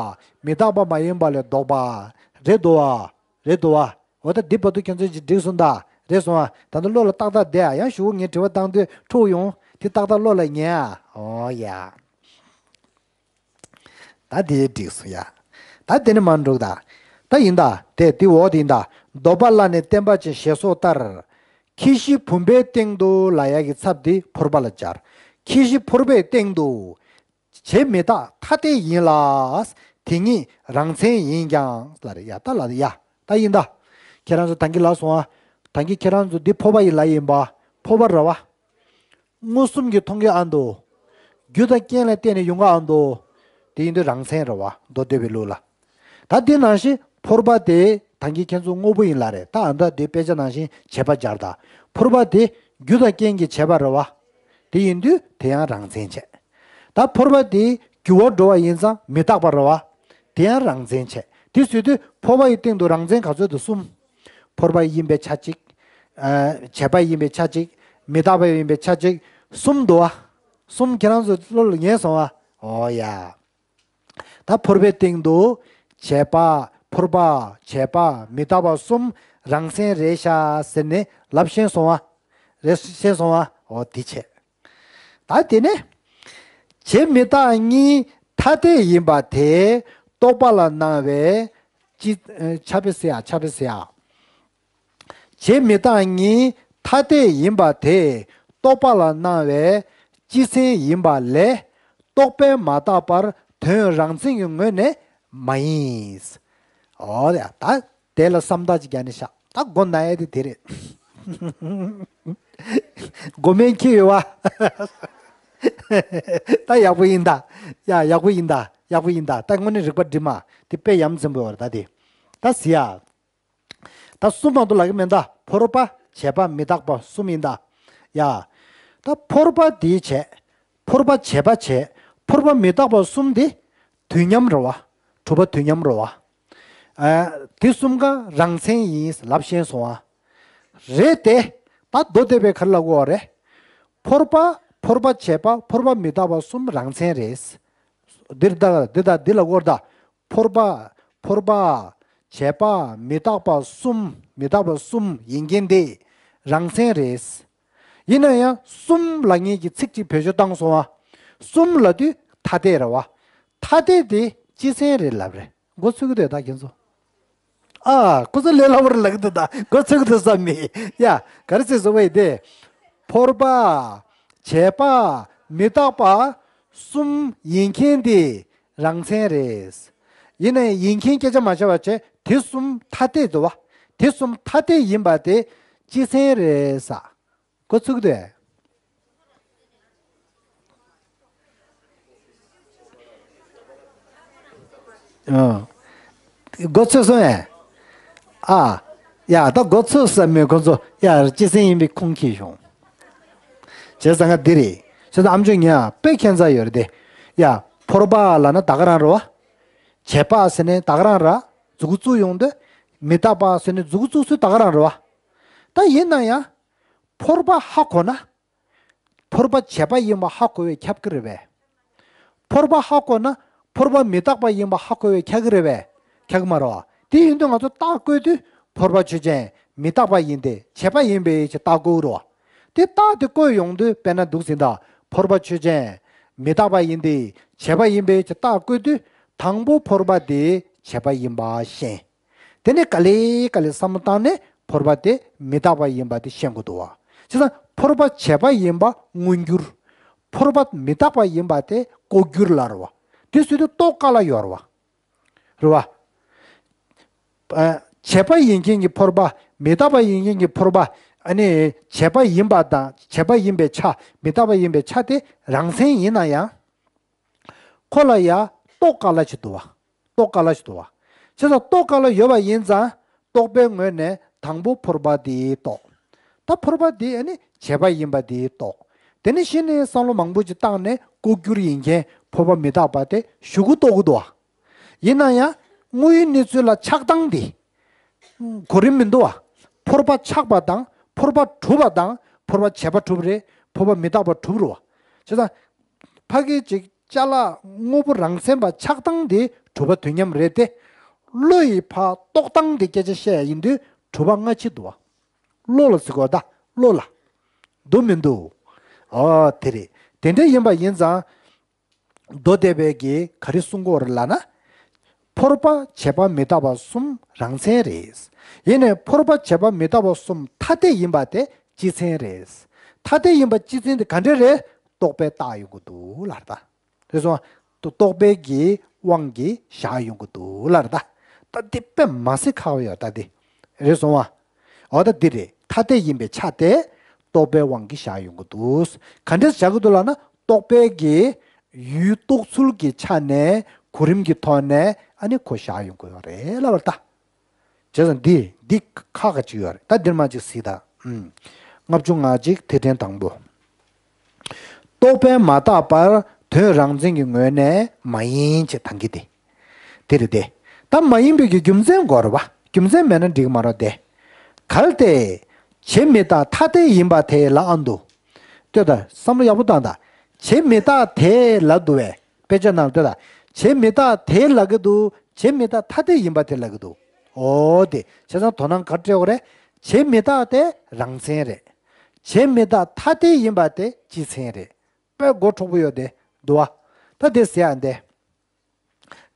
མི་རྟག་པ་མ་ཡིན་པ་ལས་ལྡོག་པ། རེད་འདུག་བ། རེད་འདུག་བ། འོ་ད་འདི་བར་དུ་ཁྱོད་ཚོས་ཅིག་འགྲིག་སོང་ད། རེད་སོང་ཨ། ད་ལྟ་བློ་ལ་ཏག་ཏག་བསྡད་ཨ། ཡང་གཞུག་གུ་ངས་དྲི་བ་བཏང་དུས་འཁྲུག་ཡོང་། དེ་ཏག་ཏག་བློ་ལ་ངེས་ཨ། འོ་ཡ། ད་དེ་འགྲིག་སོང་ཡ། ད་དེ་ནི་མ་འགྲོ་ད། ད་ཡིན་ད། དེ་དེ་འོག་དེ་ཡིན་ད། འདོད་པ་ལ་ནི་བརྟེན་པ་ཅན་ཞེས་སོགས་ལྟར། ཁྱད་གཞི་བུམ་པའི་སྟེང་དུ་ལ་ཡ་གི་ཚབ་དེ་ཕོར་པ་ལ་སྦྱར། ཁྱད་གཞི་ཕོར་པའི་སྟེང་དུ། བྱེད་མི་རྟག་ཐ་དད་ཡིན་ལ། དེ་ཉིད་རང་མཚན་ཡིན་ཀྱང་ལ་རེ་ཡ། ད་ལ་ཡ། ད་ཡིན་ད། ཁྱེད་རང་ཚོ་ད་གིན་ལབ་སོང་ཨ། ད་གིན་ཁྱེད་རང་ཚོ་འདི་ཕོར་པ་ཡིན་ལབ་ཡིན་པ། ཕོར་པ་རེད་བ། མངོན་སུམ་གྱིས་མཐོང་གི་ཨ་འདུག་རྒྱུ་དང་རྐྱེན་ལ་བརྟེན་ནས་ཡོང་གི་ཨ་འདུག་དེ་ཡིན་དུས་རང་མཚན་རེད་བ། མདོ་སྡེ་པའི་ལུགས་ལ། ད་དེ་ནང་བཞིན་ཕོར་པ་དེ་ད་གིན་ཁྱེད་ཚོ་དངོས་པོ་ཡིན་ལབ་རེད། ད་ཨ་ད་དེ་དཔེ་ཆ་ནང་བཞིན་བྱས་པ་སྦྱར་ད། ཕོར་པ་དེ་རྒྱུ་དང་རྐྱེན་གྱིས་བྱས་པ་རེད་བ། དེ་ཡིན་དུས་དེ་ཡང་རང་མཚན་བྱས། ད་ཕོར་པ་དེ་འགྱུར་བ་འགྲོ་བ་ཡིན་ཙང་མི་རྟག་པ་རེད་བ། དེ་ཡང་རང་མཚན་བྱས། དེ་ཟེར་དུས་ཕོར་པ་ཡི་སྟེང་དུ་རང་མཚན་ག་ཚོད་འདུག་གསུམ། ཕོར་པ་ཡིན་པའི་ཆ་གཅིག་ཨ། བྱས་པ་ཡིན་པའི་ཆ་གཅིག་མི་རྟག་པ་ཡིན་པའི་ཆ་གཅིག་གསུམ་འདུག་བ། གསུམ་ཁྱེད་རང་ཚོ་བློ་ལ་ངེས་སོང་བ། འོ་ཡ། ད་ཕོར་པའི་སྟེང་དུ་བྱས་པ། ཕོར་པ། བྱས་པ། མི་རྟག་པ་གསུམ་རང་མཚན་རེད་ཤག་ཟེར་ནས་ལབ་ཤེས་སོང་བ། རེད་ཤེས་སོང་བ། འོ་དེ་བྱས། ད་དེ་ནས། བྱེད་མི་རྟག་གཉིས་ཐ་དད་ཡིན་པ་དེ་རྟོག་པ་ལ་སྣང་བས་ཅི། ཕྱག་དཔེ་ཟེར་ཡ། ཕྱག་དཔེ་ཟེར་ཡ། བྱེད་མི་རྟག་གཉིས་ཐ་དད་ཡིན་པ་དེ་རྟོག་པ་ལ་སྣང་བས་སྤྱི་མཚན་ཡིན་པ་ལས་རྟོག་པས་མ་བརྟགས་པར་དོན་རང་མཚན་གྱི་ངོས་ནས་མ་ཡིན། འོ་ཡ། ད་དེ་ལ་བསམ་བཏགས་ཅིག་རྒྱག་ནས་བཞག་ད་མགོ་ན་ཡ་དེ་དེ་རེད། མགོ་མེད་ཁྱི་ཡོད་བ། ད་ཡག་པོ་ཡིན་ད། ཡ་ཡག་པོ་ཡིན་ད། ཡག་པོ་ཡིན་ད། ད་དངོས་གནས་རིག་པ་འགྲིག་མ། དེ་དཔེ་ཡ་མཚན་པོ་ཡོད་རེད་ད་དེ། ད་ཟེར་ཡ། ད་གསུམ་མ་གཏོགས་ལབ་ཀྱི་མེད་ད། ཕོར་པ། བྱས་པ། མི་རྟག་པ་གསུམ་ཡིན་ད། ཡ། ད་ཕོར་པ་དེ་བྱས། ཕོར་པ་བྱས་པ་བྱས། ཕོར་པ་མི་རྟག་པ་གསུམ་དེ་དུས་མཉམ་རེད་བ། གྲུབ་པ་དུས་མཉམ་རེད་བ། ཨ། དེ་གསུམ་ཀ་རང་མཚན་ཡིན་ལབ་ཤེས་སོང་བ། རེད་དེ། ད་མདོ་སྡེ་པས་ག་རེ་ལབ་དགོས་བ་རེད། ཕོར་པ། ཕོར་པ་བྱས་པ། ཕོར་པ་མི་རྟག་པ་གསུམ་རང་མཚན་རེད། འདིར་ད་འདི་ད་འདི་ལ་དགོས་ད། ཕོར་པ། ཕོར་པ། བྱས་པ། མི་རྟག་པ་གསུམ། མི་རྟག་པ་གསུམ་ཡིན་མཁན་དེ་རང་མཚན་རེད། ཡིན་ན་ཡང་གསུམ་ལབ་མཁན་གྱི་ཚིག་གཅིག་བེད་སྤྱོད་བཏང་སོང་བ། གསུམ་ལབ་དུས་ཐ་དད་རེད་བ། ཐ་དད་དེ་སྤྱི་མཚན་རེད་ལབ་རེད། མགོ་ཚོས་ཀྱི་འདུག་ད་ཁྱེད་ཚོ། ཨ། ཁོ་ཚོ་ལས་སླ་པོ་རེད་ལབ་ཀྱི་འདུག་ད་མགོ་ཚོས་ཀྱི་འདུག་བསམ་མི། ཡ། ག་རེ་ཟེར་བཟོ་བ་ཡིན་ཏེ། ཕོར་པ། བྱས་པ། མི་རྟག་པ། གསུམ་ཡིན་མཁན་དེ་རང་མཚན་རེད། ཡིན་ནའི་ཡིན་མཁན་སྐད་ཆ་མ་བྱས་པ་བྱས་དེ་གསུམ་ཐ་དད་འདུག་བ། དེ་གསུམ་ཐ་དད་ཡིན་པ་དེ་སྤྱི་མཚན་རེད་ས། མགོ་ཚོས་ཀྱི་འདུག་ཨ། མགོ་ཚོས་སོང་ངས། ཨ། ཡ་ད་མགོ་ཚོས་ས་མེད་ཁོ་ཚོ་ཡ་སྤྱི་མཚན་ཡིན་པའི་ཁུངས་སྐྱེལ་བྱུང་། བྱས་ཙང་ང་འདི་རེད། བྱས་ཙང་ཨ་མཆོག་ངས་དཔེ་ཁྱད་མཚར་ཡོད་རེད་དེ། ཡ། ཕོར་པ་ལབ་ན་ད་ག་རང་རེད་བ། བྱས་པ་ཟེར་ནས་ད་ག་རང་ར། མཛུ་གུ་བཙུགས་ཡོང་དུས། མི་རྟག་པ་ཟེར་ནས་མཛུ་གུ་བཙུགས་ཚུལ་ད་ག་རང་རེད་བ། ད་ཡིན་ན་ཡང་། ཕོར་པ་ཧ་གོ་ན། ཕོར་པ་བྱས་པ་ཡིན་པ་ཧ་གོ་བས་ཁྱབ་ཀྱི་རེད་པས། ཕོར་པ་ཧ་གོ་ན་ཕོར་པ་མི་རྟག་པ་ཡིན་པ་ཧ་གོ་བས་ཁྱབ་ཀྱི་རེད་པས། ཁྱབ་ཀྱི་མ་རེད་བ། དེ་ཡིན་དུས་ང་ཚོ་རྟགས་བཀོད་དུས་ཕོར་པ་ཆོས་ཅན། མི་རྟག་པ་ཡིན་ཏེ། བྱས་པ་ཡིན་པས་ཅེས་རྟགས་བཀོད་རེད་བ། དེ་རྟགས་དེ་བཀོད་ཡོང་དུས་དཔེར་ན་འདུག་ཟིན་ད། ཕོར་པ་ཆོས་ཅན། མི་རྟག་པ་ཡིན་ཏེ། བྱས་པ་ཡིན་པས་ཅེས་རྟགས་བཀོད་དུས་དང་པོ་ཕོར་པ་དེ་བྱས་པ་ཡིན་པ་ཤེས། དེ་ནས་ག་ལེ་ག་ལེ་བསམ་བློ་བཏང་ནས་ཕོར་པ་དེ་མི་རྟག་པ་ཡིན་པ་དེ་ཤེས་དགོས་འདུག་བ། བྱས་ཙང་ཕོར་པ་བྱས་པ་ཡིན་པ་མངོན་གྱུར། ཕོར་པ་མི་རྟག་པ་ཡིན་པ་དེ་ལྐོག་གྱུར་ལབ་རེད་བ། དེ་ཟེར་དུས་རྟོགས་དཀའ་ལ་ཡོད་རེད་བ། རེད་བ། ཨ། བྱས་པ་ཡིན་མཁན་གྱི་ཕོར་པ། མི་རྟག་པ་ཡིན་མཁན་གྱི་ཕོར་པ། ཨ་ནི་བྱས་པ་ཡིན་པ་དང་བྱས་པ་ཡིན་པའི་ཆ། མི་རྟག་པ་ཡིན་པའི་ཆ་དེ་རང་མཚན་ཡིན་ན་ཡང་། ཁོ་ལ་ཡ་རྟོགས་དཀའ་ལ་ཅིག་འདུག་བ། རྟོགས་དཀའ་ལ་ཅིག་འདུག་བ། བྱས་ཙང་རྟོགས་དཀའ་ལ་ཡོད་པ་ཡིན་ཙང་རྟོག་པའི་ངོས་ནས་དང་པོ་ཕོར་པ་དེ་རྟོགས། ད་ཕོར་པ་དེ་ཨ་ནི་བྱས་པ་ཡིན་པ་དེ་རྟོགས། དེ་ནས་གཞི་ནས་བསམ་བློ་མང་པོ་ཅིག་བཏང་ནས་ལྐོག་གྱུར་ཡིན་མཁན་ཕོར་པ་མི་རྟག་པ་དེ་གཞུག་གུ་རྟོགས་ཀྱི་འདུག་བ། ཡིན་ན་ཡང་དངོས་ཡོད་གནས་ཚུལ་ལ་ཆགས་སྡང་དེ་གོ་རིམ་མི་འདུག་བ། ཕོར་པ་ཆགས་པ་དང་ཕོར་པ་གྲུབ་པ་དང་ཕོར་པ་བྱས་པ་གྲུབ་རེད། ཕོར་པ་མི་རྟག་པ་གྲུབ་རེད་བ། བྱས་ཙང་ཕ་གི་ཅིག་ཅ་ལག་དངོས་པོ་རང་མཚན་པ་ཆགས་སྡང་དེ་གྲུབ་པ་དུས་མཉམ་རེད་དེ། བློ་ཡིས་ཕར་རྟོགས་སྟངས་དེ་སྐད་ཆ་བཤད་ཡ་ཡིན་དུས། གྲུབ་པ་སྔ་ཕྱི་འདུག་བ། བློ་ལ་ཟེར་དགོས་ད། བློ་ལ། འདུག་མི་འདུག་ཨོ་དེ་རེད། དེ་འདྲ་ཡིན་པ་ཡིན་ཙང་། མདོ་སྡེ་པའི་གིས་ག་རེ་གསུང་གི་ཡོད་རེད་ལབ་ན། ཕོར་པ་བྱས་པ་མི་རྟག་པ་གསུམ་རང་མཚན་རེད། ཡིན་ནའི་ཕོར་པ་བྱས་པ་མི་རྟག་པ་གསུམ་ཐ་དད་ཡིན་པ་དེ་སྤྱི་མཚན་རེད། ཐ་དད་ཡིན་པ་སྤྱི་མཚན་དེ་ག་འདྲ་རེད། རྟོག་པས་བཏགས་ཡོང་གི་འདུག་ལབ་རེད་ད། རེད་སོང་། རྟོག་པའི་གི་དབང་གིས་བཞག་ཡོང་གི་འདུག་ལབ་རེད་ད། ད་འདི་དཔེ་མ་སྲིད་ཁག་པོ་ཡོད་ད་འདི། རེད་སོང་བ། འོ་ད་འདི་རེད། ཐ་དད་ཡིན་པའི་ཆ་དེ་རྟོག་པའི་དབང་གིས་བཞག་ཡོང་གི་འདུག་ག་འདྲས་བཞག་གི་འདུག་ལབ་ན། རྟོག་པའི་གི་ཡུལ་རྟོགས་ཚུལ་གྱི་ཆ་ནས་གོ་རིམ་གྱི་ཐོག་ནས་ཨ་ནི་ཁོ་བཞག་ཡོང་གི་ཡོད་རེད་ལབ་པ་རེད་ད། བྱས་ཙང་འདི་འདི་ཁག་ཁག་ཅིག་ཡོད་རེད་ད། འདིར་མ་ཅིག་གཟིགས་དང་། ལྔ་བཅུ་ང་གཅིག་ཐིག་ཕྲེང་དང་པོ། རྟོག་པས་མ་བཏགས་པར་དོན་རང་མཚན་གྱི་ངོས་ནས་མ་ཡིན་ཅེས་དང་གི་སྟེ། དེ་རེད་དེ། ད་མ་ཡིན་པའི་གི་རྒྱུ་མཚན་དགོས་རེད་བ། རྒྱུ་མཚན་མེད་ན་འགྲིག་གི་མ་རེད་དེ། གལ་ཏེ། བྱས་མི་རྟག་ཐ་དད་ཡིན་པ་དེ་ལ་ཨ་འདུག་ལྟོས་དང་། བསམ་བློ་ཡག་པོ་བཏང་དང་། བྱས་མི་རྟག་དེ་ལ་འདུག་བས། དཔེ་ཆ་ནང་ལ་ལྟོས་དང་། བྱས་མི་རྟག་དེ་ལབ་གི་འདུག་བྱས་མི་རྟག་ཐ་དད་ཡིན་པ་དེ་ལབ་གི་འདུག་འོ་དེ་བྱས་ཙང་དོ་སྣང་ག་རེ་སྤྲད་དགོས་རེད། བྱས་མི་རྟག་དེ་རང་མཚན་རེད། བྱས་མི་རྟག་ཐ་དད་ཡིན་པ་དེ་སྤྱི་མཚན་རེད། དཔེ་མགོ་འཁྲུག་པོ་ཡོད་དེ་འདུག་བ། ད་དེ་ཟེར་ཡ་འདི།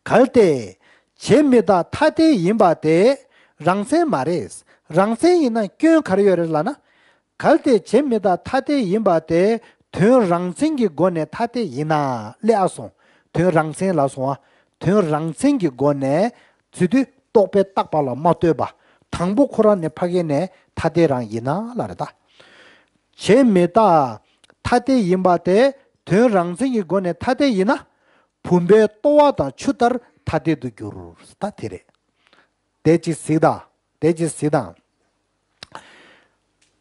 གལ་ཏེ། བྱས་མི་རྟག་ཐ་དད་ཡིན་པ་དེ་རང་མཚན་མ་རེད། རང་མཚན་ཡིན་ན་སྐྱོན་ག་རེ་ཡོད་རེད་ལབ་ན། གལ་ཏེ་བྱས་མི་རྟག་ཐ་དད་ཡིན་པ་དེ་དོན་རང་མཚན་གྱི་སྒོ་ནས་ཐ་དད་ཡིན་ན་ལབ་ཨ་སོང་། དོན་རང་མཚན་ལབ་སོང་ཨ། དོན་རང་མཚན་གྱི་སྒོ་ནས་ཚུལ་དུ་རྟོག་པས་བཏགས་པ་ལ་མ་ལྟོས་པ། དང་པོ་ཁོ་རང་ནས་ཕ་གི་ནས་ཐ་དད་རང་ཡིན་ན་ལབ་རེད་ད། བྱས་མི་རྟག་ཐ་དད་ཡིན་པ་དེ་དོན་རང་མཚན་གྱི་སྒོ་ནས་ཐ་དད་ཡིན་ན། བུམ་པའི་ལྟོ་བ་དང་ཆུ་ལྟར་ཐ་དད་དུ་འགྱུར། ད་དེ་རེད། དེ་ཅིག་གཟིགས་དང་། དེ་ཅིག་གཟིགས་དང་།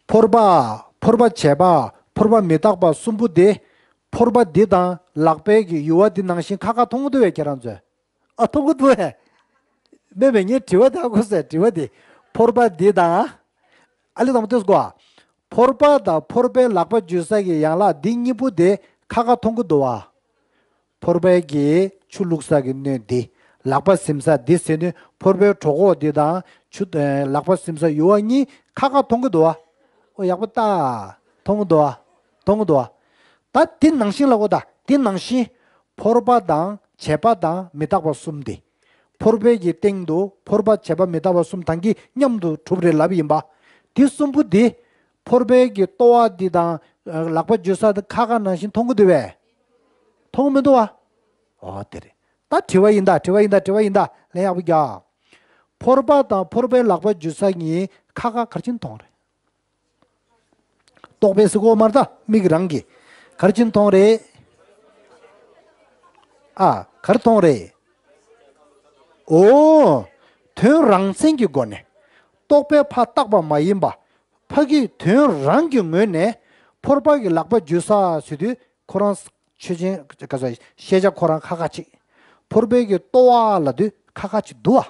ཕོར་པ། ཕོར་པ་བྱས་པ། ཕོར་པ་མི་རྟག་པ་གསུམ་པོ་དེ། ཕོར་པ་འདི་དང་ལག་པའི་གི་ཡུ་བ་འདི་ནང་བཞིན་ཁ་ཁ་མཐོང་གི་འདུག་བས་ཁྱེད་རང་ཚོས། ཨ་མཐོང་གི་འདུག་བས། མེད་མེད། ངས་དྲི་བ་དེ་ཧ་གོ་སོང་། དྲི་བ་དེ། ཕོར་པ་འདི་དང་། ཨ་ལེ་དང་པོ་ལྟོས་གོ། ཕོར་པ་དང་ཕོར་པའི་ལག་པ་འཇུ་ས་གི་ཡན་ལག་འདི་གཉིས་པོ་དེ་ཁ་ཁ་མཐོང་གི་འདུག་བ། ཕོར་པའི་གི་ཆུ་བླུགས་ས་གི་སྣོད་འདི། ལག་པ་ཟིམ་ས་འདི་ཟེར་ནི་ཕོར་པའི་གྲོད་ཁོག་འདི་དང་ཆུ། ཨེ། ལག་པ་ཟིམ་ས་ཡུ་བ་གཉིས་ཁ་ཁ་མཐོང་གི་འདུག་བ། ཨོ་ཡག་པོ་ལྟ། མཐོང་གི་འདུག་བ། མཐོང་གི་འདུག་བ། ད་འདི་ནང་བཞིན་ལབ་གོ། ད་འདི་ནང་བཞིན། ཕོར་པ་དང་བྱས་པ་དང་མི་རྟག་པ་གསུམ་དེ། ཕོར་པའི་གི་སྟེང་དུ་ཕོར་པ་བྱས་པ་མི་རྟག་པ་གསུམ་དང་གི་མཉམ་དུ་གྲུབ་རེད་ལབ་ཡིན་པ། དེ་གསུམ་པོ་དེ། ཕོར་པའི་གི་ལྟོ་བ་འདི་དང་། ཨ། ལག་པ་འཇུ་ས་དེ་ཁ་ཁ་ནང་བཞིན་མཐོང་གི་འདུག་བས། མཐོང་གི་མི་འདུག་བ། ཨོ་དེ་རེད། ད་དྲི་བ་ཡིན་ད། དྲི་བ་ཡིན་ད། དྲི་བ་ཡིན་ད། ལན་ཡག་པོ་རྒྱག་ཕོར་པ་དང་ཕོར་པའི་ལག་པ་འཇུ་ས་གཉིས་ཁ་ཁ་ག་རེ་བྱས་ནས་མཐོང་རེད། རྟོག་པས་ཟེར་གོ་མ་རེད་ད། མིག་རང་གིས། ག་རེ་བྱས་ནས་མཐོང་རེད། ཨ། ག་རེ་མཐོང་རེད། ཨོ། དོན་རང་མཚན་གྱི་སྒོ་ནས། རྟོག་པས་ཕར་བཏགས་པ་མ་ཡིན་པ། ཕ་གིའི་དོན་རང་གི་ངོས་ནས། ཕོར་པ་གི་ལག་པ་འཇུ་ས་ཟེར་དུས་ཁོ་རང་། ཆོས་ཅན། ག་ཚོད། ཤེས་བྱ་ཁོ་རང་ཁ་ཁ་ཅིག་ཕོར་པའི་གི་ལྟོ་བ་ལབ་དུས་ཁ་ཁ་ཅིག་འདུག་བ།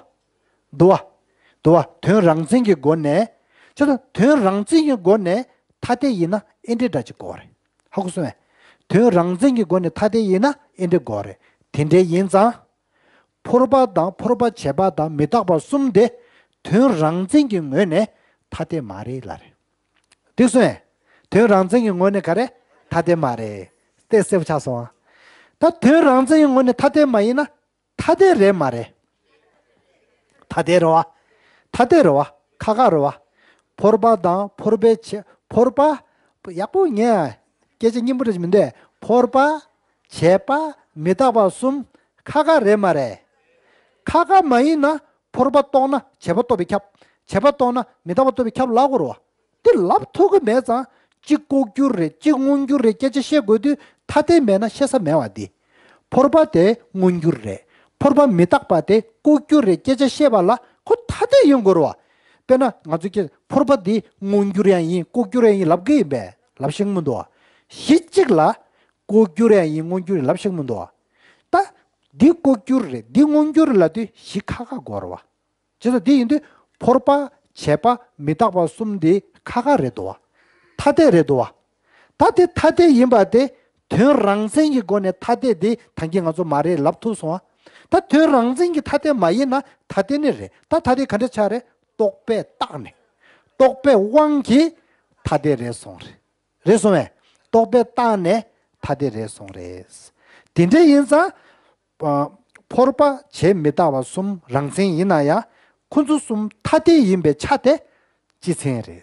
འདུག་བ། འདུག་བ། དོན་རང་མཚན་གྱི་སྒོ་ནས། ཆ་ཚང་དོན་རང་མཚན་གྱི་སྒོ་ནས་ཐ་དད་ཡིན་ན་ཨེ་འདྲའི་འདྲ་ཅིག་དགོས་རེད། ཧ་གོ་སོང་ངས། དོན་རང་མཚན་གྱི་སྒོ་ནས་ཐ་དད་ཡིན་ན་ཨེ་འདྲའི་དགོས་རེད། དེ་འདྲའི་ཡིན་ཙང་། ཕོར་པ་དང་ཕོར་པ་བྱས་པ་དང་མི་རྟག་པ་གསུམ་དེ་དོན་རང་མཚན་གྱི་ངོས་ནས་ཐ་དད་མ་རེད་ལབ་རེད། འགྲིག་སོང་ངས། དོན་རང་མཚན་གྱི་ངོས་ནས་ག་རེ། ཐ་དད་མ་རེད། དེ་གསལ་པོ་ཆགས་སོང་ཨ། ད་དོན་རང་མཚན་གྱི་ངོས་ནས་ཐ་དད་མ་ཡིན་ན། ཐ་དད་རེད་མ་རེད། ཐ་དད་རེད་བ། ཐ་དད་རེད་བ། ཁ་ཁ་རེད་བ། ཕོར་པ་དང་ཕོར་པའི་བྱེད། ཕོར་པ། ཡག་པོ་ངས། སྐད་ཆ་སྙན་པོ་རེད་མི་འདུག་ཕོར་པ། བྱས་པ། མི་རྟག་པ་གསུམ། ཁ་ཁ་རེད་མ་རེད། ཁ་ཁ་མ་ཡིན་ན་ཕོར་པ་རྟོགས་ན་བྱས་པ་རྟོགས་པས་ཁྱབ། བྱས་པ་རྟོགས་ན་མི་རྟག་པ་རྟོགས་པས་ཁྱབ་ལབ་དགོས་རེད་བ། དེ་ལབ་ཐུབ་ཀྱི་མེད་ཙང་གཅིག་ལྐོག་གྱུར་རེད། གཅིག་མངོན་གྱུར་རེད་སྐད་ཆ་བཤད་དགོས་དུས་ཐ་དད་མེད་ན་བཤད་ས་མེད་བ་འདི། ཕོར་པ་དེ་མངོན་གྱུར་རེད། ཕོར་པ་མི་རྟག་པ་དེ་ལྐོག་གྱུར་རེད་སྐད་ཆ་བཤད་པ་ལ་ཁོ་ཐ་དད་ཡོང་དགོས་རེད་བ། དཔེར་ན་ང་ཚོ་ཁྱེད་ཕོར་པ་འདི་མངོན་གྱུར་ཡང་ཡིན་ལྐོག་གྱུར་ཡང་ཡིན་ལབ་གི་ཡིན་པས་ལབ་ཤེས་ཀྱི་མི་འདུག་བ། གཞི་གཅིག་ལ་ལྐོག་གྱུར་ཡང་ཡིན་མངོན་གྱུར་ཡིན་ལབ་ཤེས་ཀྱི་མི་འདུག་བ། ད་འདི་ལྐོག་གྱུར་རེད་འདི་མངོན་གྱུར་རེད་ལབ་དུས་གཞི་ཁ་ཁ་དགོས་རེད་བ། བྱས་ཙང་དེ་ཡིན་དུས་ཕོར་པ། བྱས་པ། མི་རྟག་པ་གསུམ་དེ་ཁ་ཁ་རེད་འདུག་བ། ཐ་དད་རེད་འདུག་བ། ད་དེ་ཐ་དད་ཡིན་པ་དེ་དོན་རང་མཚན་གྱི་སྒོ་ནས་ཐ་དད་དེ་ད་གིན་ང་ཚོ་མ་རེད་ལབ་ཐུབ་སོང་ཨ། ད་དོན་རང་མཚན་གྱི་ཐ་དད་མ་ཡིན་ན་ཐ་དད་ནི་རེད། ད་ཐ་དད་ག་འདྲ་ཆགས་རེད། རྟོག་པས་བཏགས་ནས། རྟོག་པའི་དབང་གིས་ཐ་དད་རེད་གསུངས་རེད། རེད་གསུངས་བས། རྟོག་པས་བཏགས་ནས་ཐ་དད་རེད་གསུངས་རེད། དེ་འདྲ་ཡིན་ཙང་། ཨ། ཕོར་པ་བྱས་མི་རྟག་པ་གསུམ་རང་མཚན་ཡིན་ན་ཡང་། ཁོ་ཚོ་གསུམ་ཐ་དད་ཡིན་པའི་ཆ་དེ་སྤྱི་མཚན་རེད།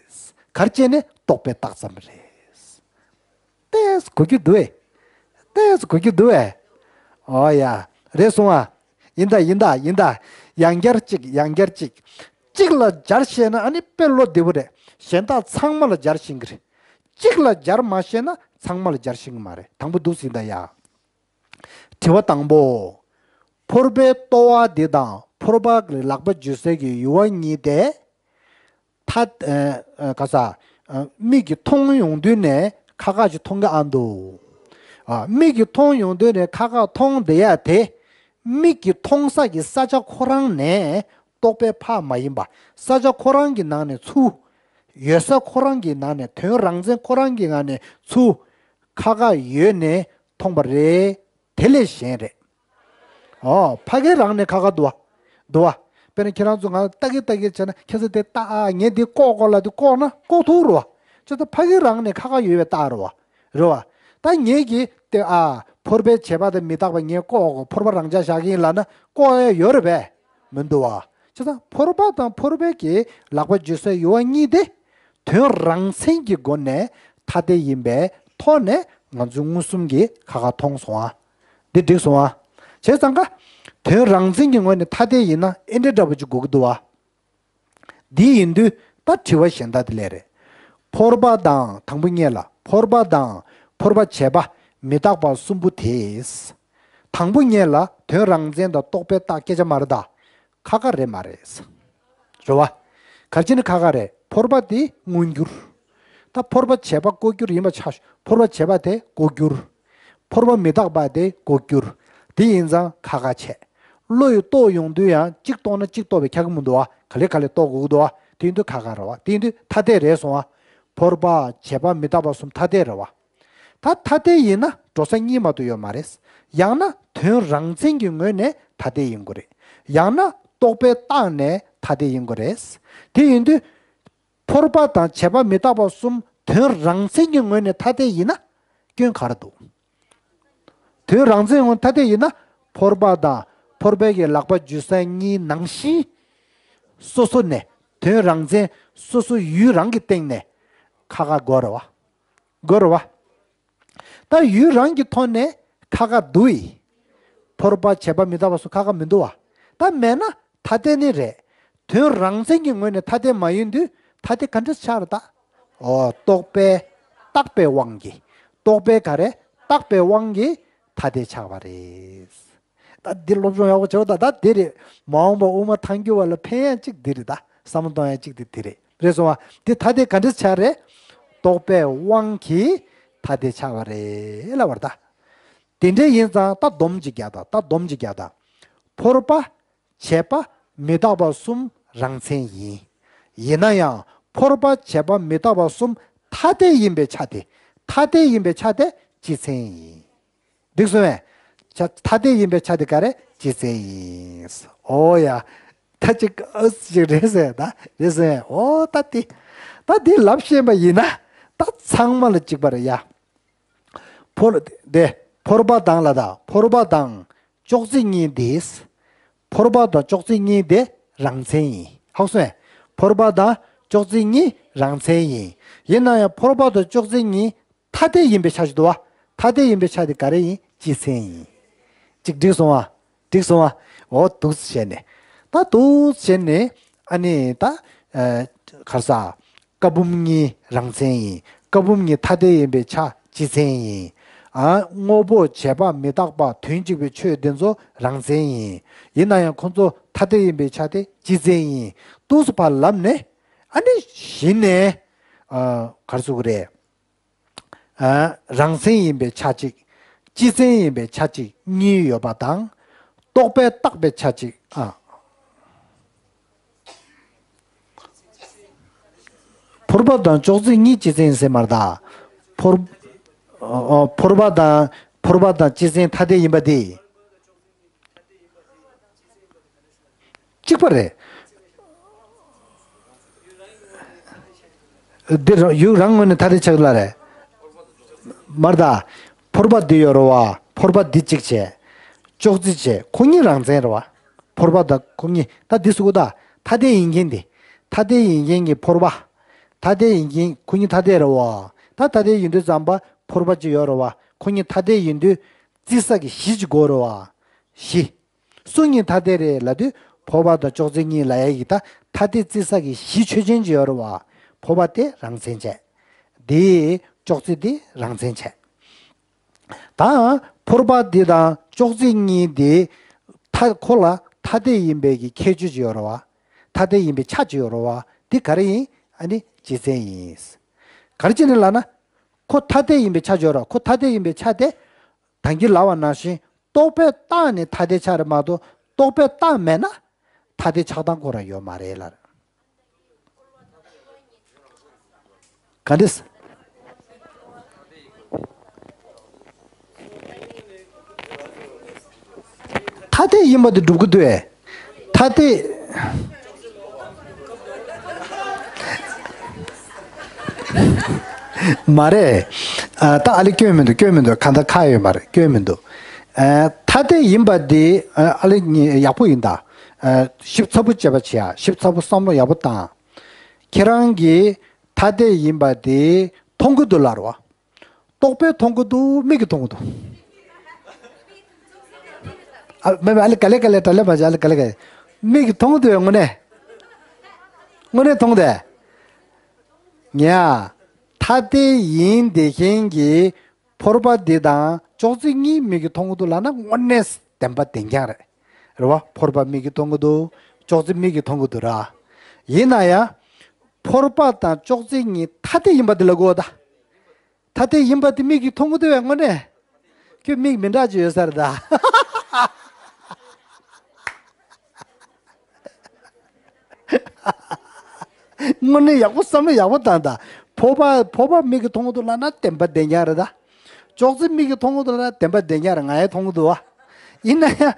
ག་རེ་བྱས་ནས་རྟོག་པས་བཏགས་ཙམ་རེད། ཏོག་ཙམ་གོ་རྒྱུ་འདུག་བས། ཏོག་ཙམ་གོ་རྒྱུ་འདུག་བས། ཨོ་ཡ། རེད་སོང་ཨ། ཡིན་ད་ཡིན་ད་ཡིན་ད། ཡང་བསྐྱར་གཅིག་ཡང་བསྐྱར་གཅིག་གཅིག་ལ་སྦྱར་ཤེས་ན་ཨ་ནི་དཔེ་བློ་བདེ་པོ་རེད། གཞན་དག་ཚང་མ་ལ་སྦྱར་ཤེས་ཀྱི་རེད། གཅིག་ལ་སྦྱར་མ་ཤེས་ན་ཚང་མ་ལ་སྦྱར་ཤེས་ཀྱི་མ་རེད། དང་པོ་འདུག་ཟིན་ད་ཡ། དྲི་བ་དང་པོ། ཕོར་པའི་ལྟོ་བ་འདི་དང་ཕོར་པ་གི་ལག་པ་འཇུ་སའི་གི་ཡུ་བ་གཉིས་དེ། ད། ཨ། ཨ། ག་ས། ཨ། མིག་གིས་མཐོང་ཡོང་དུས་ནས་ཁ་ཁ་ཅིག་མཐོང་གི་ཨ་འདུག་ཨ། མིག་གིས་མཐོང་ཡོང་དུས་ནས་ཁ་ཁ་མཐོང་བསྡད་ཡ་དེ། མིག་གིས་མཐོང་ས་ཀྱི་ས་ཆ་ཁོ་རང་ནས་རྟོག་པས་ཕར་མ་ཡིན་པ། ས་ཆ་ཁོ་རང་གི་ནང་ནས་ཚུར། ཡོད་ས་ཁོ་རང་གི་ནང་ནས། དོན་རང་མཚན་ཁོ་རང་གི་ནང་ནས་ཚུར། ཁ་ཁ་ཡོད་ནས་མཐོང་པ་རེད། དེ་ལས་གཞན་རེད། ཨོ། ཕ་གིའི་རང་ནས་ཁ་ཁ་འདུག་བ། འདུག་བ། དཔེར་ན་ཁྱེད་རང་ཚོ་ང་ལ་ལྟ་གི་ལྟ་གི་བྱས་ན། ཁྱེད་ཚོ་དེ་ལྟ་ཨ། ངས་འདི་ལྐོག་གོ་ལ་འདི་ལྐོག་ན་ལྐོག་ཐུག་རེད་བ། ཁྱེད་ཚོ་ཕ་གིའི་རང་ནས་ཁ་ཁ་ཡོད་པའི་རྟགས་རེད་བ། རེད་བ། ད་ངས་ཀྱིས་དེ་ཨ། ཕོར་པའི་བྱས་པ་དང་མི་རྟག་པ་ངས་ལྐོག་གོ། ཕོར་པ་རང་འཇགས་བཞག་གི་ཡིན་ལབ་ན་ལྐོག་ཡ་ཡོད་རེད་པས། མི་འདུག་བ། བྱས་ཙང་ཕོར་པ་དང་ཕོར་པའི་གི་ལག་པ་འཇུ་སའི་ཡུ་བ་གཉིས་དེ། དོན་རང་མཚན་གྱི་སྒོ་ནས་ཐ་དད་ཡིན་པའི་ཐོག་ནས་ང་ཚོས་མངོན་སུམ་གྱིས་ཁ་ཁ་མཐོང་སོང་ཨ། འདི་འགྲིག་སོང་ཨ། བྱས་ཙང་ཀ། དོན་རང་མཚན་གྱི་ངོས་ནས་ཐ་དད་ཡིན་ན་ཨེ་འདྲ་འདྲ་པོ་ཅིག་དགོས་ཀྱི་འདུག་ཨ། འདི་ཡིན་དུས་ད་དྲི་བ་གཞན་དག་དེ་ལས་རེད། ཕོར་པ་དང་། དང་པོ་སྔོན་ལ་ཕོར་པ་དང་ཕོར་པ་བྱས་པ་མི་རྟག་པ་གསུམ་པོ་དེས། དང་པོ་སྔོན་ལ་དོན་རང་མཚན་དང་རྟོག་པས་བཏགས་སྐད་ཆ་མ་རེད་ད། ཁ་ཁ་རེད་མ་རེད། རེད་བ། ག་རེ་བྱས་ནས་ཁ་ཁ་རེད། ཕོར་པ་དེ་མངོན་གྱུར། ད་ཕོར་པ་བྱས་པ་ལྐོག་གྱུར་ཡིན་པ་ཆགས། ཕོར་པ་བྱས་པ་དེ་ལྐོག་གྱུར། ཕོར་པ་མི་རྟག་པ་དེ་ལྐོག་གྱུར། དེ་ཡིན་ཙང་ཁ་ཁ་བྱས། བློ་ཡིས་རྟོགས་ཡོང་དུས་ཡང་གཅིག་རྟོགས་ན་གཅིག་རྟོགས་པའི་ཁྱབ་ཀྱི་མི་འདུག་བ། ག་ལེ་ག་ལེ་རྟོགས་དགོས་ཀྱི་འདུག་བ། དེ་ཡིན་དུས་ཁ་ཁ་རེད་བ། དེ་ཡིན་དུས་ཐ་དད་རེད་སོང་བ། ཕོར་པ་བྱས་པ་མི་རྟག་པ་གསུམ་ཐ་དད་རེད་བ། ད་ཐ་དད་ཡིན་ན་འགྲོ་ས་གཉིས་མ་གཏོགས་ཡོད་མ་རེད། ཡང་ན་དོན་རང་མཚན་གྱི་ངོས་ནས་ཐ་དད་ཡིན་དགོས་རེད། ཡང་ན་རྟོག་པས་བཏགས་ནས་ཐ་དད་ཡིན་དགོས་རེད། དེ་ཡིན་དུས་ཕོར་པ་དང་བྱས་པ་མི་རྟག་པ་གསུམ་དོན་རང་མཚན་གྱི་ངོས་ནས་ཐ་དད་ཡིན་ན་སྐྱོན་ག་རེ་འདུག་དོན་རང་མཚན་ངོས་ཐ་དད་ཡིན་ན་ཕོར་པ་དང་ཕོར་པའི་གི་ལག་པ་འཇུ་ས་གཉིས་ནང་བཞིན་སོ་སོ་ནས་དོན་རང་མཚན་སོ་སོ་ཡུལ་རང་གི་སྟེང་ནས་ཁ་ཁ་དགོས་རེད་བ། དགོས་རེད་བ། ད་ཡུལ་རང་གི་ཐོག་ནས་ཁ་ཁ་འདུག་ཡིན། ཕོར་པ་བྱས་པ་མི་རྟག་པ་སོགས་ཁ་ཁ་མི་འདུག་བ། ད་མེད་ན་ཐ་དད་ནི་རེད། དོན་རང་མཚན་གྱི་ངོས་ནས་ཐ་དད་མ་ཡིན་དུས་ཐ་དད་ག་འདྲ་ཆགས་རེད་ད། ཨོ། རྟོག་པས་བཏགས་པའི་དབང་གིས། རྟོག་པས་ག་རེ་བཏགས་པའི་དབང་གིས་ཐ་དད་ཆགས་པ་རེད། ད་འདི་སློབ་སྦྱོང་ཡག་པོ་བྱེད་པ་ད། ད་འདི་རེད། མ་འོངས་པ་དབུ་མ་ཐལ་འགྱུར་བ་ལ་ཕན་ཡ་གཅིག་འདི་རེད་ད། བསམ་བློ་གཏོང་ཡ་གཅིག་འདི་འདི་རེད། རེད་སོང་བ། འདི་ཐ་དད་ག་འདྲས་ཆགས་རེད། རྟོག་པའི་དབང་གིས་ཐ་དད་ཆགས་པ་རེད་ལབ་པ་རེད་ད། དེ་འདྲས་ཡིན་ཙང་ད་སྡོམ་གཅིག་རྒྱག་ད། ད་སྡོམ་གཅིག་རྒྱག་ད། ཕོར་པ་བྱས་པ་མི་རྟག་པ་གསུམ་རང་མཚན་ཡིན། ཡིན་ན་ཡང་ཕོར་པ་བྱས་པ་མི་རྟག་པ་གསུམ་ཐ་དད་ཡིན་པའི་ཆ་དེ། ཐ་དད་ཡིན་པའི་ཆ་དེ་སྤྱི་མཚན་ཡིན། འགྲིག་སོང་ངས། ཆ། ཐ་དད་ཡིན་པའི་ཆ་དེ་ག་རེ། སྤྱི་མཚན་ཡིན། ཨོ་ཡ། ད་ཅིག་ཨ་ཅིག་རེད་ཟེར་ད། རེད་ཟེར། ཨོ་ད་དེ། ད་དེ་ལབ་ཤེས་པ་ཡིན་ན། ད་ཚང་མ་ལ་གཅིག་པ་རེད་ཡ། ཕོར། དེ། ཕོར་པ་དང་ལ་ད། ཕོར་པ་དང་ཅོག་ཙེ་གཉིས་དེ། ཕོར་པ་དང་ཅོག་ཙེ་གཉིས་དེ་རང་མཚན་ཡིན། ཧ་གོ་སོང་ངས། ཕོར་པ་དང་ཅོག་ཙེ་གཉིས་རང་མཚན་ཡིན། ཡིན་ན་ཡང་ཕོར་པ་དང་ཅོག་ཙེ་གཉིས་ཐ་དད་ཡིན་པའི་ཆ་ཞིག་འདུག་བ། ཐ་དད་ཡིན་པའི་ཆ་དེ་ག་རེ་ཡིན། སྤྱི་མཚན་ཡིན། ཅིག་འགྲིག་སོང་བ། འགྲིག་སོང་བ། འོ་འདུག་བྱས་ནས། ད་འདུག་བྱས་ནས་ཨ་ནི་ད། ཨ། ག་རེ་ཟ། ཀ་བུམ་གཉིས་རང་མཚན་ཡིན། ཀ་བུམ་གཉིས་ཐ་དད་ཡིན་པའི་ཆ་སྤྱི་མཚན་ཡིན། ཨ། དངོས་པོ་བྱས་པ་མི་རྟག་པ་དོན་གཅིག་པའི་ཆོས་དེ་ཚོ་རང་མཚན་ཡིན། ཡིན་ན་ཡང་ཁོ་ཚོ་ཐ་དད་ཡིན་པའི་ཆ་དེ་སྤྱི་མཚན་ཡིན། འདུག་སེ་ཕར་ལབ་ནས་ཨ་ནི་གཞི་ནས། ཨ། ག་རེ་ཟེར་དགོས་རེད། ཨ། རང་མཚན་ཡིན་པའི་ཆ་གཅིག་སྤྱི་མཚན་ཡིན་པའི་ཆ་གཅིག་གཉིས་ཡོད་པ་དང་། རྟོག་པས་བཏགས་པའི་ཆ་གཅིག་ཨ། ཕོར་པ་དང་ཅོག་ཙེ་གཉིས་སྤྱི་མཚན་ཡིན་ཟེར་མ་རེད་ད། ཕོར། ཨ། ཕོར་པ་དང་། ཕོར་པ་དང་སྤྱི་མཚན་ཐ་དད་ཡིན་པ་དེ། གཅིག་པ་རེད། འདི་རང་ཡུལ་རང་ངོས་ནས་ཐ་དད་ཆགས་ལ་རེད། མར་ད། ཕོར་པ་འདི་ཡོད་རེད་བ། ཕོར་པ་འདི་གཅིག་བྱས། ཅོག་ཙེ་བྱས། ཁོ་གཉིས་རང་མཚན་རེད་བ། ཕོར་པ་དང་ཁོ་གཉིས་ད་འདི་སུ་གུ་ད། ཐ་དད་ཡིན་མཁན་འདི། ཐ་དད་ཡིན་མཁན་གྱི་ཕོར་པ། ཐ་དད་ཡིན་མཁན་ཁོ་གཉིས་ཐ་དད་རེད་བ། ད་ཐ་དད་ཡིན་དུས་ཙམ་པ་ཕོར་པ་གཅིག་ཡོད་རེད་བ། ཁོ་གཉིས་ཐ་དད་ཡིན་དུས་རྩི་ས་གི་གཞི་གཅིག་དགོས་རེད་བ། གཞི། སུ་གཉིས་ཐ་དད་རེད་ལབ་དུས་ཕོར་པ་དང་ཅོག་ཙེ་གཉིས་ལབ་ཡ་ཡིག་ད་ཐ་དད་རྩི་ས་གི་གཞི་ཆོས་ཅན་གཅིག་ཡོད་རེད་བ། ཕོར་པ་དེ་རང་མཚན་བྱས། དེ་ཅོག་ཙེ་དེ་རང་མཚན་བྱས། ད་ཕོར་པ་འདི་དང་ཅོག་ཙེ་གཉིས་དེ་ཐ་ཁོ་ལ་ཐ་དད་ཡིན་པའི་གི་ཁྱད་ཆོས་ཅིག་ཡོད་རེད་བ། ཐ་དད་ཡིན་པའི་ཆ་ཅིག་ཡོད་རེད་བ། འདི་ག་རེ་ཡིན། ཨ་ནི་ལྗིད་ཚད་ཡིན། ག་རེ་བྱས་ནས་ལབ་ན། ཁོ་ཐ་དད་ཡིན་པའི་ཆ་ཅིག་ཡོད་རེད་བ། ཁོ་ཐ་དད་ཡིན་པའི་ཆ་དེ། ད་གིན་ལབ་པ་ནང་བཞིན་རྟོག་པས་བཏགས་ནས་ཐ་དད་ཆགས་རེད་མ་གཏོགས་རྟོག་པས་བཏགས་མེད་ན་ཐ་དད་ཆགས་སྟངས་ཁོ་རང་ཡོད་མ་རེད་ལབ། ག་འདྲས། ཐ་དད་ཡིན་པ་དེ་སྒྲུབ་ཀྱི་འདུག་ཨེ། ཐ་དད། མ་རེད། ཨ། ད་ཨ་ལེ་སྐྱོན་མི་འདུག་སྐྱོན་མི་འདུག་གང་ལྟར་ཁག་ཡོད་མ་རེད། སྐྱོན་མི་འདུག་ཨ། ཐ་དད་ཡིན་པ་འདི་ཨ་ཨ་ལེ་ངས་ཡག་པོ་ཡིན་ད། ཨ། ཞིབ་ཚགས་པོ་དཔྱད་པ་བྱེད་ཡ། ཞིབ་ཚགས་པོ་བསམ་བློ་ཡག་པོ་བཏང་། ཁྱེད་རང་གིས་ཐ་དད་ཡིན་པ་འདི་མཐོང་གི་འདུག་ལབ་རེད་བ། རྟོག་པས་མཐོང་གི་འདུག་མིག་གིས་མཐོང་གི་འདུག་ཨ། མེད་མེད། ཨ་ལེ་ག་ལེ་ག་ལེ། དྲ་ལམ་མ་བྱེད། ཨ་ལེ་ག་ལེ་ག་ལེ། མིག་གིས་མཐོང་གི་འདུག་དངོས་གནས། དངོས་གནས་མཐོང་དེ། ཉ། ཐ་དད་ཡིན་བསྡད་མཁན་གྱི་ཕོར་པ་འདི་དང་ཅོག་ཙེ་གཉིས་མིག་གིས་མཐོང་གི་འདུག་ལབ་ན་དངོས་གནས་བདེན་པ་བདེན་རྐྱང་རེད། རེད་བ། ཕོར་པ་མིག་གིས་མཐོང་གི་འདུག་ཅོག་ཙེ་མིག་གིས་མཐོང་གི་འདུག་ར། ཡིན་ན་ཡང་། ཕོར་པ་དང་ཅོག་ཙེ་གཉིས་ཐ་དད་ཡིན་པ་འདི་ལ་གོ་ད། ཐ་དད་ཡིན་པ་དེ་མིག་གིས་མཐོང་གི་འདུག་བས་དངོས་གནས། ཁྱོད་མིག་མི་འདྲ་ཅིག་ཡོད་ས་རེད་ད། དངོས་གནས་ཡག་པོ་བསམ་བློ་ཡག་པོ་བཏང་ད། ཕོར་པ་ཕོར་པ་མིག་གིས་མཐོང་གི་འདུག་ལབ་ན་བདེན་པ་བདེན་རྐྱང་རེད་ད། ཅོག་ཙེ་མིག་གིས་མཐོང་གི་འདུག་ལབ་ན་བདེན་པ་བདེན་རྐྱང་རེད། ང་ཡང་མཐོང་གི་འདུག་བ། ཡིན་ན་ཡང་།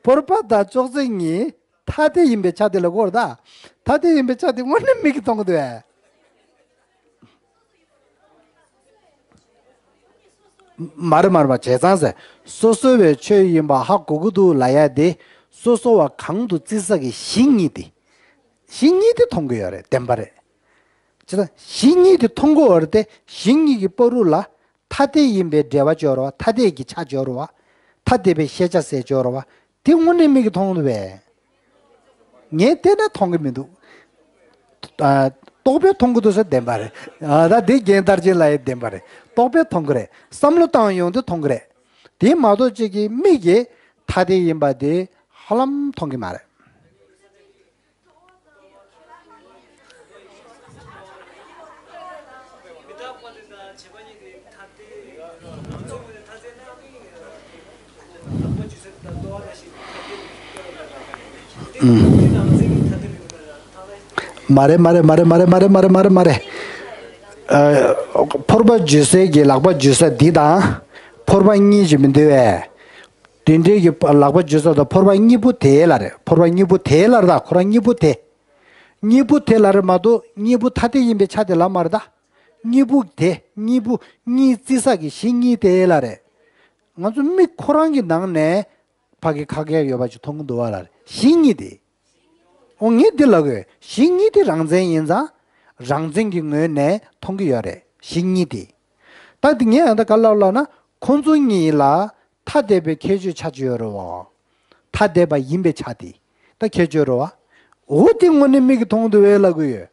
ཕོར་པ་དང་ཅོག་ཙེ་གཉིས་ཐ་དད་ཡིན་པའི་ཆ་དེ་ལ་གོ་རེད་ད། ཐ་དད་ཡིན་པའི་ཆ་དེ་དངོས་གནས་མིག་གིས་མཐོང་གི་འདུག་བས། མ་རེད་མ་རེད་མ། བྱས་ཙང་ཟེར། སོ་སོ་བའི་ཆོས་ཡིན་པ་ཧ་གོ་གི་འདུག་ལབ་ཡ་དེ། སོ་སོ་བ་གང་དུ་བརྩི་ས་གི་གཞི་གཉིས་དེ། གཞི་གཉིས་དེ་མཐོང་གི་ཡོད་རེད། བདེན་པ་རེད། བྱས་ཙང་གཞི་གཉིས་དེ་མཐོང་གི་ཡོད་རེད་དེ། གཞི་གཉིས་ཀྱི་བར་དུ་ལ་ཐ་དད་ཡིན་པའི་འབྲེལ་བ་ཅིག་ཡོད་རེད་བ། ཐ་དད་ཀྱི་ཆ་ཅིག་ཡོད་རེད་བ། ཐ་དད་པའི་ཤེས་བྱ་ཟེར་ཅིག་ཡོད་རེད་བ། དེ་དངོས་གནས་མིག་གིས་མཐོང་གི་འདུག་བས། ངས་བལྟས་ན་མཐོང་གི་མི་འདུག་ཨ། རྟོག་པས་མཐོང་གི་འདུག་ཟེར་བདེན་པ་རེད། ཨ། ད་དེ་རྒན་མཐར་ཕྱིན་ལབ་ཡ་བདེན་པ་རེད། རྟོག་པས་མཐོང་གི་རེད། བསམ་བློ་བཏང་ཡོང་དུས་མཐོང་གི་རེད། དེ་མ་གཏོགས་གཅིག་གིས་མིག་གིས་ཐ་དད་ཡིན་པ་དེ་ཧ་ལམ་མཐོང་གི་མ་རེད། མ་རེད་མ་རེད་མ་རེད་མ་རེད། ཨ། ཕོར་པ་འཇུ་སའི་གི་ལག་པ་འཇུ་ས་འདི་དང་། ཕོར་པ་གཉིས་ཅིག་མི་འདུག་བས། དེ་འདྲའི་གི་ལག་པ་འཇུ་ས་དང་ཕོར་པ་གཉིས་པོ་དེ་ལ་རེད། ཕོར་པ་གཉིས་པོ་དེ་ལ་རེད་ད། ཁོ་རང་གཉིས་པོ་དེ། གཉིས་པོ་དེ་ལ་རེད་མ་གཏོགས་གཉིས་པོ་ཐ་དད་ཡིན་པའི་ཆ་དེ་ལ་མ་རེད་ད། གཉིས་པོ་དེ། གཉིས་པོ། གཉིས་བརྩི་ས་གི་གཞི་གཉིས་དེ་ལ་རེད། ང་ཚོ་མིག་ཁོ་རང་གི་ནང་ནས་ཕ་གི་ཁ་སྐད་ཡོད་པ་ཅིག་མཐོང་གི་འདུག་བ་ལ་རེད། གཞི་གཉིས་དེ། འོ་ངས་འདི་ལབ་དགོས། གཞི་གཉིས་དེ་རང་མཚན་ཡིན་ཙང་། རང་མཚན་གྱི་ངོས་ནས་མཐོང་གི་ཡོད་རེད། གཞི་གཉིས་དེ། ད་འདི་ངས་ཨ་ད་ག་ལབ་ལབ་ན། ཁོང་ཚོ་གཉིས་ལ་ཐ་དད་པའི་ཁྱད་ཆོས་ཆ་ཅིག་ཡོད་རེད་བ། ཐ་དད་པ་ཡིན་པའི་ཆ་དེ། ད་ཁྱད་ཆོས་རེད་བ། འོ་དེ་དངོས་གནས་མིག་གིས་མཐོང་གི་འདུག་བས་ལབ་གི་ཡོད།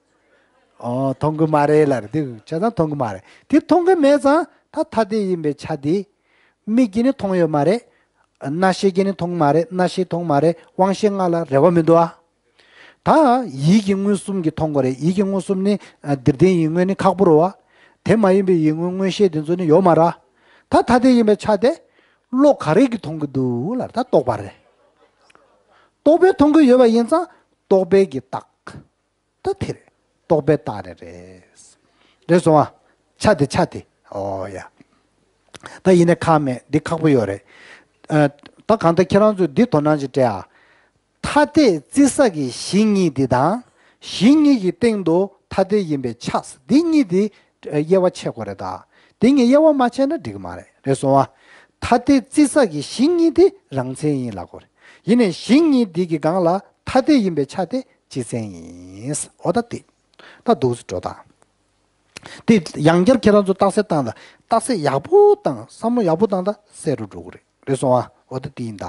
ཨོ། མཐོང་གི་མ་རེད་ལབ་རེད། དེ་བྱས་ཙང་མཐོང་གི་མ་རེད། དེ་མཐོང་གི་མེད་ཙང་ད་ཐ་དད་ཡིན་པའི་ཆ་དེ། མིག་གིས་ནི་མཐོང་ཡོད་མ་རེད། རྣ་ཤེས་ཀྱིས་ནི་མཐོང་མ་རེད། རྣ་ཤེས་མཐོང་མ་རེད། དབང་ཤེས་ལྔ་ལ་རེ་བ་མི་འདུག་ཨ། ད་ཡིད་ཀྱི་མངོན་སུམ་གྱིས་མཐོང་དགོས་རེད། ཡིད་ཀྱི་མངོན་སུམ་ནི། ཨ། འདིར་ལྡན་ཡིད་མངོན་ནི་ཁག་པོ་རེད་བ། དེ་མ་ཡིན་པའི་ཡིད་མངོན་མངོན་ཤེས་དེ་ཚོ་ནི་ཡོད་མ་རེད། ད་ཐ་དད་ཡིན་པའི་ཆ་དེ། བློ་ག་རེ་གིས་མཐོང་གི་འདུག་ལབ་ད་རྟོག་པ་རེད། རྟོག་པས་མཐོང་གི་ཡོད་པ་ཡིན་ཙང་རྟོག་པའི་གི་རྟགས། ད་དེ་རེད། རྟོག་པའི་རྟགས་རེ་རེད། རེད་སོང་ཨ། ཆ་དེ་ཆ་དེ། ཨོ་ཡ། ད་ཡིན་ནའི་ཁག་མེད། འདི་ཁག་པོ་ཡོད་རེད། ཨ། ད་གང་ལྟར་ཁྱེད་རང་ཚོས་འདི་དོ་སྣང་ཅིག་སྤྲད་ཨ། ཐ་དད་བརྩི་ས་གི་གཞི་གཉིས་འདི་དང་། གཞི་གཉིས་ཀྱི་སྟེང་དུ་ ཐ་དད་ཡིན་པའི་ཆ། འདི་གཉིས་དེ་དབྱེ་བ་ཕྱེ་དགོས་རེད་ད། དེ་གཉིས་དབྱེ་བ་མ་ཕྱེ་ན་འགྲིག་གི་མ་རེད། རེད་སོང་ཨ། ཐ་དད་རྩི་ས་གི་གཞི་གཉིས་དེ་རང་མཚན་ཡིན་ལབ་དགོས་རེད། ཡིན་ནའི་གཞི་གཉིས་དེ་གི་སྒང་ལ་ཐ་དད་ཡིན་པའི་ཆ་དེ་སྤྱི་མཚན་ཡིན། འོ་ད་དེ། ད་འདུག་སེ་འགྲོ་དང་། དེ་ཡང་བསྐྱར་ཁྱེད་རང་ཚོ་རྟགས་གསལ་བཏང་ལ། རྟགས་གསལ་ཡག་པོ་བཏང་། བསམ་བློ་ཡག་པོ་བཏང་ད་གསལ་རུ་འགྲོ་གི་རེད། རེད་སོང་ཨ། འོ་ད་དེ་ཡིན་ད།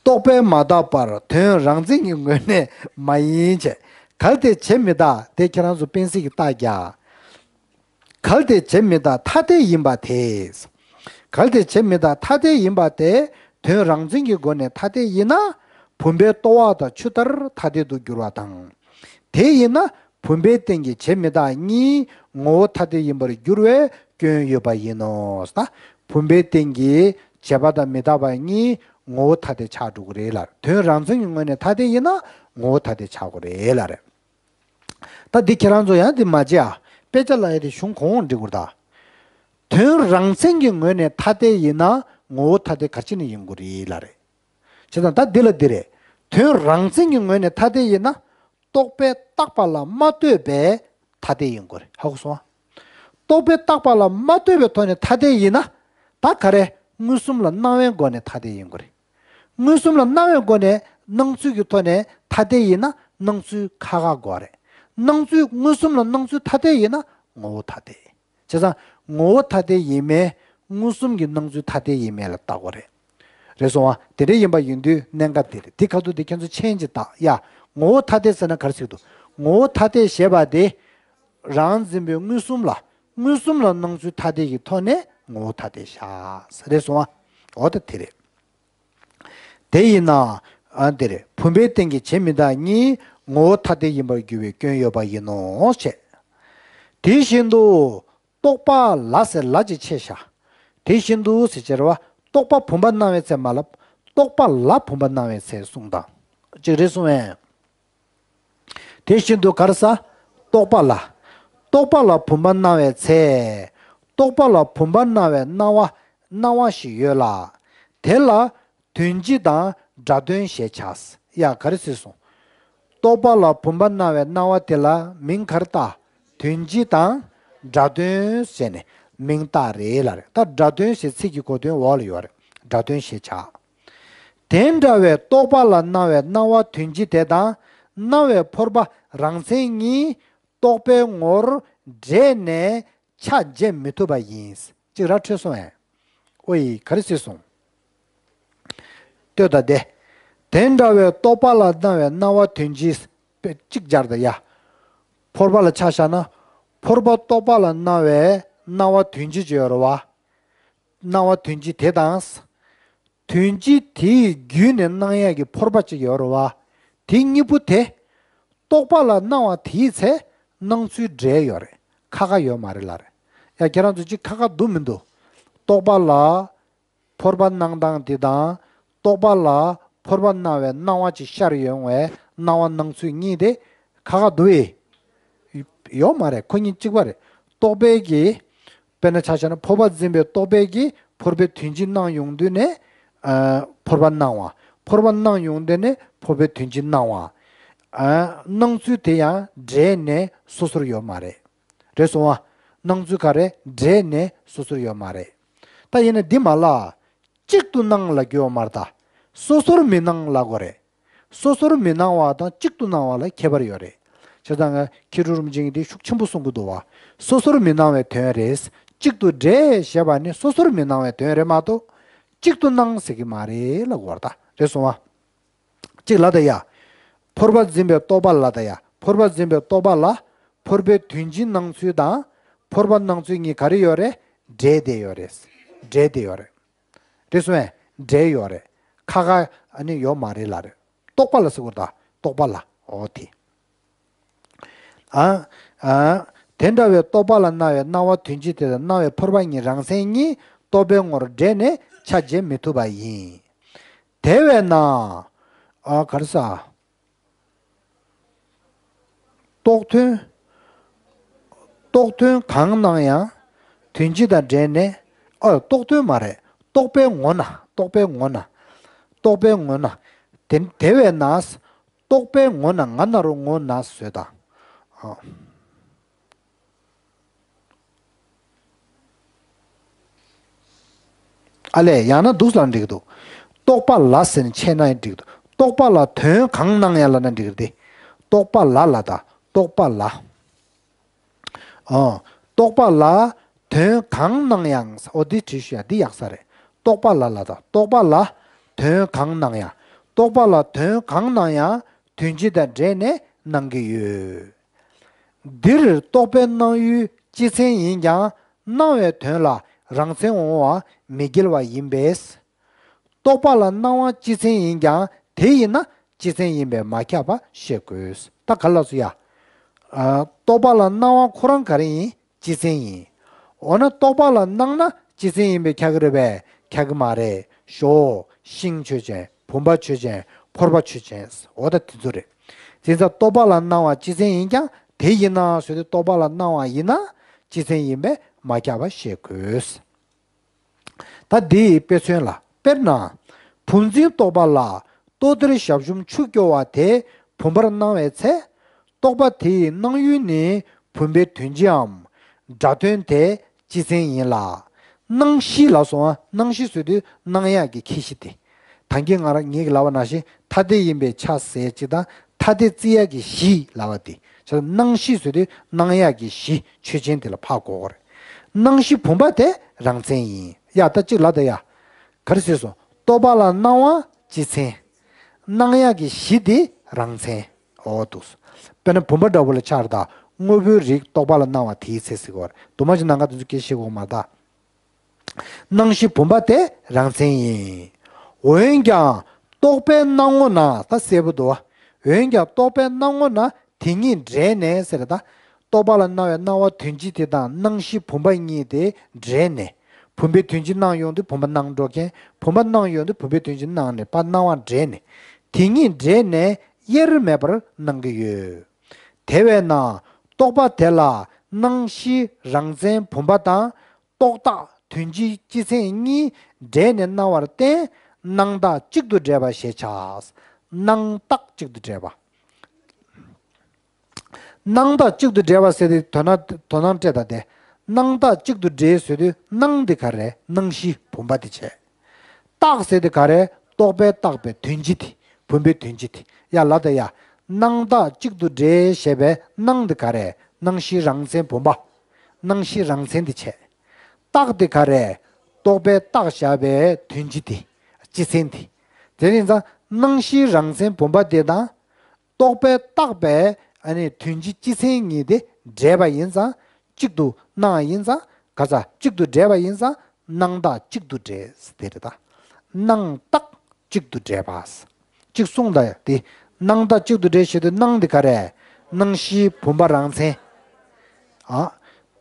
རྟོག་པས་མ་དག་པར་དོན་རང་མཚན་གྱི་ངོས་ནས་མ་ཡིན་བྱས། གལ་ཏེ་བྱས་མི་རྟག་དེ་ཁྱེད་རང་ཚོ་དཔེ་གཟིགས་ཀྱི་རྟགས་རྒྱག་གལ་ཏེ་བྱས་མི་རྟག་ཐ་དད་ཡིན་པ་དེས། གལ་ཏེ་བྱས་མི་རྟག་ཐ་དད་ཡིན་པ་དེ། དོན་རང་མཚན་གྱི་སྒོ་ནས་ཐ་དད་ཡིན་ན། བུམ་པའི་ལྟོ་བ་དང་ཆུ་ལྟར་ཐ་དད་དུ་འགྱུར་བ་དང་། དེ་ཡིན་ན་བུམ་པའི་སྟེང་གི་བྱས་མི་རྟག་གཉིས་ངོ་བོ་ཐ་དད་ཡིན་པར་འགྱུར་བའི་སྐྱོན་ཡོད་པ་ཡིན་ནོ། ད་བུམ་པའི་སྟེང་གི་བྱས་པ་དང་མི་རྟག་པ་གཉིས་ངོ་བོ་ཐ་དད་ཆགས་འགྲོ་གི་རེད་ལབ། དོན་རང་མཚན་གྱི་ངོས་ནས་ཐ་དད་ཡིན་ན་ངོ་བོ་ཐ་དད་ཆགས་དགོས་རེད་ལབ་རེད། ད་འདི་ཁྱེད་རང་ཚོ་ཡང་འདི་མ་བརྗེད་ཨ། དཔེ་ཆ་ལ་ཡ་དེ་གཞུང་གོང་འོག་འབྲི་དགོས་རེད་ད། དོན་རང་མཚན་གྱི་ངོས་ནས་ཐ་དད་ཡིན་ན་ངོ་བོ་ཐ་དད་ག་ཅི་ནས་ཡིན་དགོས་རེད་ལབ་རེད། བྱས་ཙང་ད་འདི་ལ་འདི་རེད། དོན་རང་མཚན་གྱི་ངོས་ནས་ཐ་དད་ཡིན་ན། རྟོག་པས་བཏགས་པ་ལ་མ་ལྟོས་པའི་ཐ་དད་ཡིན་དགོས་རེད། ཧ་གོ་སོང་ཨ། རྟོག་པས་བཏགས་པ་ལ་མ་ལྟོས་པའི་ཐོག་ནས་ཐ་དད་ཡིན་ན། ད་ག་རེ། མངོན་སུམ་ལ་སྣང་བའི་སྒོ་ནས་ཐ་དད་ཡིན་དགོས་རེད། མངོན་སུམ་ལ་སྣང་བའི་སྒོ་ནས་སྣང་ཚུལ་གྱི་ཐོག་ནས་ཐ་དད་ཡིན་ན་སྣང་ཚུལ་ཁ་ཁ་དགོས་རེད། སྣང་ཚུལ་མངོན་སུམ་ལ་སྣང་ཚུལ་ཐ་དད་ཡིན་ན་ངོ་བོ་ཐ་དད། བྱས་ཙང་ངོ་བོ་ཐ་དད་ཡིན་མིན་མངོན་སུམ་གྱི་སྣང་ཚུལ་ཐ་དད་ཡིན་མིན་ལ་བལྟ་དགོས་རེད། རེད་སོང་ཨ། དེ་འདྲ་ཡིན་པ་ཡིན་དུས་གནད་འགག་དེ་རེད། དེ་ཁ་ཐུག་དེ་ཁྱེད་ཚོ་མཆན་ཅིག་བཏགས་ཡ། ངོ་བོ་ཐ་དད་ཟེར་ན་ག་རེ་ཟེར་གྱི་འདུག་ངོ་བོ་ཐ་དད་ཞེས་པ་དེ། རང་འཛིན་པའི་མངོན་སུམ་ལ། མངོན་སུམ་ལ་སྣང་ཚུལ་ཐ་དད་ཀྱི་ཐོག་ནས་ངོ་བོ་ཐ་དད་བཞག་རེད་སོང་ཨ། འོ་ད་དེ་རེད། དེ་ཡིན་ན། ཨ་འདིར་བུམ་པའི་སྟེང་གི་བྱས་མི་རྟག་གཉིས་ངོ་བོ་ཐ་དད་ཡིན་པར་འགྱུར་བའི་སྐྱོན་ཡོད་པ་ཡིན་ནོ་ཞེས། དེ་བཞིན་དུ། རྟོག་པ་ལ་ཟེར་ལ་ཅིག་ཕྱེ་བཞག་དེ་བཞིན་དུ་ཟེར་བྱས་རེད་བ། རྟོག་པ་བུམ་པ་སྣང་བའི་ཚེ་མ་ལབ། རྟོག་པ་ལ་བུམ་པ་སྣང་བའི་ཚེ་གསུངས་དང་། ཅིག་རེད་གསུངས་བས། དེ་བཞིན་དུ་ག་རེ་ཟེར། རྟོག་པ་ལ། རྟོག་པ་ལ་བུམ་པ་སྣང་བའི་ཚེ། རྟོག་པ་ལ་བུམ་པ་སྣང་བའི་སྣང་བ། སྣང་བ་ཞིག་ཡོད་ལ། དེ་ལ་དོན་སྤྱི་དང་སྒྲ་དོན་ཞེས་བྱ། ཡ་ག་རེ་ཟེར་སོང་། རྟོག་པ་ལ་བུམ་པ་སྣང་བའི་སྣང་བ་དེ་ལ་མིང་ག་རེ་བཏགས། དོན་སྤྱི་དང་སྒྲ་དོན་ཟེར་ནས་མིང་བཏགས་རེད་ལབ་རེད། ད་སྒྲ་དོན་ཞེས་ཚིག་གི་གོ་དོན་འོག་ལ་ཡོད་རེད། སྒྲ་དོན་ཞེས་བྱ། དེ་འདྲ་བའི་རྟོག་པ་ལ་སྣང་བའི་སྣང་བ་དོན་སྤྱི་དེ་དང་སྣང་བའི་ཕོར་པ་རང་མཚན་གཉིས་རྟོག་པའི་ངོར་འདྲེས་ནས་ཆ་འབྱེད་མི་ཐུབ་པ་ཡིན། ཅིག་ར་འཕྲོད་སོང་ངས། ཨོ་ཡི་ག་རེ་ཟེར་སོང་། ལྟོས་དང་དེ། དེ་འདྲ་བའི་རྟོག་པ་ལ་སྣང་བའི་སྣང་བ་དོན་སྤྱི། གཅིག་སྦྱར་དང་ཡ། ཕོར་པ་ལ་ཆ་བཞག་ན། ཕོར་པ་རྟོག་པ་ལ་སྣང་བའི་སྣང་བ་དོན་སྤྱི་ཅིག་ཡོད་རེད་བ། སྣང་བ་དོན་སྤྱི་དེ་དང་། དོན་སྤྱི་དེའི་བརྒྱུད་ནས་སྣང་ཡས་ཀྱི་ཕོར་པ་གཅིག་ཡོད་རེད་བ། དེ་གཉིས་པོ་དེ། རྟོག་པ་ལ་སྣང་བ་དེའི་ཚེ་སྣང་ཚུལ་འདྲེས་ཡོད་རེད། ཁ་ཁ་ཡོད་མ་རེད་ལབ་རེད། ཡ་ཁྱེད་རང་ཚོ་གཅིག་ཁ་ཁ་འདུག་མི་འདུག་རྟོག་པ་ལ་ཕོར་པ་སྣང་སྟངས་དེ་དང་། རྟོག་པ་ལ་ཕོར་པ་སྣང་བའི་སྣང་བ་གཅིག་ཤར་ཡོང་བའི་སྣང་བ་སྣང་ཚུལ་གཉིས་དེ་ཁ་ཁ་འདུག་ཨེ། ཡོད་མ་རེད། ཁོ་གཉིས་གཅིག་པ་རེད། རྟོག་པའི་གི། དཔེར་ན་ཆ་བཞག་ན་ཕོར་པ་འཛིན་པའི་རྟོག་པའི་གི་ཕོར་པའི་དོན་སྤྱི་སྣང་ཡོང་དུས་ནས། ཨ། ཕོར་པ་སྣང་བ། ཕོར་པ་སྣང་ཡོང་དུས་ནས་ཕོར་པའི་དོན་སྤྱི་སྣང་བ། ཨ། སྣང་ཚུལ་དེ་ཡང་འདྲེས་ནས་སོ་སོར་ཡོད་མ་རེད། རེད་སོང་ཨ། སྣང་ཚུལ་ག་རེ་འདྲེས་ནས་སོ་སོར་ཡོད་མ་རེད། ད་ཡིན་ན་འདི་མ་ལ། གཅིག་ཏུ་སྣང་ལབ་རྒྱུ་ཡོད་མ་རེད་ད། སོ་སོར་མི་སྣང་ལབ་དགོས་རེད། སོ་སོར་མི་སྣང་བ་དང་གཅིག་ཏུ་སྣང་བ་ལ་ཁྱད་པར་ཡོད་རེད། བྱས་ཙང་ང་མཁས་གྲུབ་རིན་པོ་ཆེ་གིས་འདི་ཤུགས་ཆེན་པོ་གསུང་གི་འདུག་བ། སོ་སོར་མི་སྣང་བའི་དོན་རེད། གཅིག་ཏུ་འདྲེས་ཞེས་པ་ནི་སོ་སོར་མི་སྣང་བའི་དོན་རེད་མ་གཏོགས། གཅིག་ཏུ་སྣང་ཟེར་གྱི་མ་རེད་ལབ་དགོས་རེད་ད། རེད་སོང་བ། གཅིག་ལ་ད་ཡ། ཕོར་པ་འཛིན་པའི་རྟོག་པ་ལ་ད་ཡ། ཕོར་པ་འཛིན་པའི་རྟོག་པ་ལ། ཕོར་པའི་དོན་སྤྱི་སྣང་ཚུལ་དང་། ཕོར་པ་སྣང་ཚུལ་གཉིས་ག་རེ་ཡོད་རེད། འདྲེས་བསྡད་ཡོད་རེད། འདྲེས་བསྡད་ཡོད་རེད། རེད་སོང་ངས། འདྲེས་ཡོད་རེད། ཁ་ཁ་ཨ་ནི་ཡོད་མ་རེད་ལབ་རེད། རྟོག་པ་ལ་ཟེར་དགོས་རེད་ད། རྟོག་པ་ལ། འོ་དེ། ཨ། ཨ། དེ་འདྲ་བའི་རྟོག་པ་ལ་སྣང་བའི་སྣང་བ་དོན་སྤྱི་དེ་དང་སྣང་བའི་ཕོར་པ་གཉིས་རང་མཚན་གཉིས་རྟོག་པའི་ངོར་འདྲེས་ནས་ཆ་འབྱེད་མི་ཐུབ་པ་ཡིན། དེ་བས་ན། ཨ། ག་རེ་ཟ། རྟོག་དོན། རྟོག་དོན་གང་སྣང་ཡང་། དོན་སྤྱི་དང་འདྲེས་ནས། ཨ། རྟོག་དོན་མ་རེད། རྟོག་པའི་ངོ་ན། རྟོག་པའི་ངོ་ན། རྟོག་པའི་ངོ་ན། དེ་དེ་བས་ན། རྟོག་པའི་ངོ་ན་ང་ན་རོ་ངོ་ན་བཟོས་དང་། ཨ། ཨ་ལས་ཡང་ན་འདུག་ལ་འགྲིག་འདུག་རྟོག་པ་ལ་ཟེར་ནས་ཕྱེ་ན་ཡང་འགྲིག་འདུག་རྟོག་པ་ལ་དོན་གང་སྣང་ཡང་ལབ་ན་འགྲིག་རེད་དེ། རྟོག་པ་ལ་ལ་དང་རྟོག་པ་ལ། ཨོ། རྟོག་པ་ལ་དོན་གང་སྣང་ཡང་། ཨོ་འདི་བྲིས་ཞུ་ཡ་འདི་ཡག་ས་རེད། རྟོག་པ་ལ་ལ་དང་རྟོག་པ་ལ་དོན་གང་སྣང་ཡང་། རྟོག་པ་ལ་དོན་གང་སྣང་ཡང་དོན་སྤྱི་དང་འབྲེལ་ནས་སྣང་གི་ཡོད། འདིར་རྟོག་པའི་སྣང་ཡུལ་སྤྱི་མཚན་ཡིན་ཀྱང་སྣང་བའི་དོན་ལ་རང་མཚན་འོང་བ་མི་འགལ་བ་ཡིན་པས། རྟོག་པ་ལ་སྣང་བ་སྤྱི་མཚན་ཡིན་ཀྱང་དེ་ཡིན་ན་སྤྱི་མཚན་ཡིན་པས་མ་ཁྱབ་པ་ཤེས་དགོས། ད་ག་ལ་སུ་ཡ། ཨ། རྟོག་པ་ལ་སྣང་བ་ཁོ་རང་ག་རེ་ཡིན། སྤྱི་མཚན་ཡིན། འོ་ན་རྟོག་པ་ལ་སྣང་ན་སྤྱི་མཚན་ཡིན་པས་ཁྱབ་ཀྱི་རེད་པས། ཁྱབ་ཀྱི་མ་རེད། ཞོ། ཤིང་ཆོས་ཅན། བུམ་པ་ཆོས་ཅན། ཕོར་པ་ཆོས་ཅན། འོ་ད་དེ་ཚོ་རེད། དེ་ཚ་རྟོག་པ་ལ་སྣང་བ་སྤྱི་མཚན་ཡིན་ཀྱང་དེ་ཡིན་ན་ཟེར་དུས་རྟོག་པ་ལ་སྣང་བ་ཡིན་ན་སྤྱི་མཚན་ཡིན་པས་མ་ཁྱབ་པ་ཤེས་དགོས། ད་འདིའི་དཔེ་མཚོན་ལ། དཔེར་ན། བུམ་འཛིན་རྟོག་པ་ལ་ལྟོ་ལྡིར་ཞབས་ཞུམ་ཆུ་སྐྱོ་བ་དེ་བུམ་པར་སྣང་བའི་ཚེ། རྟོག་པ་དེའི་སྣང་ཡུལ་ནི་བུམ་པའི་དོན་སྤྱིའམ། སྒྲ་དོན་དེ་སྤྱི་མཚན་ཡིན་ལ། སྣང་གཞི་ལ་སོང་བ། སྣང་གཞི་ཟེར་དུས་སྣང་ཡག་གི་ཁྱད་གཞི་དེ། ད་གིན་ང་རང་ངེད་ཀྱི་ལབ་པ་ནང་བཞིན་ཐ་དད་ཡིན་པའི་ཆ་ཟེར་གཅིག་དང་ཐ་དད་བརྩི་ཡག་གི་གཞི་ལབ་པ་དེ། ཆ་སྣང་གཞི་ཟེར་དུས་སྣང་ཡག་གི་གཞི་ཆོས་ཅན་དེ་ལ་ཕར་གོ་དགོས་རེད། སྣང་གཞི་བུམ་པ་དེ་རང་མཚན་ཡིན། ཡ་ད་གཅིག་ལབ་ད་ཡ། ག་རེ་ཟེར་སོང་། རྟོག་པ་ལ་སྣང་བ་སྤྱི་མཚན། སྣང་ཡག་གི་གཞི་དེ་རང་མཚན། འོ་འདུག་དཔེར་ན་བུམ་པ་འདྲ་བོ་ལ་ཆགས་རེད་ད། དངོས་པོའི་རིགས་རྟོག་པ་ལ་སྣང་བ་དེའི་ཚེ་ཟེར་གོ་རེད། དུ་མ་ཅིག་ནང་ག་དེ་ཚོ་སྐད་ཤེས་དགོས་མ་རེད་ད། སྣང་གཞི་བུམ་པ་དེ་རང་མཚན་ཡིན། འོན་ཀྱང་རྟོག་པའི་སྣང་ངོ་ན། ད་གསལ་པོ་འདུག་བ། འོན་ཀྱང་རྟོག་པའི་སྣང་ངོ་ན་དེ་གཉིས་འདྲེས་ནས་ཟེར་ད། རྟོག་པ་ལ་སྣང་བའི་སྣང་བ་དོན་སྤྱི་དེ་དང་སྣང་གཞི་བུམ་པ་གཉིས་དེ་འདྲེས་ནས། བུམ་པའི་དོན་སྤྱི་སྣང་ཡོང་དུས་བུམ་པ་སྣང་འགྲོ་མཁན། བུམ་པ་སྣང་ཡོང་དུས་བུམ་པའི་དོན་སྤྱི་སྣང་ནས་ཕར་སྣང་བ་འདྲེས་ནས། དེ་གཉིས་འདྲེས་ནས་དབྱེར་མེད་པར་སྣང་གི་ཡོད། དེ་བས་ན་རྟོག་པ་དེ་ལ་སྣང་གཞི་རང་མཚན་བུམ་པ་དང་། རྟོག་བཏགས་དོན་སྤྱི་སྤྱི་མཚན་གཉིས་འདྲེས་ནས་སྣང་བར་བརྟེན་སྣང་བཏགས་གཅིག་ཏུ་འདྲེས་པ་ཞེས་བྱ། སྣང་བཏགས་གཅིག་ཏུ་འདྲེས་པ། སྣང་བཏགས་གཅིག་ཏུ་འདྲེས་པ་ཟེར་དུས་དོ་སྣང་དོ་སྣང་སྤྲད་ད་དེ། སྣང་བཏགས་གཅིག་ཏུ་འདྲེས་ཟེར་དུས་སྣང་དེ་ག་རེ། སྣང་གཞི་བུམ་པ་དེ་བྱས། བཏགས་ཟེར་དུས་ག་རེ། རྟོག་པས་བཏགས་པའི་དོན་སྤྱི་དེ། བུམ་པའི་དོན་སྤྱི་དེ། ཡ་ལ་ད་ཡ། སྣང་བཏགས་གཅིག་ཏུ་འདྲེས་ཞེས་པའི་སྣང་དེ་ག་རེ། སྣང་གཞི་རང་མཚན་བུམ་པ། སྣང་གཞི་རང་མཚན་དེ་བྱས། བཏགས་དེ་ག་རེ། རྟོག་པས་བཏགས་བཞག་པའི་དོན་སྤྱི་དེ། སྤྱི་མཚན་དེ། དེ་ཡིན་ཙང་སྣང་གཞི་རང་མཚན་བུམ་པ་དེ་དང་། རྟོག་པས་བཏགས་པའི་ཨ་ནི་དོན་སྤྱི་སྤྱི་མཚན་གཉིས་དེ་འདྲེས་པ་ཡིན་ཙང་། གཅིག་ཏུ་སྣང་ཡིན་ཙང་། ག་ས་གཅིག་ཏུ་འདྲེས་པ་ཡིན་ཙང་། སྣང་བཏགས་གཅིག་ཏུ་འདྲེས་དེ་རེད་ད། སྣང་བཏགས་གཅིག་ཏུ་འདྲེས་པ། གཅིག་གསུངས་ད་ཡ་དེ། སྣང་བཏགས་གཅིག་ཏུ་འདྲེས་ཞེས་དུས་སྣང་དེ་ག་རེ། སྣང་གཞི་བུམ་པ་རང་མཚན། ཨ།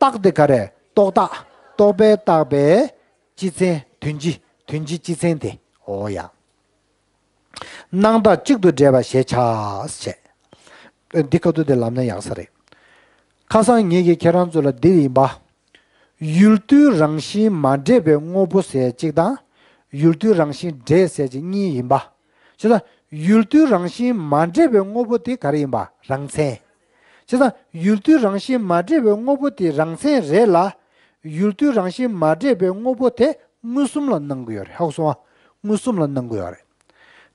བཏགས་དེ་ག་རེ། རྟོག་བཏགས། རྟོག་པས་བཏགས་པའི་སྤྱི་མཚན། དོན་སྤྱི། དོན་སྤྱི་སྤྱི་མཚན་དེ། འོ་ཡ། སྣང་བཏགས་གཅིག་ཏུ་འདྲེས་པ་ཞེས་བྱ། ཞེས། འདི་ཁ་ཐུག་དེ་ལབ་ན་ཡག་ས་རེད། ཁ་སང་ངེད་ཀྱིས་ཁྱེད་རང་ཚོ་ལ་འདི་ཡིན་པ། ཡུལ་དུས་རང་བཞིན་མ་འདྲེས་པའི་དངོས་པོ་ཟེར་གཅིག་དང་། ཡུལ་དུས་རང་བཞིན་འདྲེས་ཟེར་གཅིག་གཉིས་ཡིན་པ། བྱས་ཙང་ཡུལ་དུས་རང་བཞིན་མ་འདྲེས་པའི་དངོས་པོ་དེ་ག་རེ་ཡིན་པ། རང་མཚན། བྱས་ཙང་ཡུལ་དུས་རང་བཞིན་མ་འདྲེས་པའི་དངོས་པོ་དེ་རང་མཚན་རེད་ལ། ཡུལ་དུས་རང་བཞིན་མ་འདྲེས་པའི་དངོས་པོ་དེ་མངོན་སུམ་ལ་སྣང་གི་ཡོད་རེད། ཧ་གོ་སོང་ཨ། མངོན་སུམ་ལ་སྣང་གི་ཡོད་རེད།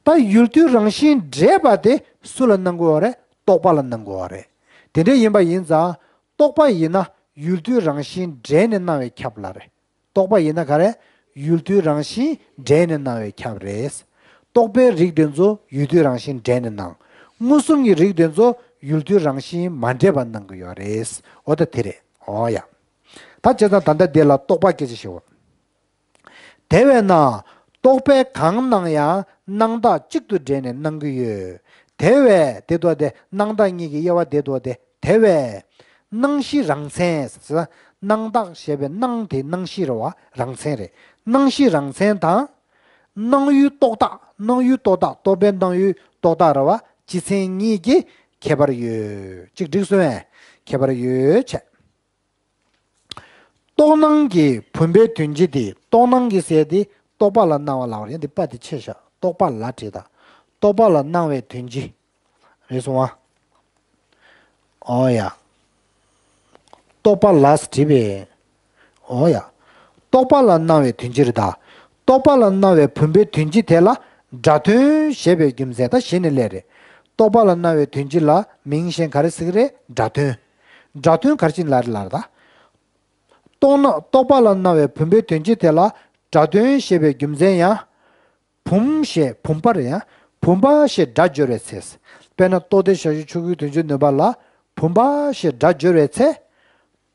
ད་ཡུལ་དུས་རང་བཞིན་འདྲེས་པ་དེ་སུ་ལ་སྣང་གི་ཡོད་རེད། རྟོག་པ་ལ་སྣང་གི་ཡོད་རེད། དེ་འདྲ་ཡིན་པ་ཡིན་ཙང་། རྟོག་པ་ཡིན་ན་ཡུལ་དུས་རང་བཞིན་འདྲེས་ནས་སྣང་བས་ཁྱབ་ལ་རེད། རྟོག་པ་ཡིན་ན་ག་རེ། ཡུལ་དུས་རང་བཞིན་འདྲེས་ནས་སྣང་བས་ཁྱབ་རེད། རྟོག་པའི་རིགས་དེ་ཚོ་ཡུལ་དུས་རང་བཞིན་འདྲེས་ནས་སྣང་། མངོན་སུམ་གྱི་རིགས་དེ་ཚོ་ཡུལ་དུས་རང་བཞིན་མ་འདྲེས་པ་སྣང་གི་ཡོད་རེད། འོ་ད་དེ་རེད། འོ་ཡ། ད་བྱས་ཙང་ད་ལྟ་འདི་ལ་རྟོག་པ་སྐད་ཆ་བཤད་འོ། དེ་བས་ན། རྟོག་པས་གང་སྣང་ཡང་སྣང་བཏགས་གཅིག་ཏུ་འདྲེས་ནས་སྣང་གི་ཡོད། དེ་བས་དེ་ལྟོ་སྟེ་སྣང་བཏགས་གཉིས་ཀྱི་དབྱེ་བ་དེ་ལྟོ་སྟེ། དེ་བས། སྣང་གཞི་རང་མཚན་ཟེར། སྣང་བཏགས་ཞེས་པའི་སྣང་དེ་སྣང་གཞི་རེད་བ། རང་མཚན་རེད། སྣང་གཞི་རང་མཚན་དང་། སྣང་ཡུལ་རྟོག་བཏགས། སྣང་ཡུལ་རྟོག་བཏགས། རྟོག་པའི་སྣང་ཡུལ་རྟོག་བཏགས་རེད་བ། སྤྱི་མཚན་གཉིས་ཀྱི་ཁྱད་པར་ཡོད། གཅིག་འགྲིག་སོང་ངས། ཁྱད་པར་ཡོད་བྱས། རྟོག་སྣང་གི་བུམ་པའི་དོན་སྤྱི་དེ། རྟོག་སྣང་གི་ཟེར་དེ་རྟོག་པ་ལ་སྣང་བ་ལབ་རེད། འདི་པ་དེ་ཆེ་ཤག་རྟོག་པ་ལ་བྲིས་དང་། རྟོག་པ་ལ་སྣང་བའི་དོན་སྤྱི། རེད་སོང་ཨ། ཨོ་ཡ། རྟོག་པ་ལ་བྲིས་པས། ཨོ་ཡ། རྟོག་པ་ལ་སྣང་བའི་དོན་སྤྱི་རེད་ད། རྟོག་པ་ལ་སྣང་བའི་བུམ་པའི་དོན་སྤྱི་དེ་ལ་སྒྲ་དོན་ཞེས་པའི་རྒྱུ་མཚན་ད་གཞི་ནས་སླེབས་རེད། རྟོག་པ་ལ་སྣང་བའི་དོན་སྤྱི་ལ་མིང་གཞན་ག་རེ་ཟེར་གི་རེད། སྒྲ་དོན། སྒྲ་དོན་ག་རེ་བྱས་ནས་ལབ་རེད་ལབ་རེད་ད། རྟོག་ན་རྟོག་པ་ལ་སྣང་བའི་བུམ་པའི་དོན་སྤྱི་དེ་ལ་སྒྲ་དོན་ཞེས་པའི་རྒྱུ་མཚན་ཡང་། བུམ་ཞེས་བུམ་པ་རེད་ཡང་། བུམ་པ་ཞེས་སྒྲ་སྦྱོར་བའི་ཚེ། དཔེར་ན་རྟོགས་ལྡན་ཞབས་ཞུམ་ཆོས་སྐུའི་དོན་སྤྱིའི་ནུས་པ་ལ། བུམ་པ་ཞེས་སྒྲ་སྦྱོར་བའི་ཚེ།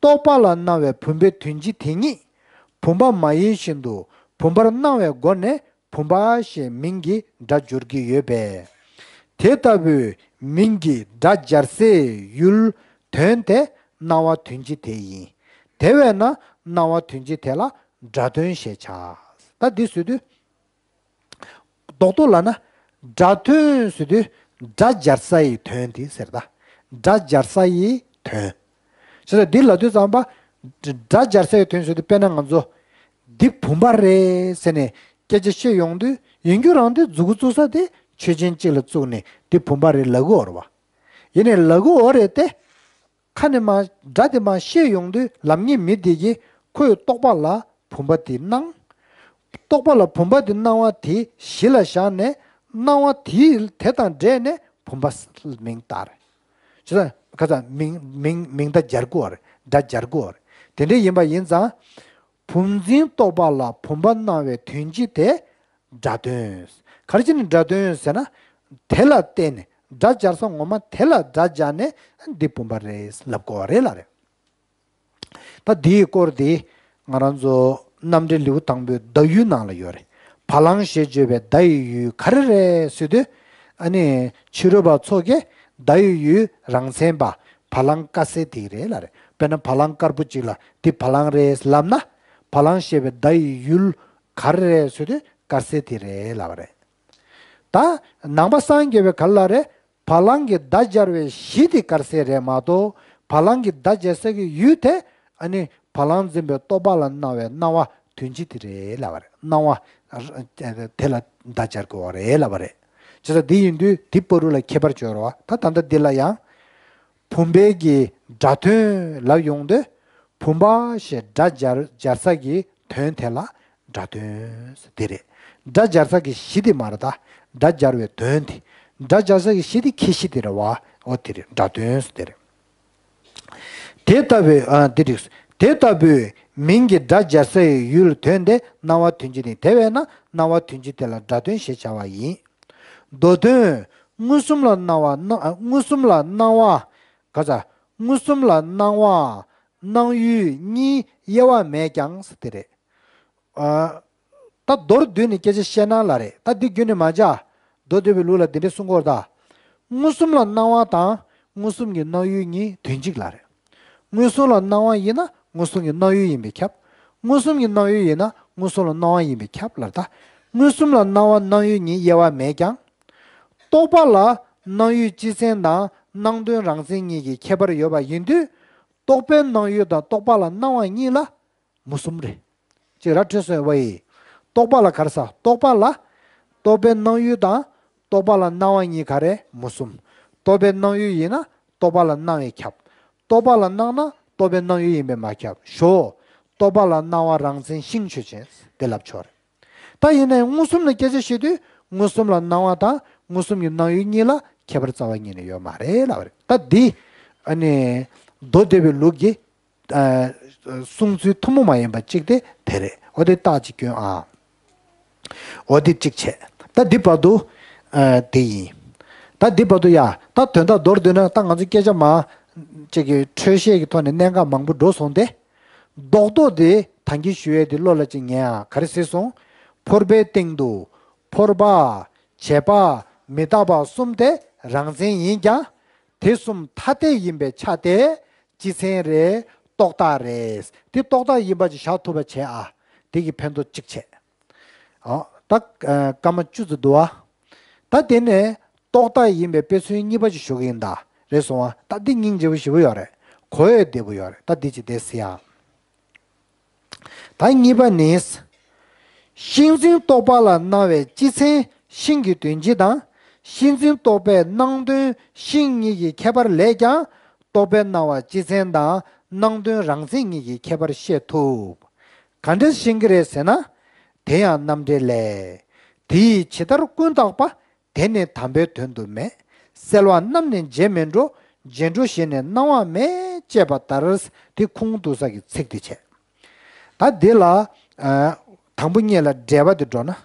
རྟོག་པ་ལ་སྣང་བའི་བུམ་པའི་དོན་སྤྱི་དེ་ཉིད། བུམ་པ་མ་ཡིན་བཞིན་དུ་བུམ་པར་སྣང་བའི་སྒོ་ནས་བུམ་པ་ཞེས་མིང་གི་སྒྲ་སྦྱོར་གྱི་ཡོད་པས། དེ་ལྟ་བུའི་མིང་གི་སྒྲ་སྦྱར་སའི་ཡུལ་དོན་དེ་སྣང་བ་དོན་སྤྱི་དེ་ཡིན། དེ་བས་ན་སྣང་བ་དོན་སྤྱི་དེ་ལ་སྒྲ་དོན་ཞེས་བྱ། ད་འདི་ཟེར་དུས། རྡོག་རྡོག་ལབ་ན། སྒྲ་དོན་ཟེར་དུས་སྒྲ་སྦྱར་ས་ཡི་དོན་དེ་ཟེར་ད། སྒྲ་སྦྱར་ས་ཡི་དོན། བྱས་ཙང་འདི་ལབ་དུས་ཙམ་པ། སྒྲ་སྦྱར་ས་ཡི་དོན་ཟེར་དུས་དཔེར་ན་ང་ཚོ། འདི་བུམ་པ་རེད་ཟེར་ནས་སྐད་ཆ་བཤད་ཡོང་དུས་ཡིན་རྒྱུ་རང་དེ་མཛུབ་གུ་བཙུགས་ས་དེ་ཆོས་ཅན་གཅིག་ལ་བཙུགས་ནས་འདི་བུམ་པ་རེད་ལབ་གི་ཡོད་རེད་བ། ཡིན་ནའི་ལབ་གི་ཡོད་རེད་དེ། ཁ་ནས་མར་སྒྲ་དེ་མར་བཤད་ཡོང་དུས་ལབ་མཁན་མི་དེ་གིས་ཁོའི་རྟོག་པ་ལ་བུམ་པ་དེ་སྣང་། རྟོག་པ་ལ་བུམ་པ་དེ་སྣང་བ་དེ་གཞི་ལ་བཞག་ནས་སྣང་བ་དེ་དེ་དང་འདྲེས་ནས་བུམ་པ་མིང་བཏགས་རེད། བྱས་ཙང་ཁ་སང་མིང་མིང་མིང་བརྡ་སྦྱར་དགོས་པ་རེད། སྒྲ་སྦྱར་དགོས་པ་རེད། དེ་འདྲ་ཡིན་པ་ཡིན་ཙང་། བུམ་འཛིན་རྟོག་པ་ལ་བུམ་པ་སྣང་བའི་དོན་སྤྱི་དེ། སྒྲ་དོན། ག་རེ་བྱས་ནས་སྒྲ་དོན་ཟེར་ན། དེ་ལ་བརྟེན་ནས་སྒྲ་སྦྱར་ས་ངོ་མ་དེ་ལ་སྒྲ་སྦྱར་ནས་འདི་བུམ་པ་རེད་ལབ་དགོས་པ་རེད་ལབ་རེད། ད་འདིའི་སྐོར་འདི་ང་རང་ཚོ་རྣམ་འགྲེལ་ལེའུ་དང་པོའི་བརྡ་ཡུལ་ནང་ལ་ཡོད་རེད། བ་ལང་ཞེས་བརྗོད་པའི་བརྡ་ཡི་ཡུལ་ག་རེ་རེད་ཟེར་དུས། ཨ་ནི་ཕྱི་རོལ་པ་ཚོ་གིས་བརྡ་ཡི་ཡུལ་རང་མཚན་པ་བ་ལང་དཀར་གསལ་དེ་རེད་ལབ་རེད། དཔེར་ན་བ་ལང་དཀར་པོ་གཅིག་ལ་འདི་བ་ལང་རེད་ལབ་ན། བ་ལང་ཞེས་པའི་བརྡ་ཡི་ཡུལ་ག་རེ་རེད་ཟེར་དུས་དཀར་གསལ་དེ་རེད་ལབ་པ་རེད། ད་ནང་པ་སངས་རྒྱས་པའི་ག་ལ་རེད། བ་ལང་གི་བརྡ་སྦྱར་བའི་གཞི་དེ་དཀར་གསལ་རེད་མ་གཏོགས་བ་ལང་གི་བརྡ་སྦྱར་ས་གི་ཡུལ་དེ་ཨ་ནི་བ་ལང་འཛིན་པའི་རྟོག་པ་ལ་སྣང་བའི་སྣང་བ་དོན་སྤྱི་དེ་རེད་ལབ་པ་རེད། སྣང་བ་དེ་ལ་བརྡ་སྦྱར་དགོས་པ་རེད་ལབ་པ་རེད། བྱས་ཙང་འདི་ཡིན་དུས་འདི་བར་དུ་ལ་ཁྱད་པར་སྦྱོར་བ་ད་ད་ལྟ་འདི་ལ་ཡང་བུམ་པའི་གི་སྒྲ་དོན་ལབ་ཡོང་དུས། བུམ་པ་ཞེས་སྒྲ་སྦྱར་སྦྱར་ས་གི་དོན་དེ་ལ་སྒྲ་དོན་ཟེར་དེ་རེད། སྒྲ་སྦྱར་ས་གི་གཞི་དེ་མ་རེད་ད། སྒྲ་སྦྱར་བའི་དོན་དེ། སྒྲ་སྦྱར་ས་གི་གཞི་དེ་ཁྱད་གཞི་དེ་རེད་བ། འོ་དེ་རེད། སྒྲ་དོན་ཟེར་དེ་རེད། དེ་ལྟ་བུའི་ཨ་འདི་རིགས། དེ་ལྟ་བུའི་མིང་གི་སྒྲ་སྦྱར་སའི་ཡུལ་དོན་དེ་སྣང་བ་དོན་སྤྱི་ནི་དེ་བས་ན་སྣང་བ་དོན་སྤྱི་དེ་ལ་སྒྲ་དོན་ཞེས་བྱ་བ་ཡིན། མདོ་དོན། མངོན་སུམ་ལ་སྣང་བ་སྣང་མངོན་སུམ་ལ་སྣང་བ། ག་ས། མངོན་སུམ་ལ་སྣང་བ། སྣང་ཡུལ་གཉིས་དབྱེ་བ་མེད་ཀྱང་ཟེར་དེ་རེད། ཨ། ད་མདོར་བསྡུས་ནས་སྐད་ཆ་བཤད་ན་ལ་རེད། ད་འདི་རྒྱུན་ནས་མ་བྱ། མདོ་སྡེ་པའི་ལུགས་ལ་འདི་འདྲ་གསུང་གི་ཡོད་རེད་ད། མངོན་སུམ་ལ་སྣང་བ་དང་མངོན་སུམ་གྱི་སྣང་ཡུལ་གཉིས་དོན་གཅིག་ལ་རེད། མངོན་སུམ་ལ་སྣང་བ་ཡིན་ན་མངོན་སུམ་གྱི་སྣང་ཡུལ་ཡིན་པས་ཁྱབ། མངོན་སུམ་གྱི་སྣང་ཡུལ་ཡིན་ན་མངོན་སུམ་ལ་སྣང་བ་ཡིན་པས་ཁྱབ་ལ་རེད་ད། མངོན་སུམ་ལ་སྣང་བ་སྣང་ཡུལ་གཉིས་དབྱེ་བ་མེད་ཀྱང་། རྟོག་པ་ལ་སྣང་ཡུལ་སྤྱི་མཚན་དང་སྣང་དོན་རང་མཚན་གཉིས་ཀྱི་ཁྱད་པར་ཡོད་པ་ཡིན་དུས། རྟོག་པའི་སྣང་ཡུལ་དང་རྟོག་པ་ལ་སྣང་བ་གཉིས་ལ་མུ་གསུམ་རེད། ཅེས་ར་འཕྲོད་སོང་བ་ཡི། རྟོག་པ་ལ་ག་རེ་ཟེར། རྟོག་པ་ལ། རྟོག་པའི་སྣང་ཡུལ་དང་རྟོག་པ་ལ་སྣང་བ་གཉིས་ག་རེ་མུ་གསུམ། རྟོག་པའི་སྣང་ཡུལ་ཡིན་ན་རྟོག་པ་ལ་སྣང་བས་ཁྱབ། རྟོག་པ་ལ་སྣང་ན་རྟོག་པའི་སྣང་ཡུལ་ཡིན་པས་མ་ཁྱབ། ཞོག་རྟོག་པ་ལ་སྣང་བ་རང་མཚན་ཤིང་ཆོས་ཅན། དེ་ལབ་ཆོག་རེད། ད་ཡིན་ནའི་མངོན་སུམ་ལ་སྐད་ཆ་བཤད་དུས་མངོན་སུམ་ལ་སྣང་བ་དང་མངོན་སུམ་གྱི་སྣང་ཡུལ་གཉིས་ལ་ཁྱད་པར་རྩ་བ་ཉིད་ནས་ཡོད་མ་རེད་ལབ་པ་རེད། ད་འདི་ཨ་ནི་མདོ་སྡེ་པའི་ལུགས་ཀྱི་ཨ་གསུང་ཚུལ་ཐུན་མོང་མ་ཡིན་པ་གཅིག་དེ་དེ་རེད། འོ་དེ་རྟགས་ཅིག་སྐྱོན་ཨ། འོ་དེ་གཅིག་བྱས། ད་འདི་བར་དུ་ཨ་དེ་ཡིན། ད་འདི་བར་དུ་ཡ་ད་དོན་དག་མདོར་བསྡུས་ན་ད་ང་ཚོ་སྐད་ཆ་མ་གཅིག་གི་འཕྲོས་བཤད་ཀྱི་ཐོག་ནས་གནད་འགག་མང་པོ་འགྲོ་སོང་སྟེ། རྡོག་རྡོག་དེ་ད་གིན་ཞུ་ཡས་དེ་བློ་ལ་ཅིག་ཉན་ཨ། ག་རེ་ཟེར་སོང་། ཕོར་པའི་སྟེང་དུ་ཕོར་པ། བྱེད་པ། མི་རྟག་པ་གསུམ་དེ་རང་མཚན་ཡིན་ཀྱང་། དེ་གསུམ་ཐ་དད་ཡིན་པའི་ཆ་དེ་སྤྱི་མཚན་རེད། རྟོག་བཏགས་རེད། དེ་རྟོག་བཏགས་ཡིན་པ་ཅིག་བཞག་ཐུབ་པ་བྱས་ཨ། དེ་གི་ཕན་ཐོགས་གཅིག་བྱས། ཨོ། ད་སྐར་མ་བཅུ་ཙམ་འདུག་ཨ། ད་དེ་ནས་རྟོག་བཏགས་ཡིན་པའི་དཔེ་མཚོན་གཉིས་པ་ཅིག་ཞུ་གི་ཡིན་ད། རེད་སོང་ཨ། ད་འདི་སྙིང་རྗེ་པོ་ཞེ་པོ་ཡོད་རེད། གོ་ཡ་བདེ་པོ་ཡོད་རེད། ད་འདི་ཅིག་བསྡད་ཟེར་ཡ། ད་གཉིས་པ་ནི། ཤིང་འཛིན་རྟོག་པ་ལ་སྣང་བའི་སྤྱི་མཚན་ཤིང་གི་དོན་སྤྱི་དང་། ཤིང་འཛིན་རྟོག་པའི་སྣང་དོན་ཤིང་གཉིས་ཀྱི་ཁྱད་པར་ལས་ཀྱང་། རྟོག་པའི་སྣང་བ་སྤྱི་མཚན་དང་སྣང་དོན་རང་མཚན་གཉིས་ཀྱི་ཁྱད་པར་ཤེས་ཐུབ། ག་འདྲ་ཤེས་ཀྱི་རེད་ཟེར་ན། དེ་ཡང་རྣམ་འགྲེལ་ལས། དེ་ཡི་ཇི་ལྟར་ཀུན་བརྟགས་པ། དེ་ནི་དམ་པའི་དོན་དུ་མེད། གསལ་བ་རྣམས་ནི་བརྗེད་མིན་འགྲོ། བརྗེད་འགྲོ་ཞེས་ནི་སྣང་བ་མེད། ཅེས་པ་ལྟར། དེ་ཁུངས་གཏུགས་ས་ཀྱི་ཚིག་དེ་བྱས། ད་འདི་ལ། ཨ། དང་པོ་གཉིས་ལ་འགྲེལ་པ་དེ་འགྲོ་ན།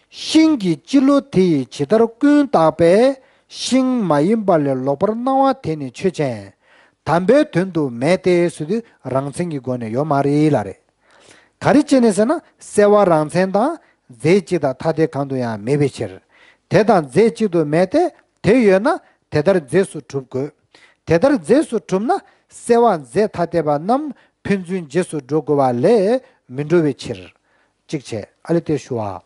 ཤིང་གི་སྤྱི་བློ་དེ་ཡི་ཇི་ལྟར་ཀུན་བརྟགས་པའི། ཤིང་མ་ཡིན་པ་ལས་ལོག་པར་སྣང་བ་དེ་ནི་ཆོས་ཅན། དམ་པའི་དོན་དུ་མེད་དེ་ཟེར་དུས་རང་མཚན་གྱི་སྒོ་ནས་ཡོད་མ་རེད་ལབ་རེད། ག་རེ་བྱས་ནས་ཟེར་ན། གསལ་བ་རང་མཚན་དང་རྫས་གཅིག་དང་ཐ་དད་གང་དུ་ཡང་མེད་པའི་ཕྱིར། དེ་དང་རྫས་གཅིག་ཏུ་མེད་དེ། དེ་ཡོད་ན་དེ་ལྟར་རྫས་སུ་གྲུབ་དགོས། དེ་ལྟར་རྫས་སུ་གྲུབ་ན་གསལ་བ་རྫས་ཐ་དད་པ་རྣམས་ཕན་ཚུན་རྗེས་སུ་འགྲོ་དགོས་པ་ལས་མི་འགྲོ་བའི་ཕྱིར། གཅིག་བྱས། ཨ་ལས་དེ་ཞུ་བ།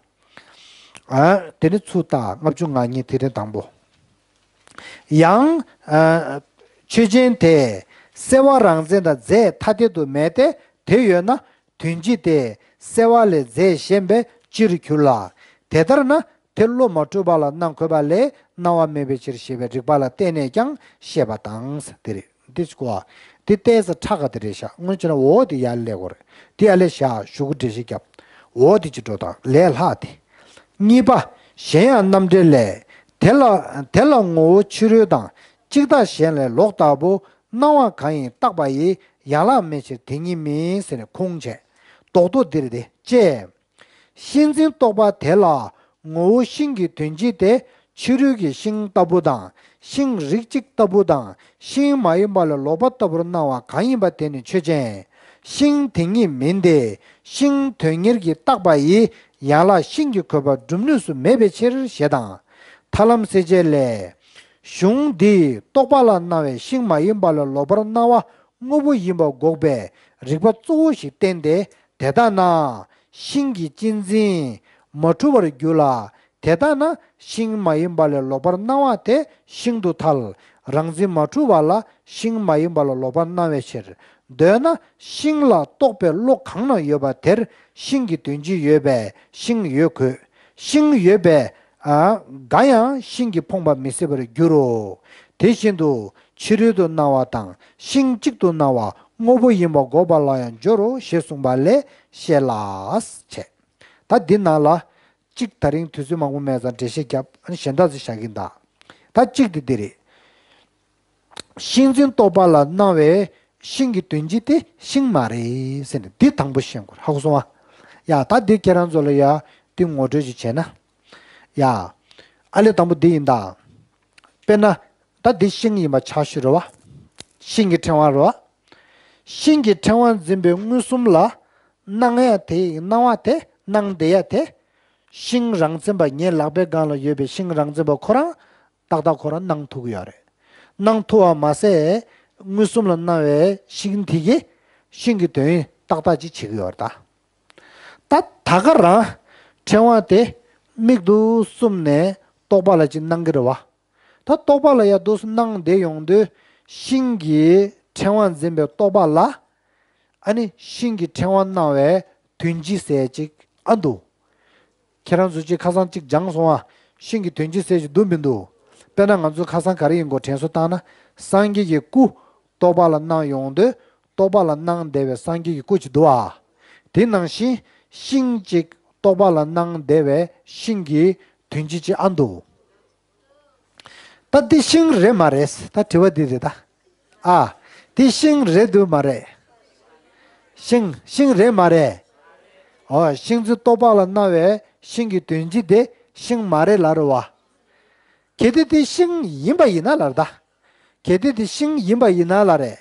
ཨ། དེ་ནི་ཚུར་ལྟ། ལྔ་བཅུ་ང་གཉིས་ཐིག་ཕྲེང་དང་པོ། ཡང་། ཨ། ཆོས་ཅན་དེ་གསལ་བ་རང་མཚན་དང་རྫས་ཐ་དད་དུ་མེད་དེ། དེ་ཡོད་ན་དོན་སྤྱི་དེ་གསལ་བ་ལས་རྫས་གཞན་པའི་སྤྱིར་འགྱུར་ལ། དེ་ལྟར་ན་དེ་བློ་མ་གྲུབ་པ་ལ་སྣང་དགོས་པ་ལས་སྣང་བ་མེད་པའི་ཕྱིར་ཞེས་པའི་རིགས་པ་ལ་བརྟེན་ནས་ཀྱང་བཤད་པ་དང་། དེ་རེད། འདི་ཅིག་གོ། འདི་ལྟས་ས་ཁྲག་ག་དེ་རེད་ཤག་དངོས་བྱས་ན་འོ་དེ་ཡར་སླེབས་དགོས་རེད། དེ་ཡར་ལས་བཞག་གཞུག་གུ་འགྲེལ་བཤད་རྒྱབ། འོ་དེ་ཅིག་འགྲོ་དང་ལས་ལྷག་དེ། གཉིས་པ། གཞན་ཡང་རྣམ་འགྲེལ་ལས། དེ་ལ་དེ་ལ་ངོ་བོ་ཕྱི་རོལ་དང་གཅིག་དང་གཞན་ལས་ལོག་ལྟ་བུ་སྣང་བ་གང་ཡིན་བརྟགས་པ་ཡི་ཡན་ལག་མེད་ཕྱིར་དེ་ཉིད་མིན་ཟེར་ནས་ཁུངས་བྱས། རྡོག་རྡོག་འདིར་དེ་ཅེས། ཤིང་འཛིན་རྟོག་པ་དེ་ལ་ངོ་བོ་ཤིང་གི་དོན་སྤྱི་དེ་ཕྱི་རོལ་གྱི་ཤིང་ལྟ་བུ་དང་། ཤིང་རིགས་གཅིག་ལྟ་བུ་དང་། ཤིང་མ་ཡིན་པ་ལས་ལོག་པ་ལྟ་བུར་སྣང་བ་གང་ཡིན་པ་དེ་ནི་ཆོས་ཅན། ཤིང་དེ་ཉིད་མིན་ཏེ། ཤིང་དོན་གཉེར་གྱིས་བརྟགས་པ་ཡི་ཡན་ལག་ཤིང་གི་གོ་བབ་སྒྲུབ་ནུས་སུ་མེད་པའི་ཕྱིར་ཞེས་དང་། ཐར་ལམ་གསལ་བྱེད་ལས། གཞུང་འདིས་རྟོག་པ་ལ་སྣང་བའི་ཤིང་མ་ཡིན་པ་ལ་ལོག་པར་སྣང་བ་དངོས་པོ་ཡིན་པ་འགོག་པའི་རིགས་པ་གཙོ་བོ་ཞིག་བསྟན་ཏེ། དེ་ལྟ་ན་ཤིང་གི་སྤྱི་འཛིན་མ་གྲུབ་པར་འགྱུར་ལ། དེ་ལྟ་ན་ཤིང་མ་ཡིན་པ་ལས་ལོག་པར་སྣང་བ་དེ་ཤིང་དུ་ཐལ། རང་འཛིན་མ་གྲུབ་པ་ལ་ཤིང་མ་ཡིན་པ་ལ་ལོག་པར་སྣང་བའི་ཕྱིར། འདོད་ན་ཤིང་ལ་རྟོག་པའི་བློ་གང་ན་ཡོད་པ་དེར་ཤིང་གི་དོན་སྤྱི་ཡོད་པས་ཤིང་ཡོད་དགོས། ཤིང་ཡོད་པས། ཨ། འགའ་ཡང་ཤིང་གིས་ཕོངས་པ་མི་སྲིད་པར་འགྱུར་རོ། དེ་བཞིན་དུ་ཕྱི་རོལ་དུ་སྣང་བ་དང་ཤིང་གཅིག་ཏུ་སྣང་བ་དངོས་པོ་ཡིན་པ་འགོག་པ་ལ་ཡང་སྦྱོར་རོ་ཞེས་གསུངས་པ་ལས་ཤེས་ལ། བྱས། ད་འདི་ནང་ལ་གཅིག་ད་རིང་དུས་ཚོད་མང་པོ་མེད་ཙང་འགྲེལ་བཤད་རྒྱབ། ཨ་ནི་གཞན་དག་ཚོ་བཞག་གིན་གདའ། ད་གཅིག་དེ་འདི་རེད། ཤིང་འཛིན་རྟོག་པ་ལ་སྣང་བའི་ཤིང་གི་དོན་སྤྱི་དེ་ཤིང་མ་རེད་ཟེར་ནས་འདི་དང་པོ་ཤེས་དགོས་རེད། ཧ་གོ་སོང་ཨ། ཡ་ད་འདི་ཁྱེད་རང་ཚོ་ལ་ཡ་འདི་ངོ་སྤྲོད་ཅིག་བྱས་ན། ཡ། ཨ་ལས་དང་པོ་འདི་ཡིན་ད། དཔེར་ན། ད་འདི་ཤིང་ཡིན་པ་ཆ་བཞག་རེད་བ། ཤིང་གི་ཕྲེང་བ་རེད་བ། ཤིང་གི་ཕྲེང་བ་འཛིན་པའི་མངོན་སུམ་ལ་སྣང་ཡ་དེ་ཡི་སྣང་བ་དེ་སྣང་བསྡད་ཡ་དེ། ཤིང་རང་མཚན་པ་ངའི་ལག་པའི་སྒང་ལ་ཡོད་པའི་ཤིང་རང་མཚན་པ་ཁོ་རང་ཏག་ཏག་ཁོ་རང་སྣང་ཐུབ་ཀྱི་ཡོད་རེད། སྣང་ཐུབ་པ་མ་ཟད་མངོན་སུམ་ལ་སྣང་བའི་ཤིང་དེ་གིས་ཤིང་གི་དོན་ཏག་ཏག་ཅིག་བྱེད་ཀྱི་ཡོད་རེད་ད། ད་ད་ག་རང་ཕྲེང་བ་དེ་མིག་ཏུ་བཙུམ་ནས་རྟོག་པ་ལ་ཅིག་སྣང་གི་རེད་བ། ད་རྟོག་པ་ལ་ཡ་འདུག་སེ་སྣང་བསྡད་ཡོང་དུས་ཤིང་གི་ཕྲེང་བ་འཛིན་པའི་རྟོག་པ་ལ། ཨ་ནི་ཤིང་གི་ཕྲེང་བ་སྣང་བའི་དོན་སྤྱི་ཟེར་ཅིག་ཨ་འདུག་ཁྱེད་རང་ཚོ་ཅིག་ཁ་སང་ཅིག་སྦྱངས་སོང་ཨ། ཤིང་གི་དོན་སྤྱི་ཟེར་ཅིག་འདུག་མི་འདུག་དཔེར་ན་ང་ཚོ་ཁ་སང་ག་རེ་ཡིན་གོ་དྲན་གསོ་བཏང་ན། སངས་རྒྱས་ཀྱི་སྐུ་རྟོག་པ་ལ་སྣང་ཡོང་དུས་རྟོག་པ་ལ་སྣང་བསྡད་པའི་སངས་རྒྱས་ཀྱི་སྐུ་ཅིག་འདུག་ཨ། དེ་ནང་བཞིན་ཤིང་ཅིག་རྟོག་པ་ལ་སྣང་བསྡད་པའི་ཤིང་གི་དོན་སྤྱི་ཅིག་ཨ་འདུག་ད་འདི་ཤིང་རེད་མ་རེད། ད་དྲི་བ་འདི་རེད་ད། ཨ། འདི་ཤིང་རེད་འདུག་མ་རེད། ཤིང་ཤིང་རེད་མ་རེད། ཨོ་ཤིང་འཛིན་རྟོག་པ་ལ་སྣང་བའི་ཤིང་གི་དོན་སྤྱི་དེ་ཤིང་མ་རེད་ལབ་རེད་བ། གལ་ཏེ་འདི་ཤིང་ཡིན་པ་ཡིན་ན་ལབ་རེད་ད། གལ་ཏེ་འདི་ཤིང་ཡིན་པ་ཡིན་ན་ལབ་རེད།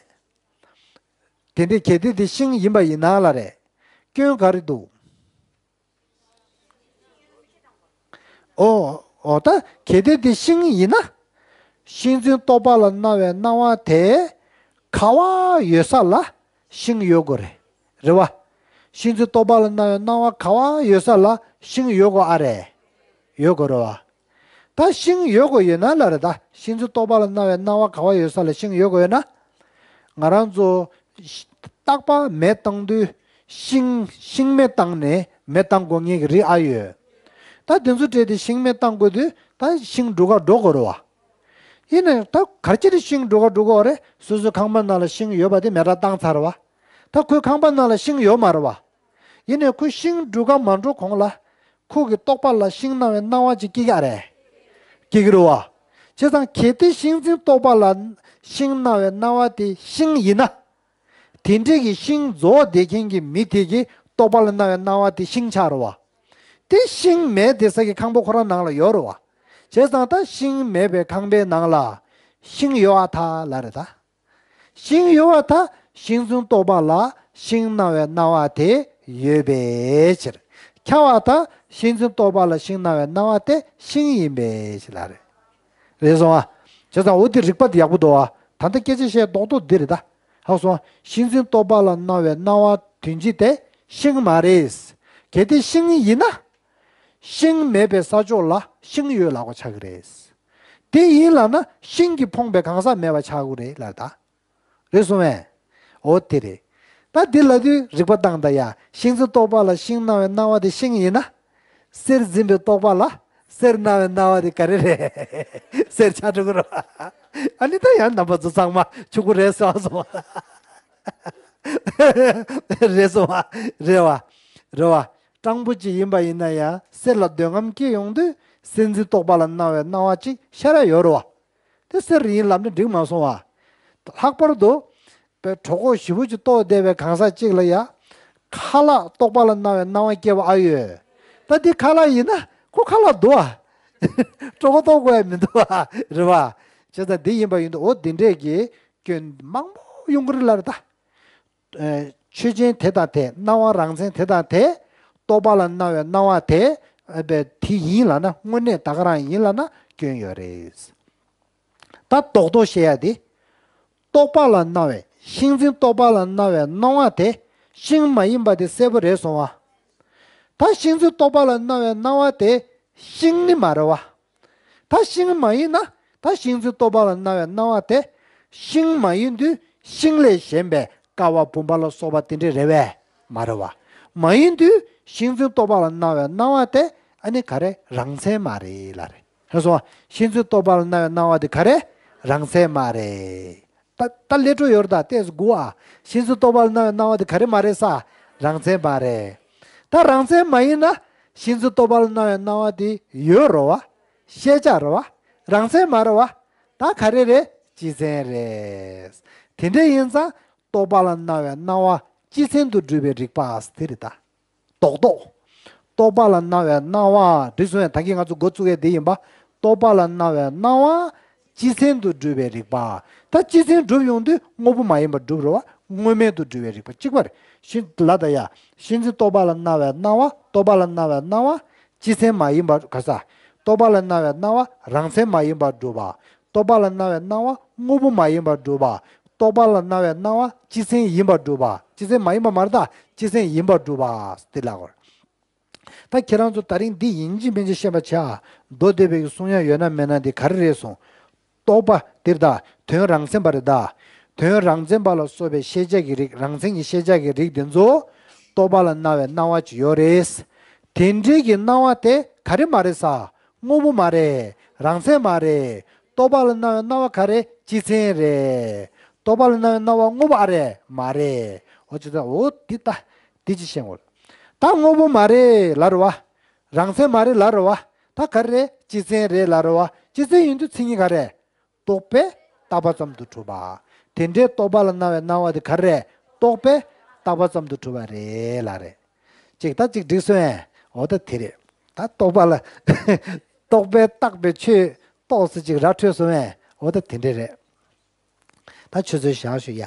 དེ་འདྲའི་གལ་ཏེ་འདི་ཤིང་ཡིན་པ་ཡིན་ན་ལབ་རེད། སྐྱོན་ག་རེ་འདུག་ཨོ། ཨོ་ད་གལ་ཏེ་འདི་ཤིང་ཡིན་ན། ཤིང་འཛིན་རྟོག་པ་ལ་སྣང་བའི་སྣང་བ་དེ་ག་བ་ཡོད་ས་ལ་ཤིང་ཡོད་དགོས་རེད། རེད་བ། ཤིང་འཛིན་རྟོག་པ་ལ་སྣང་བའི་སྣང་བ་ག་བ་ཡོད་ས་ལ་ཤིང་ཡོད་དགོས་ཨ་རེད། ཡོད་དགོས་རེད་བ། ད་ཤིང་ཡོད་དགོས་ཡོད་ན་ལབ་རེད་ད། ཤིང་འཛིན་རྟོག་པ་ལ་སྣང་བའི་སྣང་བ་ག་བ་ཡོད་ས་ལ་ཤིང་ཡོད་དགོས་ཡོད་ན། ང་རང་ཚོ་རྟག་པ་མེ་བཏང་དུས་ཤིང་ཤིང་མེ་བཏང་ནས་མེ་བཏང་དགོས་ངེས་ཀྱི་རེད་ཨ་ཡོད། ད་དེ་ཚོ་སྤྲད་དེ་ཤིང་མེ་བཏང་དགོས་དུས་ད་ཤིང་འབྲུ་ག་འགྲོ་དགོས་རེད་བ། ཡིན་ནའི་ད་ག་རེ་བྱས་ཏེ་ཤིང་འབྲུ་ཁ་འབྲུ་དགོས་རེད། སོ་སོའི་ཁང་པ་ནང་ལ་ཤིང་ཡོད་པ་དེ་མེ་དྲག་བཏང་ཚར་བ། ད་ཁོའི་ཁང་པ་ནང་ལ་ཤིང་ཡོད་མ་རེད་བ། ཡིན་ནའི་ཁོ་ཤིང་འབྲུ་ཁ་མ་འགྲོ་གོང་ལ། ཁོ་གི་རྟོག་པ་ལ་ཤིང་སྣང་བའི་སྣང་བ་ཅིག་སྐྱེ་གི་ཨ་རེད། སྐྱེ་གི་རེད་བ། བྱས་ཙང་གལ་ཏེ་ཤིང་འཛིན་རྟོག་པ་ལ་ཤིང་སྣང་བའི་སྣང་བ་དེ་ཤིང་ཡིན་ན། དེ་འདྲའི་གི་ཤིང་རྫོགས་བསྡད་མཁན་གྱི་མི་དེ་གི་རྟོག་པ་ལ་སྣང་བའི་སྣང་བ་དེ་ཤིང་ཆགས་རེད་བ། དེ་ཤིང་མེད་བསྡད་ས་གི་ཁང་པ་ཁོ་རང་ནང་ལ་ཡོད་རེད་བ། བྱས་ཙང་ད་ཤིང་མེད་པའི་ཁང་པའི་ནང་ལ་ཤིང་ཡོད་ཨ་ཐ་ལ་རེད་ད། ཤིང་ཡོད་པར་ཐལ། ཤིང་འཛིན་རྟོག་པ་ལ་ཤིང་སྣང་བའི་སྣང་བ་དེ་ཡོད་པའི་ཕྱིར། ཁྱབ་པར་ཐལ། ཤིང་འཛིན་རྟོག་པ་ལ་ཤིང་སྣང་བའི་སྣང་བ་དེ་ཤིང་ཡིན་པའི་ཕྱིར་ལ་རེད། རེད་སོང་ཨ། བྱས་ཙང་འོ་དེ་རིགས་པ་དེ་ཡག་པོ་འདུག་ཨ། ད་ལྟ་སྐད་ཆ་བཤད་རྡོག་རྡོག་འདི་རེད་ད། ཧ་གོ་སོང་ཨ། ཤིང་འཛིན་རྟོག་པ་ལ་སྣང་བའི་སྣང་བ་དོན་སྤྱི་དེ་ཤིང་མ་རེད། གལ་ཏེ་ཤིང་ཡིན་ན། ཤིང་མེད་པའི་ས་ཕྱོགས་ལ་ཤིང་ཡོད་ལབ་དགོས་ཆགས་ཀྱི་རེད། དེ་ཡིན་ལབ་ན་ཤིང་གིས་ཕོངས་པའི་གང་ཟག་མེད་པ་ཆགས་ཀྱི་རེད་ལབ་ད། རེད་སོང་བས། འོ་དེ་རེད། ད་འདི་ལབ་དུས་རིགས་པ་བཏང་ད་ཡ། ཤིང་འཛིན་རྟོག་པ་ལ་ཤིང་སྣང་བའི་སྣང་བ་དེ་ཤིང་ཡིན་ན། གསེར་འཛིན་པའི་རྟོག་པ་ལ་གསེར་སྣང་བའི་སྣང་བ་དེ་ག་རེ་རེད། གསེར་ཆགས་འགྲོ་གི་རེད། ཨ་ནི་ད་ཡང་རྣམ་པ་ཚོ་ཚང་མ་ཆོག་གི་རེད་བསམ་སོང་། རེད་སོང་བ། རེད་བ། རེད་བ། སྤྲང་པོ་ཅིག་ཡིན་པ་ཡིན་ན་ཡང་གསེར་ལ་འདོད་རྔམ་སྐྱེ་ཡོང་དུས་གསེར་འཛིན་རྟོག་པ་ལ་སྣང་བའི་སྣང་བ་ཅིག་ཤར་ཡ་ཡོད་རེད་བ། དེ་གསེར་ཡིན་ལབ་ན་འགྲིག་མ་སོང་བ། ལྷག་པར་དུ། པའི་གྲོད་ཁོག་ཞེ་པོ་ཅིག་ལྟོགས་བསྡད་པའི་གང་ཟག་ཅིག་ལ་ཡ། ཁ་ལག་རྟོག་པ་ལ་སྣང་བའི་སྣང་བ་སྐྱེ་བ་ཨ་ཡོད། ད་འདི་ཁ་ལག་ཡིན་ན་ཁོ་ཁ་ལག་འདུག་ཨ། གྲོད་ཁོག་ལྟོགས་དགོས་ཡ་མི་འདུག་ཨ། རེད་བ། བྱས་ཙང་འདི་ཡིན་པ་ཡིན་དུས་འོ་འདི་འདྲས་ཀྱི་སྐྱོན་མང་པོ་ཡོང་གི་རེད་ལབ་རེད་ད། ཨེ། ཆོས་ཅན་དེ་དང་དེ། སྣང་བ་རང་མཚན་དེ་དང་དེ། རྟོག་པ་ལ་སྣང་བའི་སྣང་བ་དེ། ཨེ། པའི་དེ་ཡིན་ལབ་ན་དངོས་གནས་ད་ག་རང་ཡིན་ལབ་ན་སྐྱོན་ཡོད་རེད། ད་རྡོག་རྡོག་བཤད་ཡ་དེ། རྟོག་པ་ལ་སྣང་བའི་ཤིང་འཛིན་རྟོག་པ་ལ་སྣང་བའི་སྣང་བ་དེ་ཤིང་མ་ཡིན་པ་དེ་གསལ་པོ་རེད་སོང་བ། ད་ཤིང་འཛིན་རྟོག་པ་ལ་སྣང་བའི་སྣང་བ་དེ་ཤིང་ནི་མ་རེད་བ། ད་ཤིང་མ་ཡིན་ན་ད་ཤིང་འཛིན་རྟོག་པ་ལ་སྣང་བའི་སྣང་བ་དེ་ཤིང་མ་ཡིན་དུས་ཤིང་ལས་གཞན་པའི་ཀ་བ་བུམ་པ་ལ་སོགས་པ་དེ་འདྲས་རེད་བས་མ་རེད་བ། མ་ཡིན་དུས་ཤིང་འཛིན་རྟོག་པ་ལ་སྣང་བའི་སྣང་བ་དེ་ཨ་ནི་ག་རེ་རང་མཚན་མ་རེད་ལབ་རེད། ཧེ་སོང་བ། ཤིང་འཛིན་རྟོག་པ་ལ་སྣང་བའི་སྣང་བ་དེ་ག་རེ་རང་མཚན་མ་རེད། ད་ད་ལས་འཕྲོ་ཡོད་རེད་ད་ལྟས་སུ་དགུ་ཨ། ཤིང་འཛིན་རྟོག་པ་ལ་སྣང་བའི་སྣང་བ་དེ་ག་རེ་མ་རེད་ས། རང་མཚན་མ་རེད། ད་རང་མཚན་མ་ཡིན་ན་ཤིང་འཛིན་རྟོག་པ་ལ་སྣང་བའི་སྣང་བ་དེ་ཡོད་རེད་བ། ཤེས་བྱ་རེད་བ། རང་མཚན་མ་རེད་བ། ད་ག་རེ་རེད། སྤྱི་མཚན་རེད། དེ་འདྲ་ཡིན་ཙང་རྟོག་པ་ལ་སྣང་བའི་སྣང་བ་སྤྱི་མཚན་དུ་སྒྲུབ་པའི་རིགས་པ་དེ་རེད་ད། རྡོག་རྡོག་རྟོག་པ་ལ་སྣང་བའི་སྣང་བ་འགྲིག་སོང་ཡ། ད་གིན་ང་ཚོ་འགོ་བཙུགས་ཡ་དེ་ཡིན་པ། རྟོག་པ་ལ་སྣང་བའི་སྣང་བ་སྤྱི་མཚན་དུ་སྒྲུབ་པའི་རིགས་པ། ད་སྤྱི་མཚན་སྒྲུབ་ཡོང་དུས་དངོས་པོ་མ་ཡིན་པར་སྒྲུབ་རེད་བ། དངོས་མེད་དུ་སྒྲུབ་པའི་རིགས་པ་གཅིག་པ་རེད། ཤིང་ལ་ད་ཡ། ཤིང་འཛིན་རྟོག་པ་ལ་སྣང་བའི་སྣང་བ། རྟོག་པ་ལ་སྣང་བའི་སྣང་བ་སྤྱི་མཚན་མ་ཡིན་པར་ག་ས། རྟོག་པ་ལ་སྣང་བའི་སྣང་བ་རང་མཚན་མ་ཡིན་པར་སྒྲུབ་པ། རྟོག་པ་ལ་སྣང་བའི་སྣང་བ་དངོས་པོ་མ་ཡིན་པར་སྒྲུབ་པ། རྟོག་པ་ལ་སྣང་བའི་སྣང་བ་སྤྱི་མཚན་ཡིན་པར་སྒྲུབ་པ། སྤྱི་མཚན་མ་ཡིན་པ་མ་རེད་ད། སྤྱི་མཚན་ཡིན་པར་སྒྲུབ་པ། དེ་ལ་གོ། ད་ཁྱེད་རང་ཚོ་ད་རིང་འདི་ཡིན་གཅིག་མིན་གཅིག་ཤེས་པ་བྱ། མདོ་སྡེ་པའི་གསུང་ཡག་ཡོད་ན་མེད་ན་འདི་ག་རེ་རེད་གསུངས། རྟོག་པ་དེ་རེད་ད། དོན་རང་མཚན་པ་རེད་ད། དོན་རང་མཚན་པ་ལ་སོགས་པའི་ཤེས་བྱ་གི་རིགས། རང་མཚན་གྱི་ཤེས་བྱ་གི་རིགས་དེ་ཚོ་རྟོག་པ་ལ་སྣང་བའི་སྣང་བ་ཅིག་ཡོད་རེད། དེ་འདྲའི་གི་སྣང་བ་དེ་ག་རེ་མ་རེད་ས། དངོས་པོ་མ་རེད། རང་མཚན་མ་རེད། རྟོག་པ་ལ་སྣང་བའི་སྣང་བ་ག་རེ། སྤྱི་མཚན་རེད། རྟོག་པ་ལ་སྣང་བའི་སྣང་བ་དངོས་པོ་ཨ་རེད་མ་རེད། འོ་ཅི་ད་འོ་འདི་ད་འདི་ཅི་བཤད་ངོ་། ད་དངོས་པོ་མ་རེད་ལབ་རེད་བ། རང་མཚན་མ་རེད་ལབ་རེད་བ། ད་ག་རེ་རེད། སྤྱི་མཚན་རེད་ལབ་རེད་བ། སྤྱི་མཚན་ཡིན་དུས་མཚན་ཉིད་ག་རེ། རྟོག་པས་བཏགས་པ་ཙམ་དུ་གྲུབ་པ། དེ་འདྲའི་རྟོག་པ་ལ་སྣང་བའི་སྣང་བ་དེ་ག་རེ་རེད། རྟོག་པས་བཏགས་པ་ཙམ་དུ་གྲུབ་པ་རེད་ལབ་རེད། ཅིག་ད་ཅིག་འགྲིག་སོང་ངས། འོ་ད་དེ་རེད། ད་རྟོག་པ་ལ་རྟོག་པས་བཏགས་པའི་ཆོས་རྟོགས་སུ་ཅིག་ར་འཕྲོད་སོང་ངས། འོ་ད་དེ་འདྲ་རེད། ད་ཆུ་ཚོད་བཞག་ཞུ་ཡ།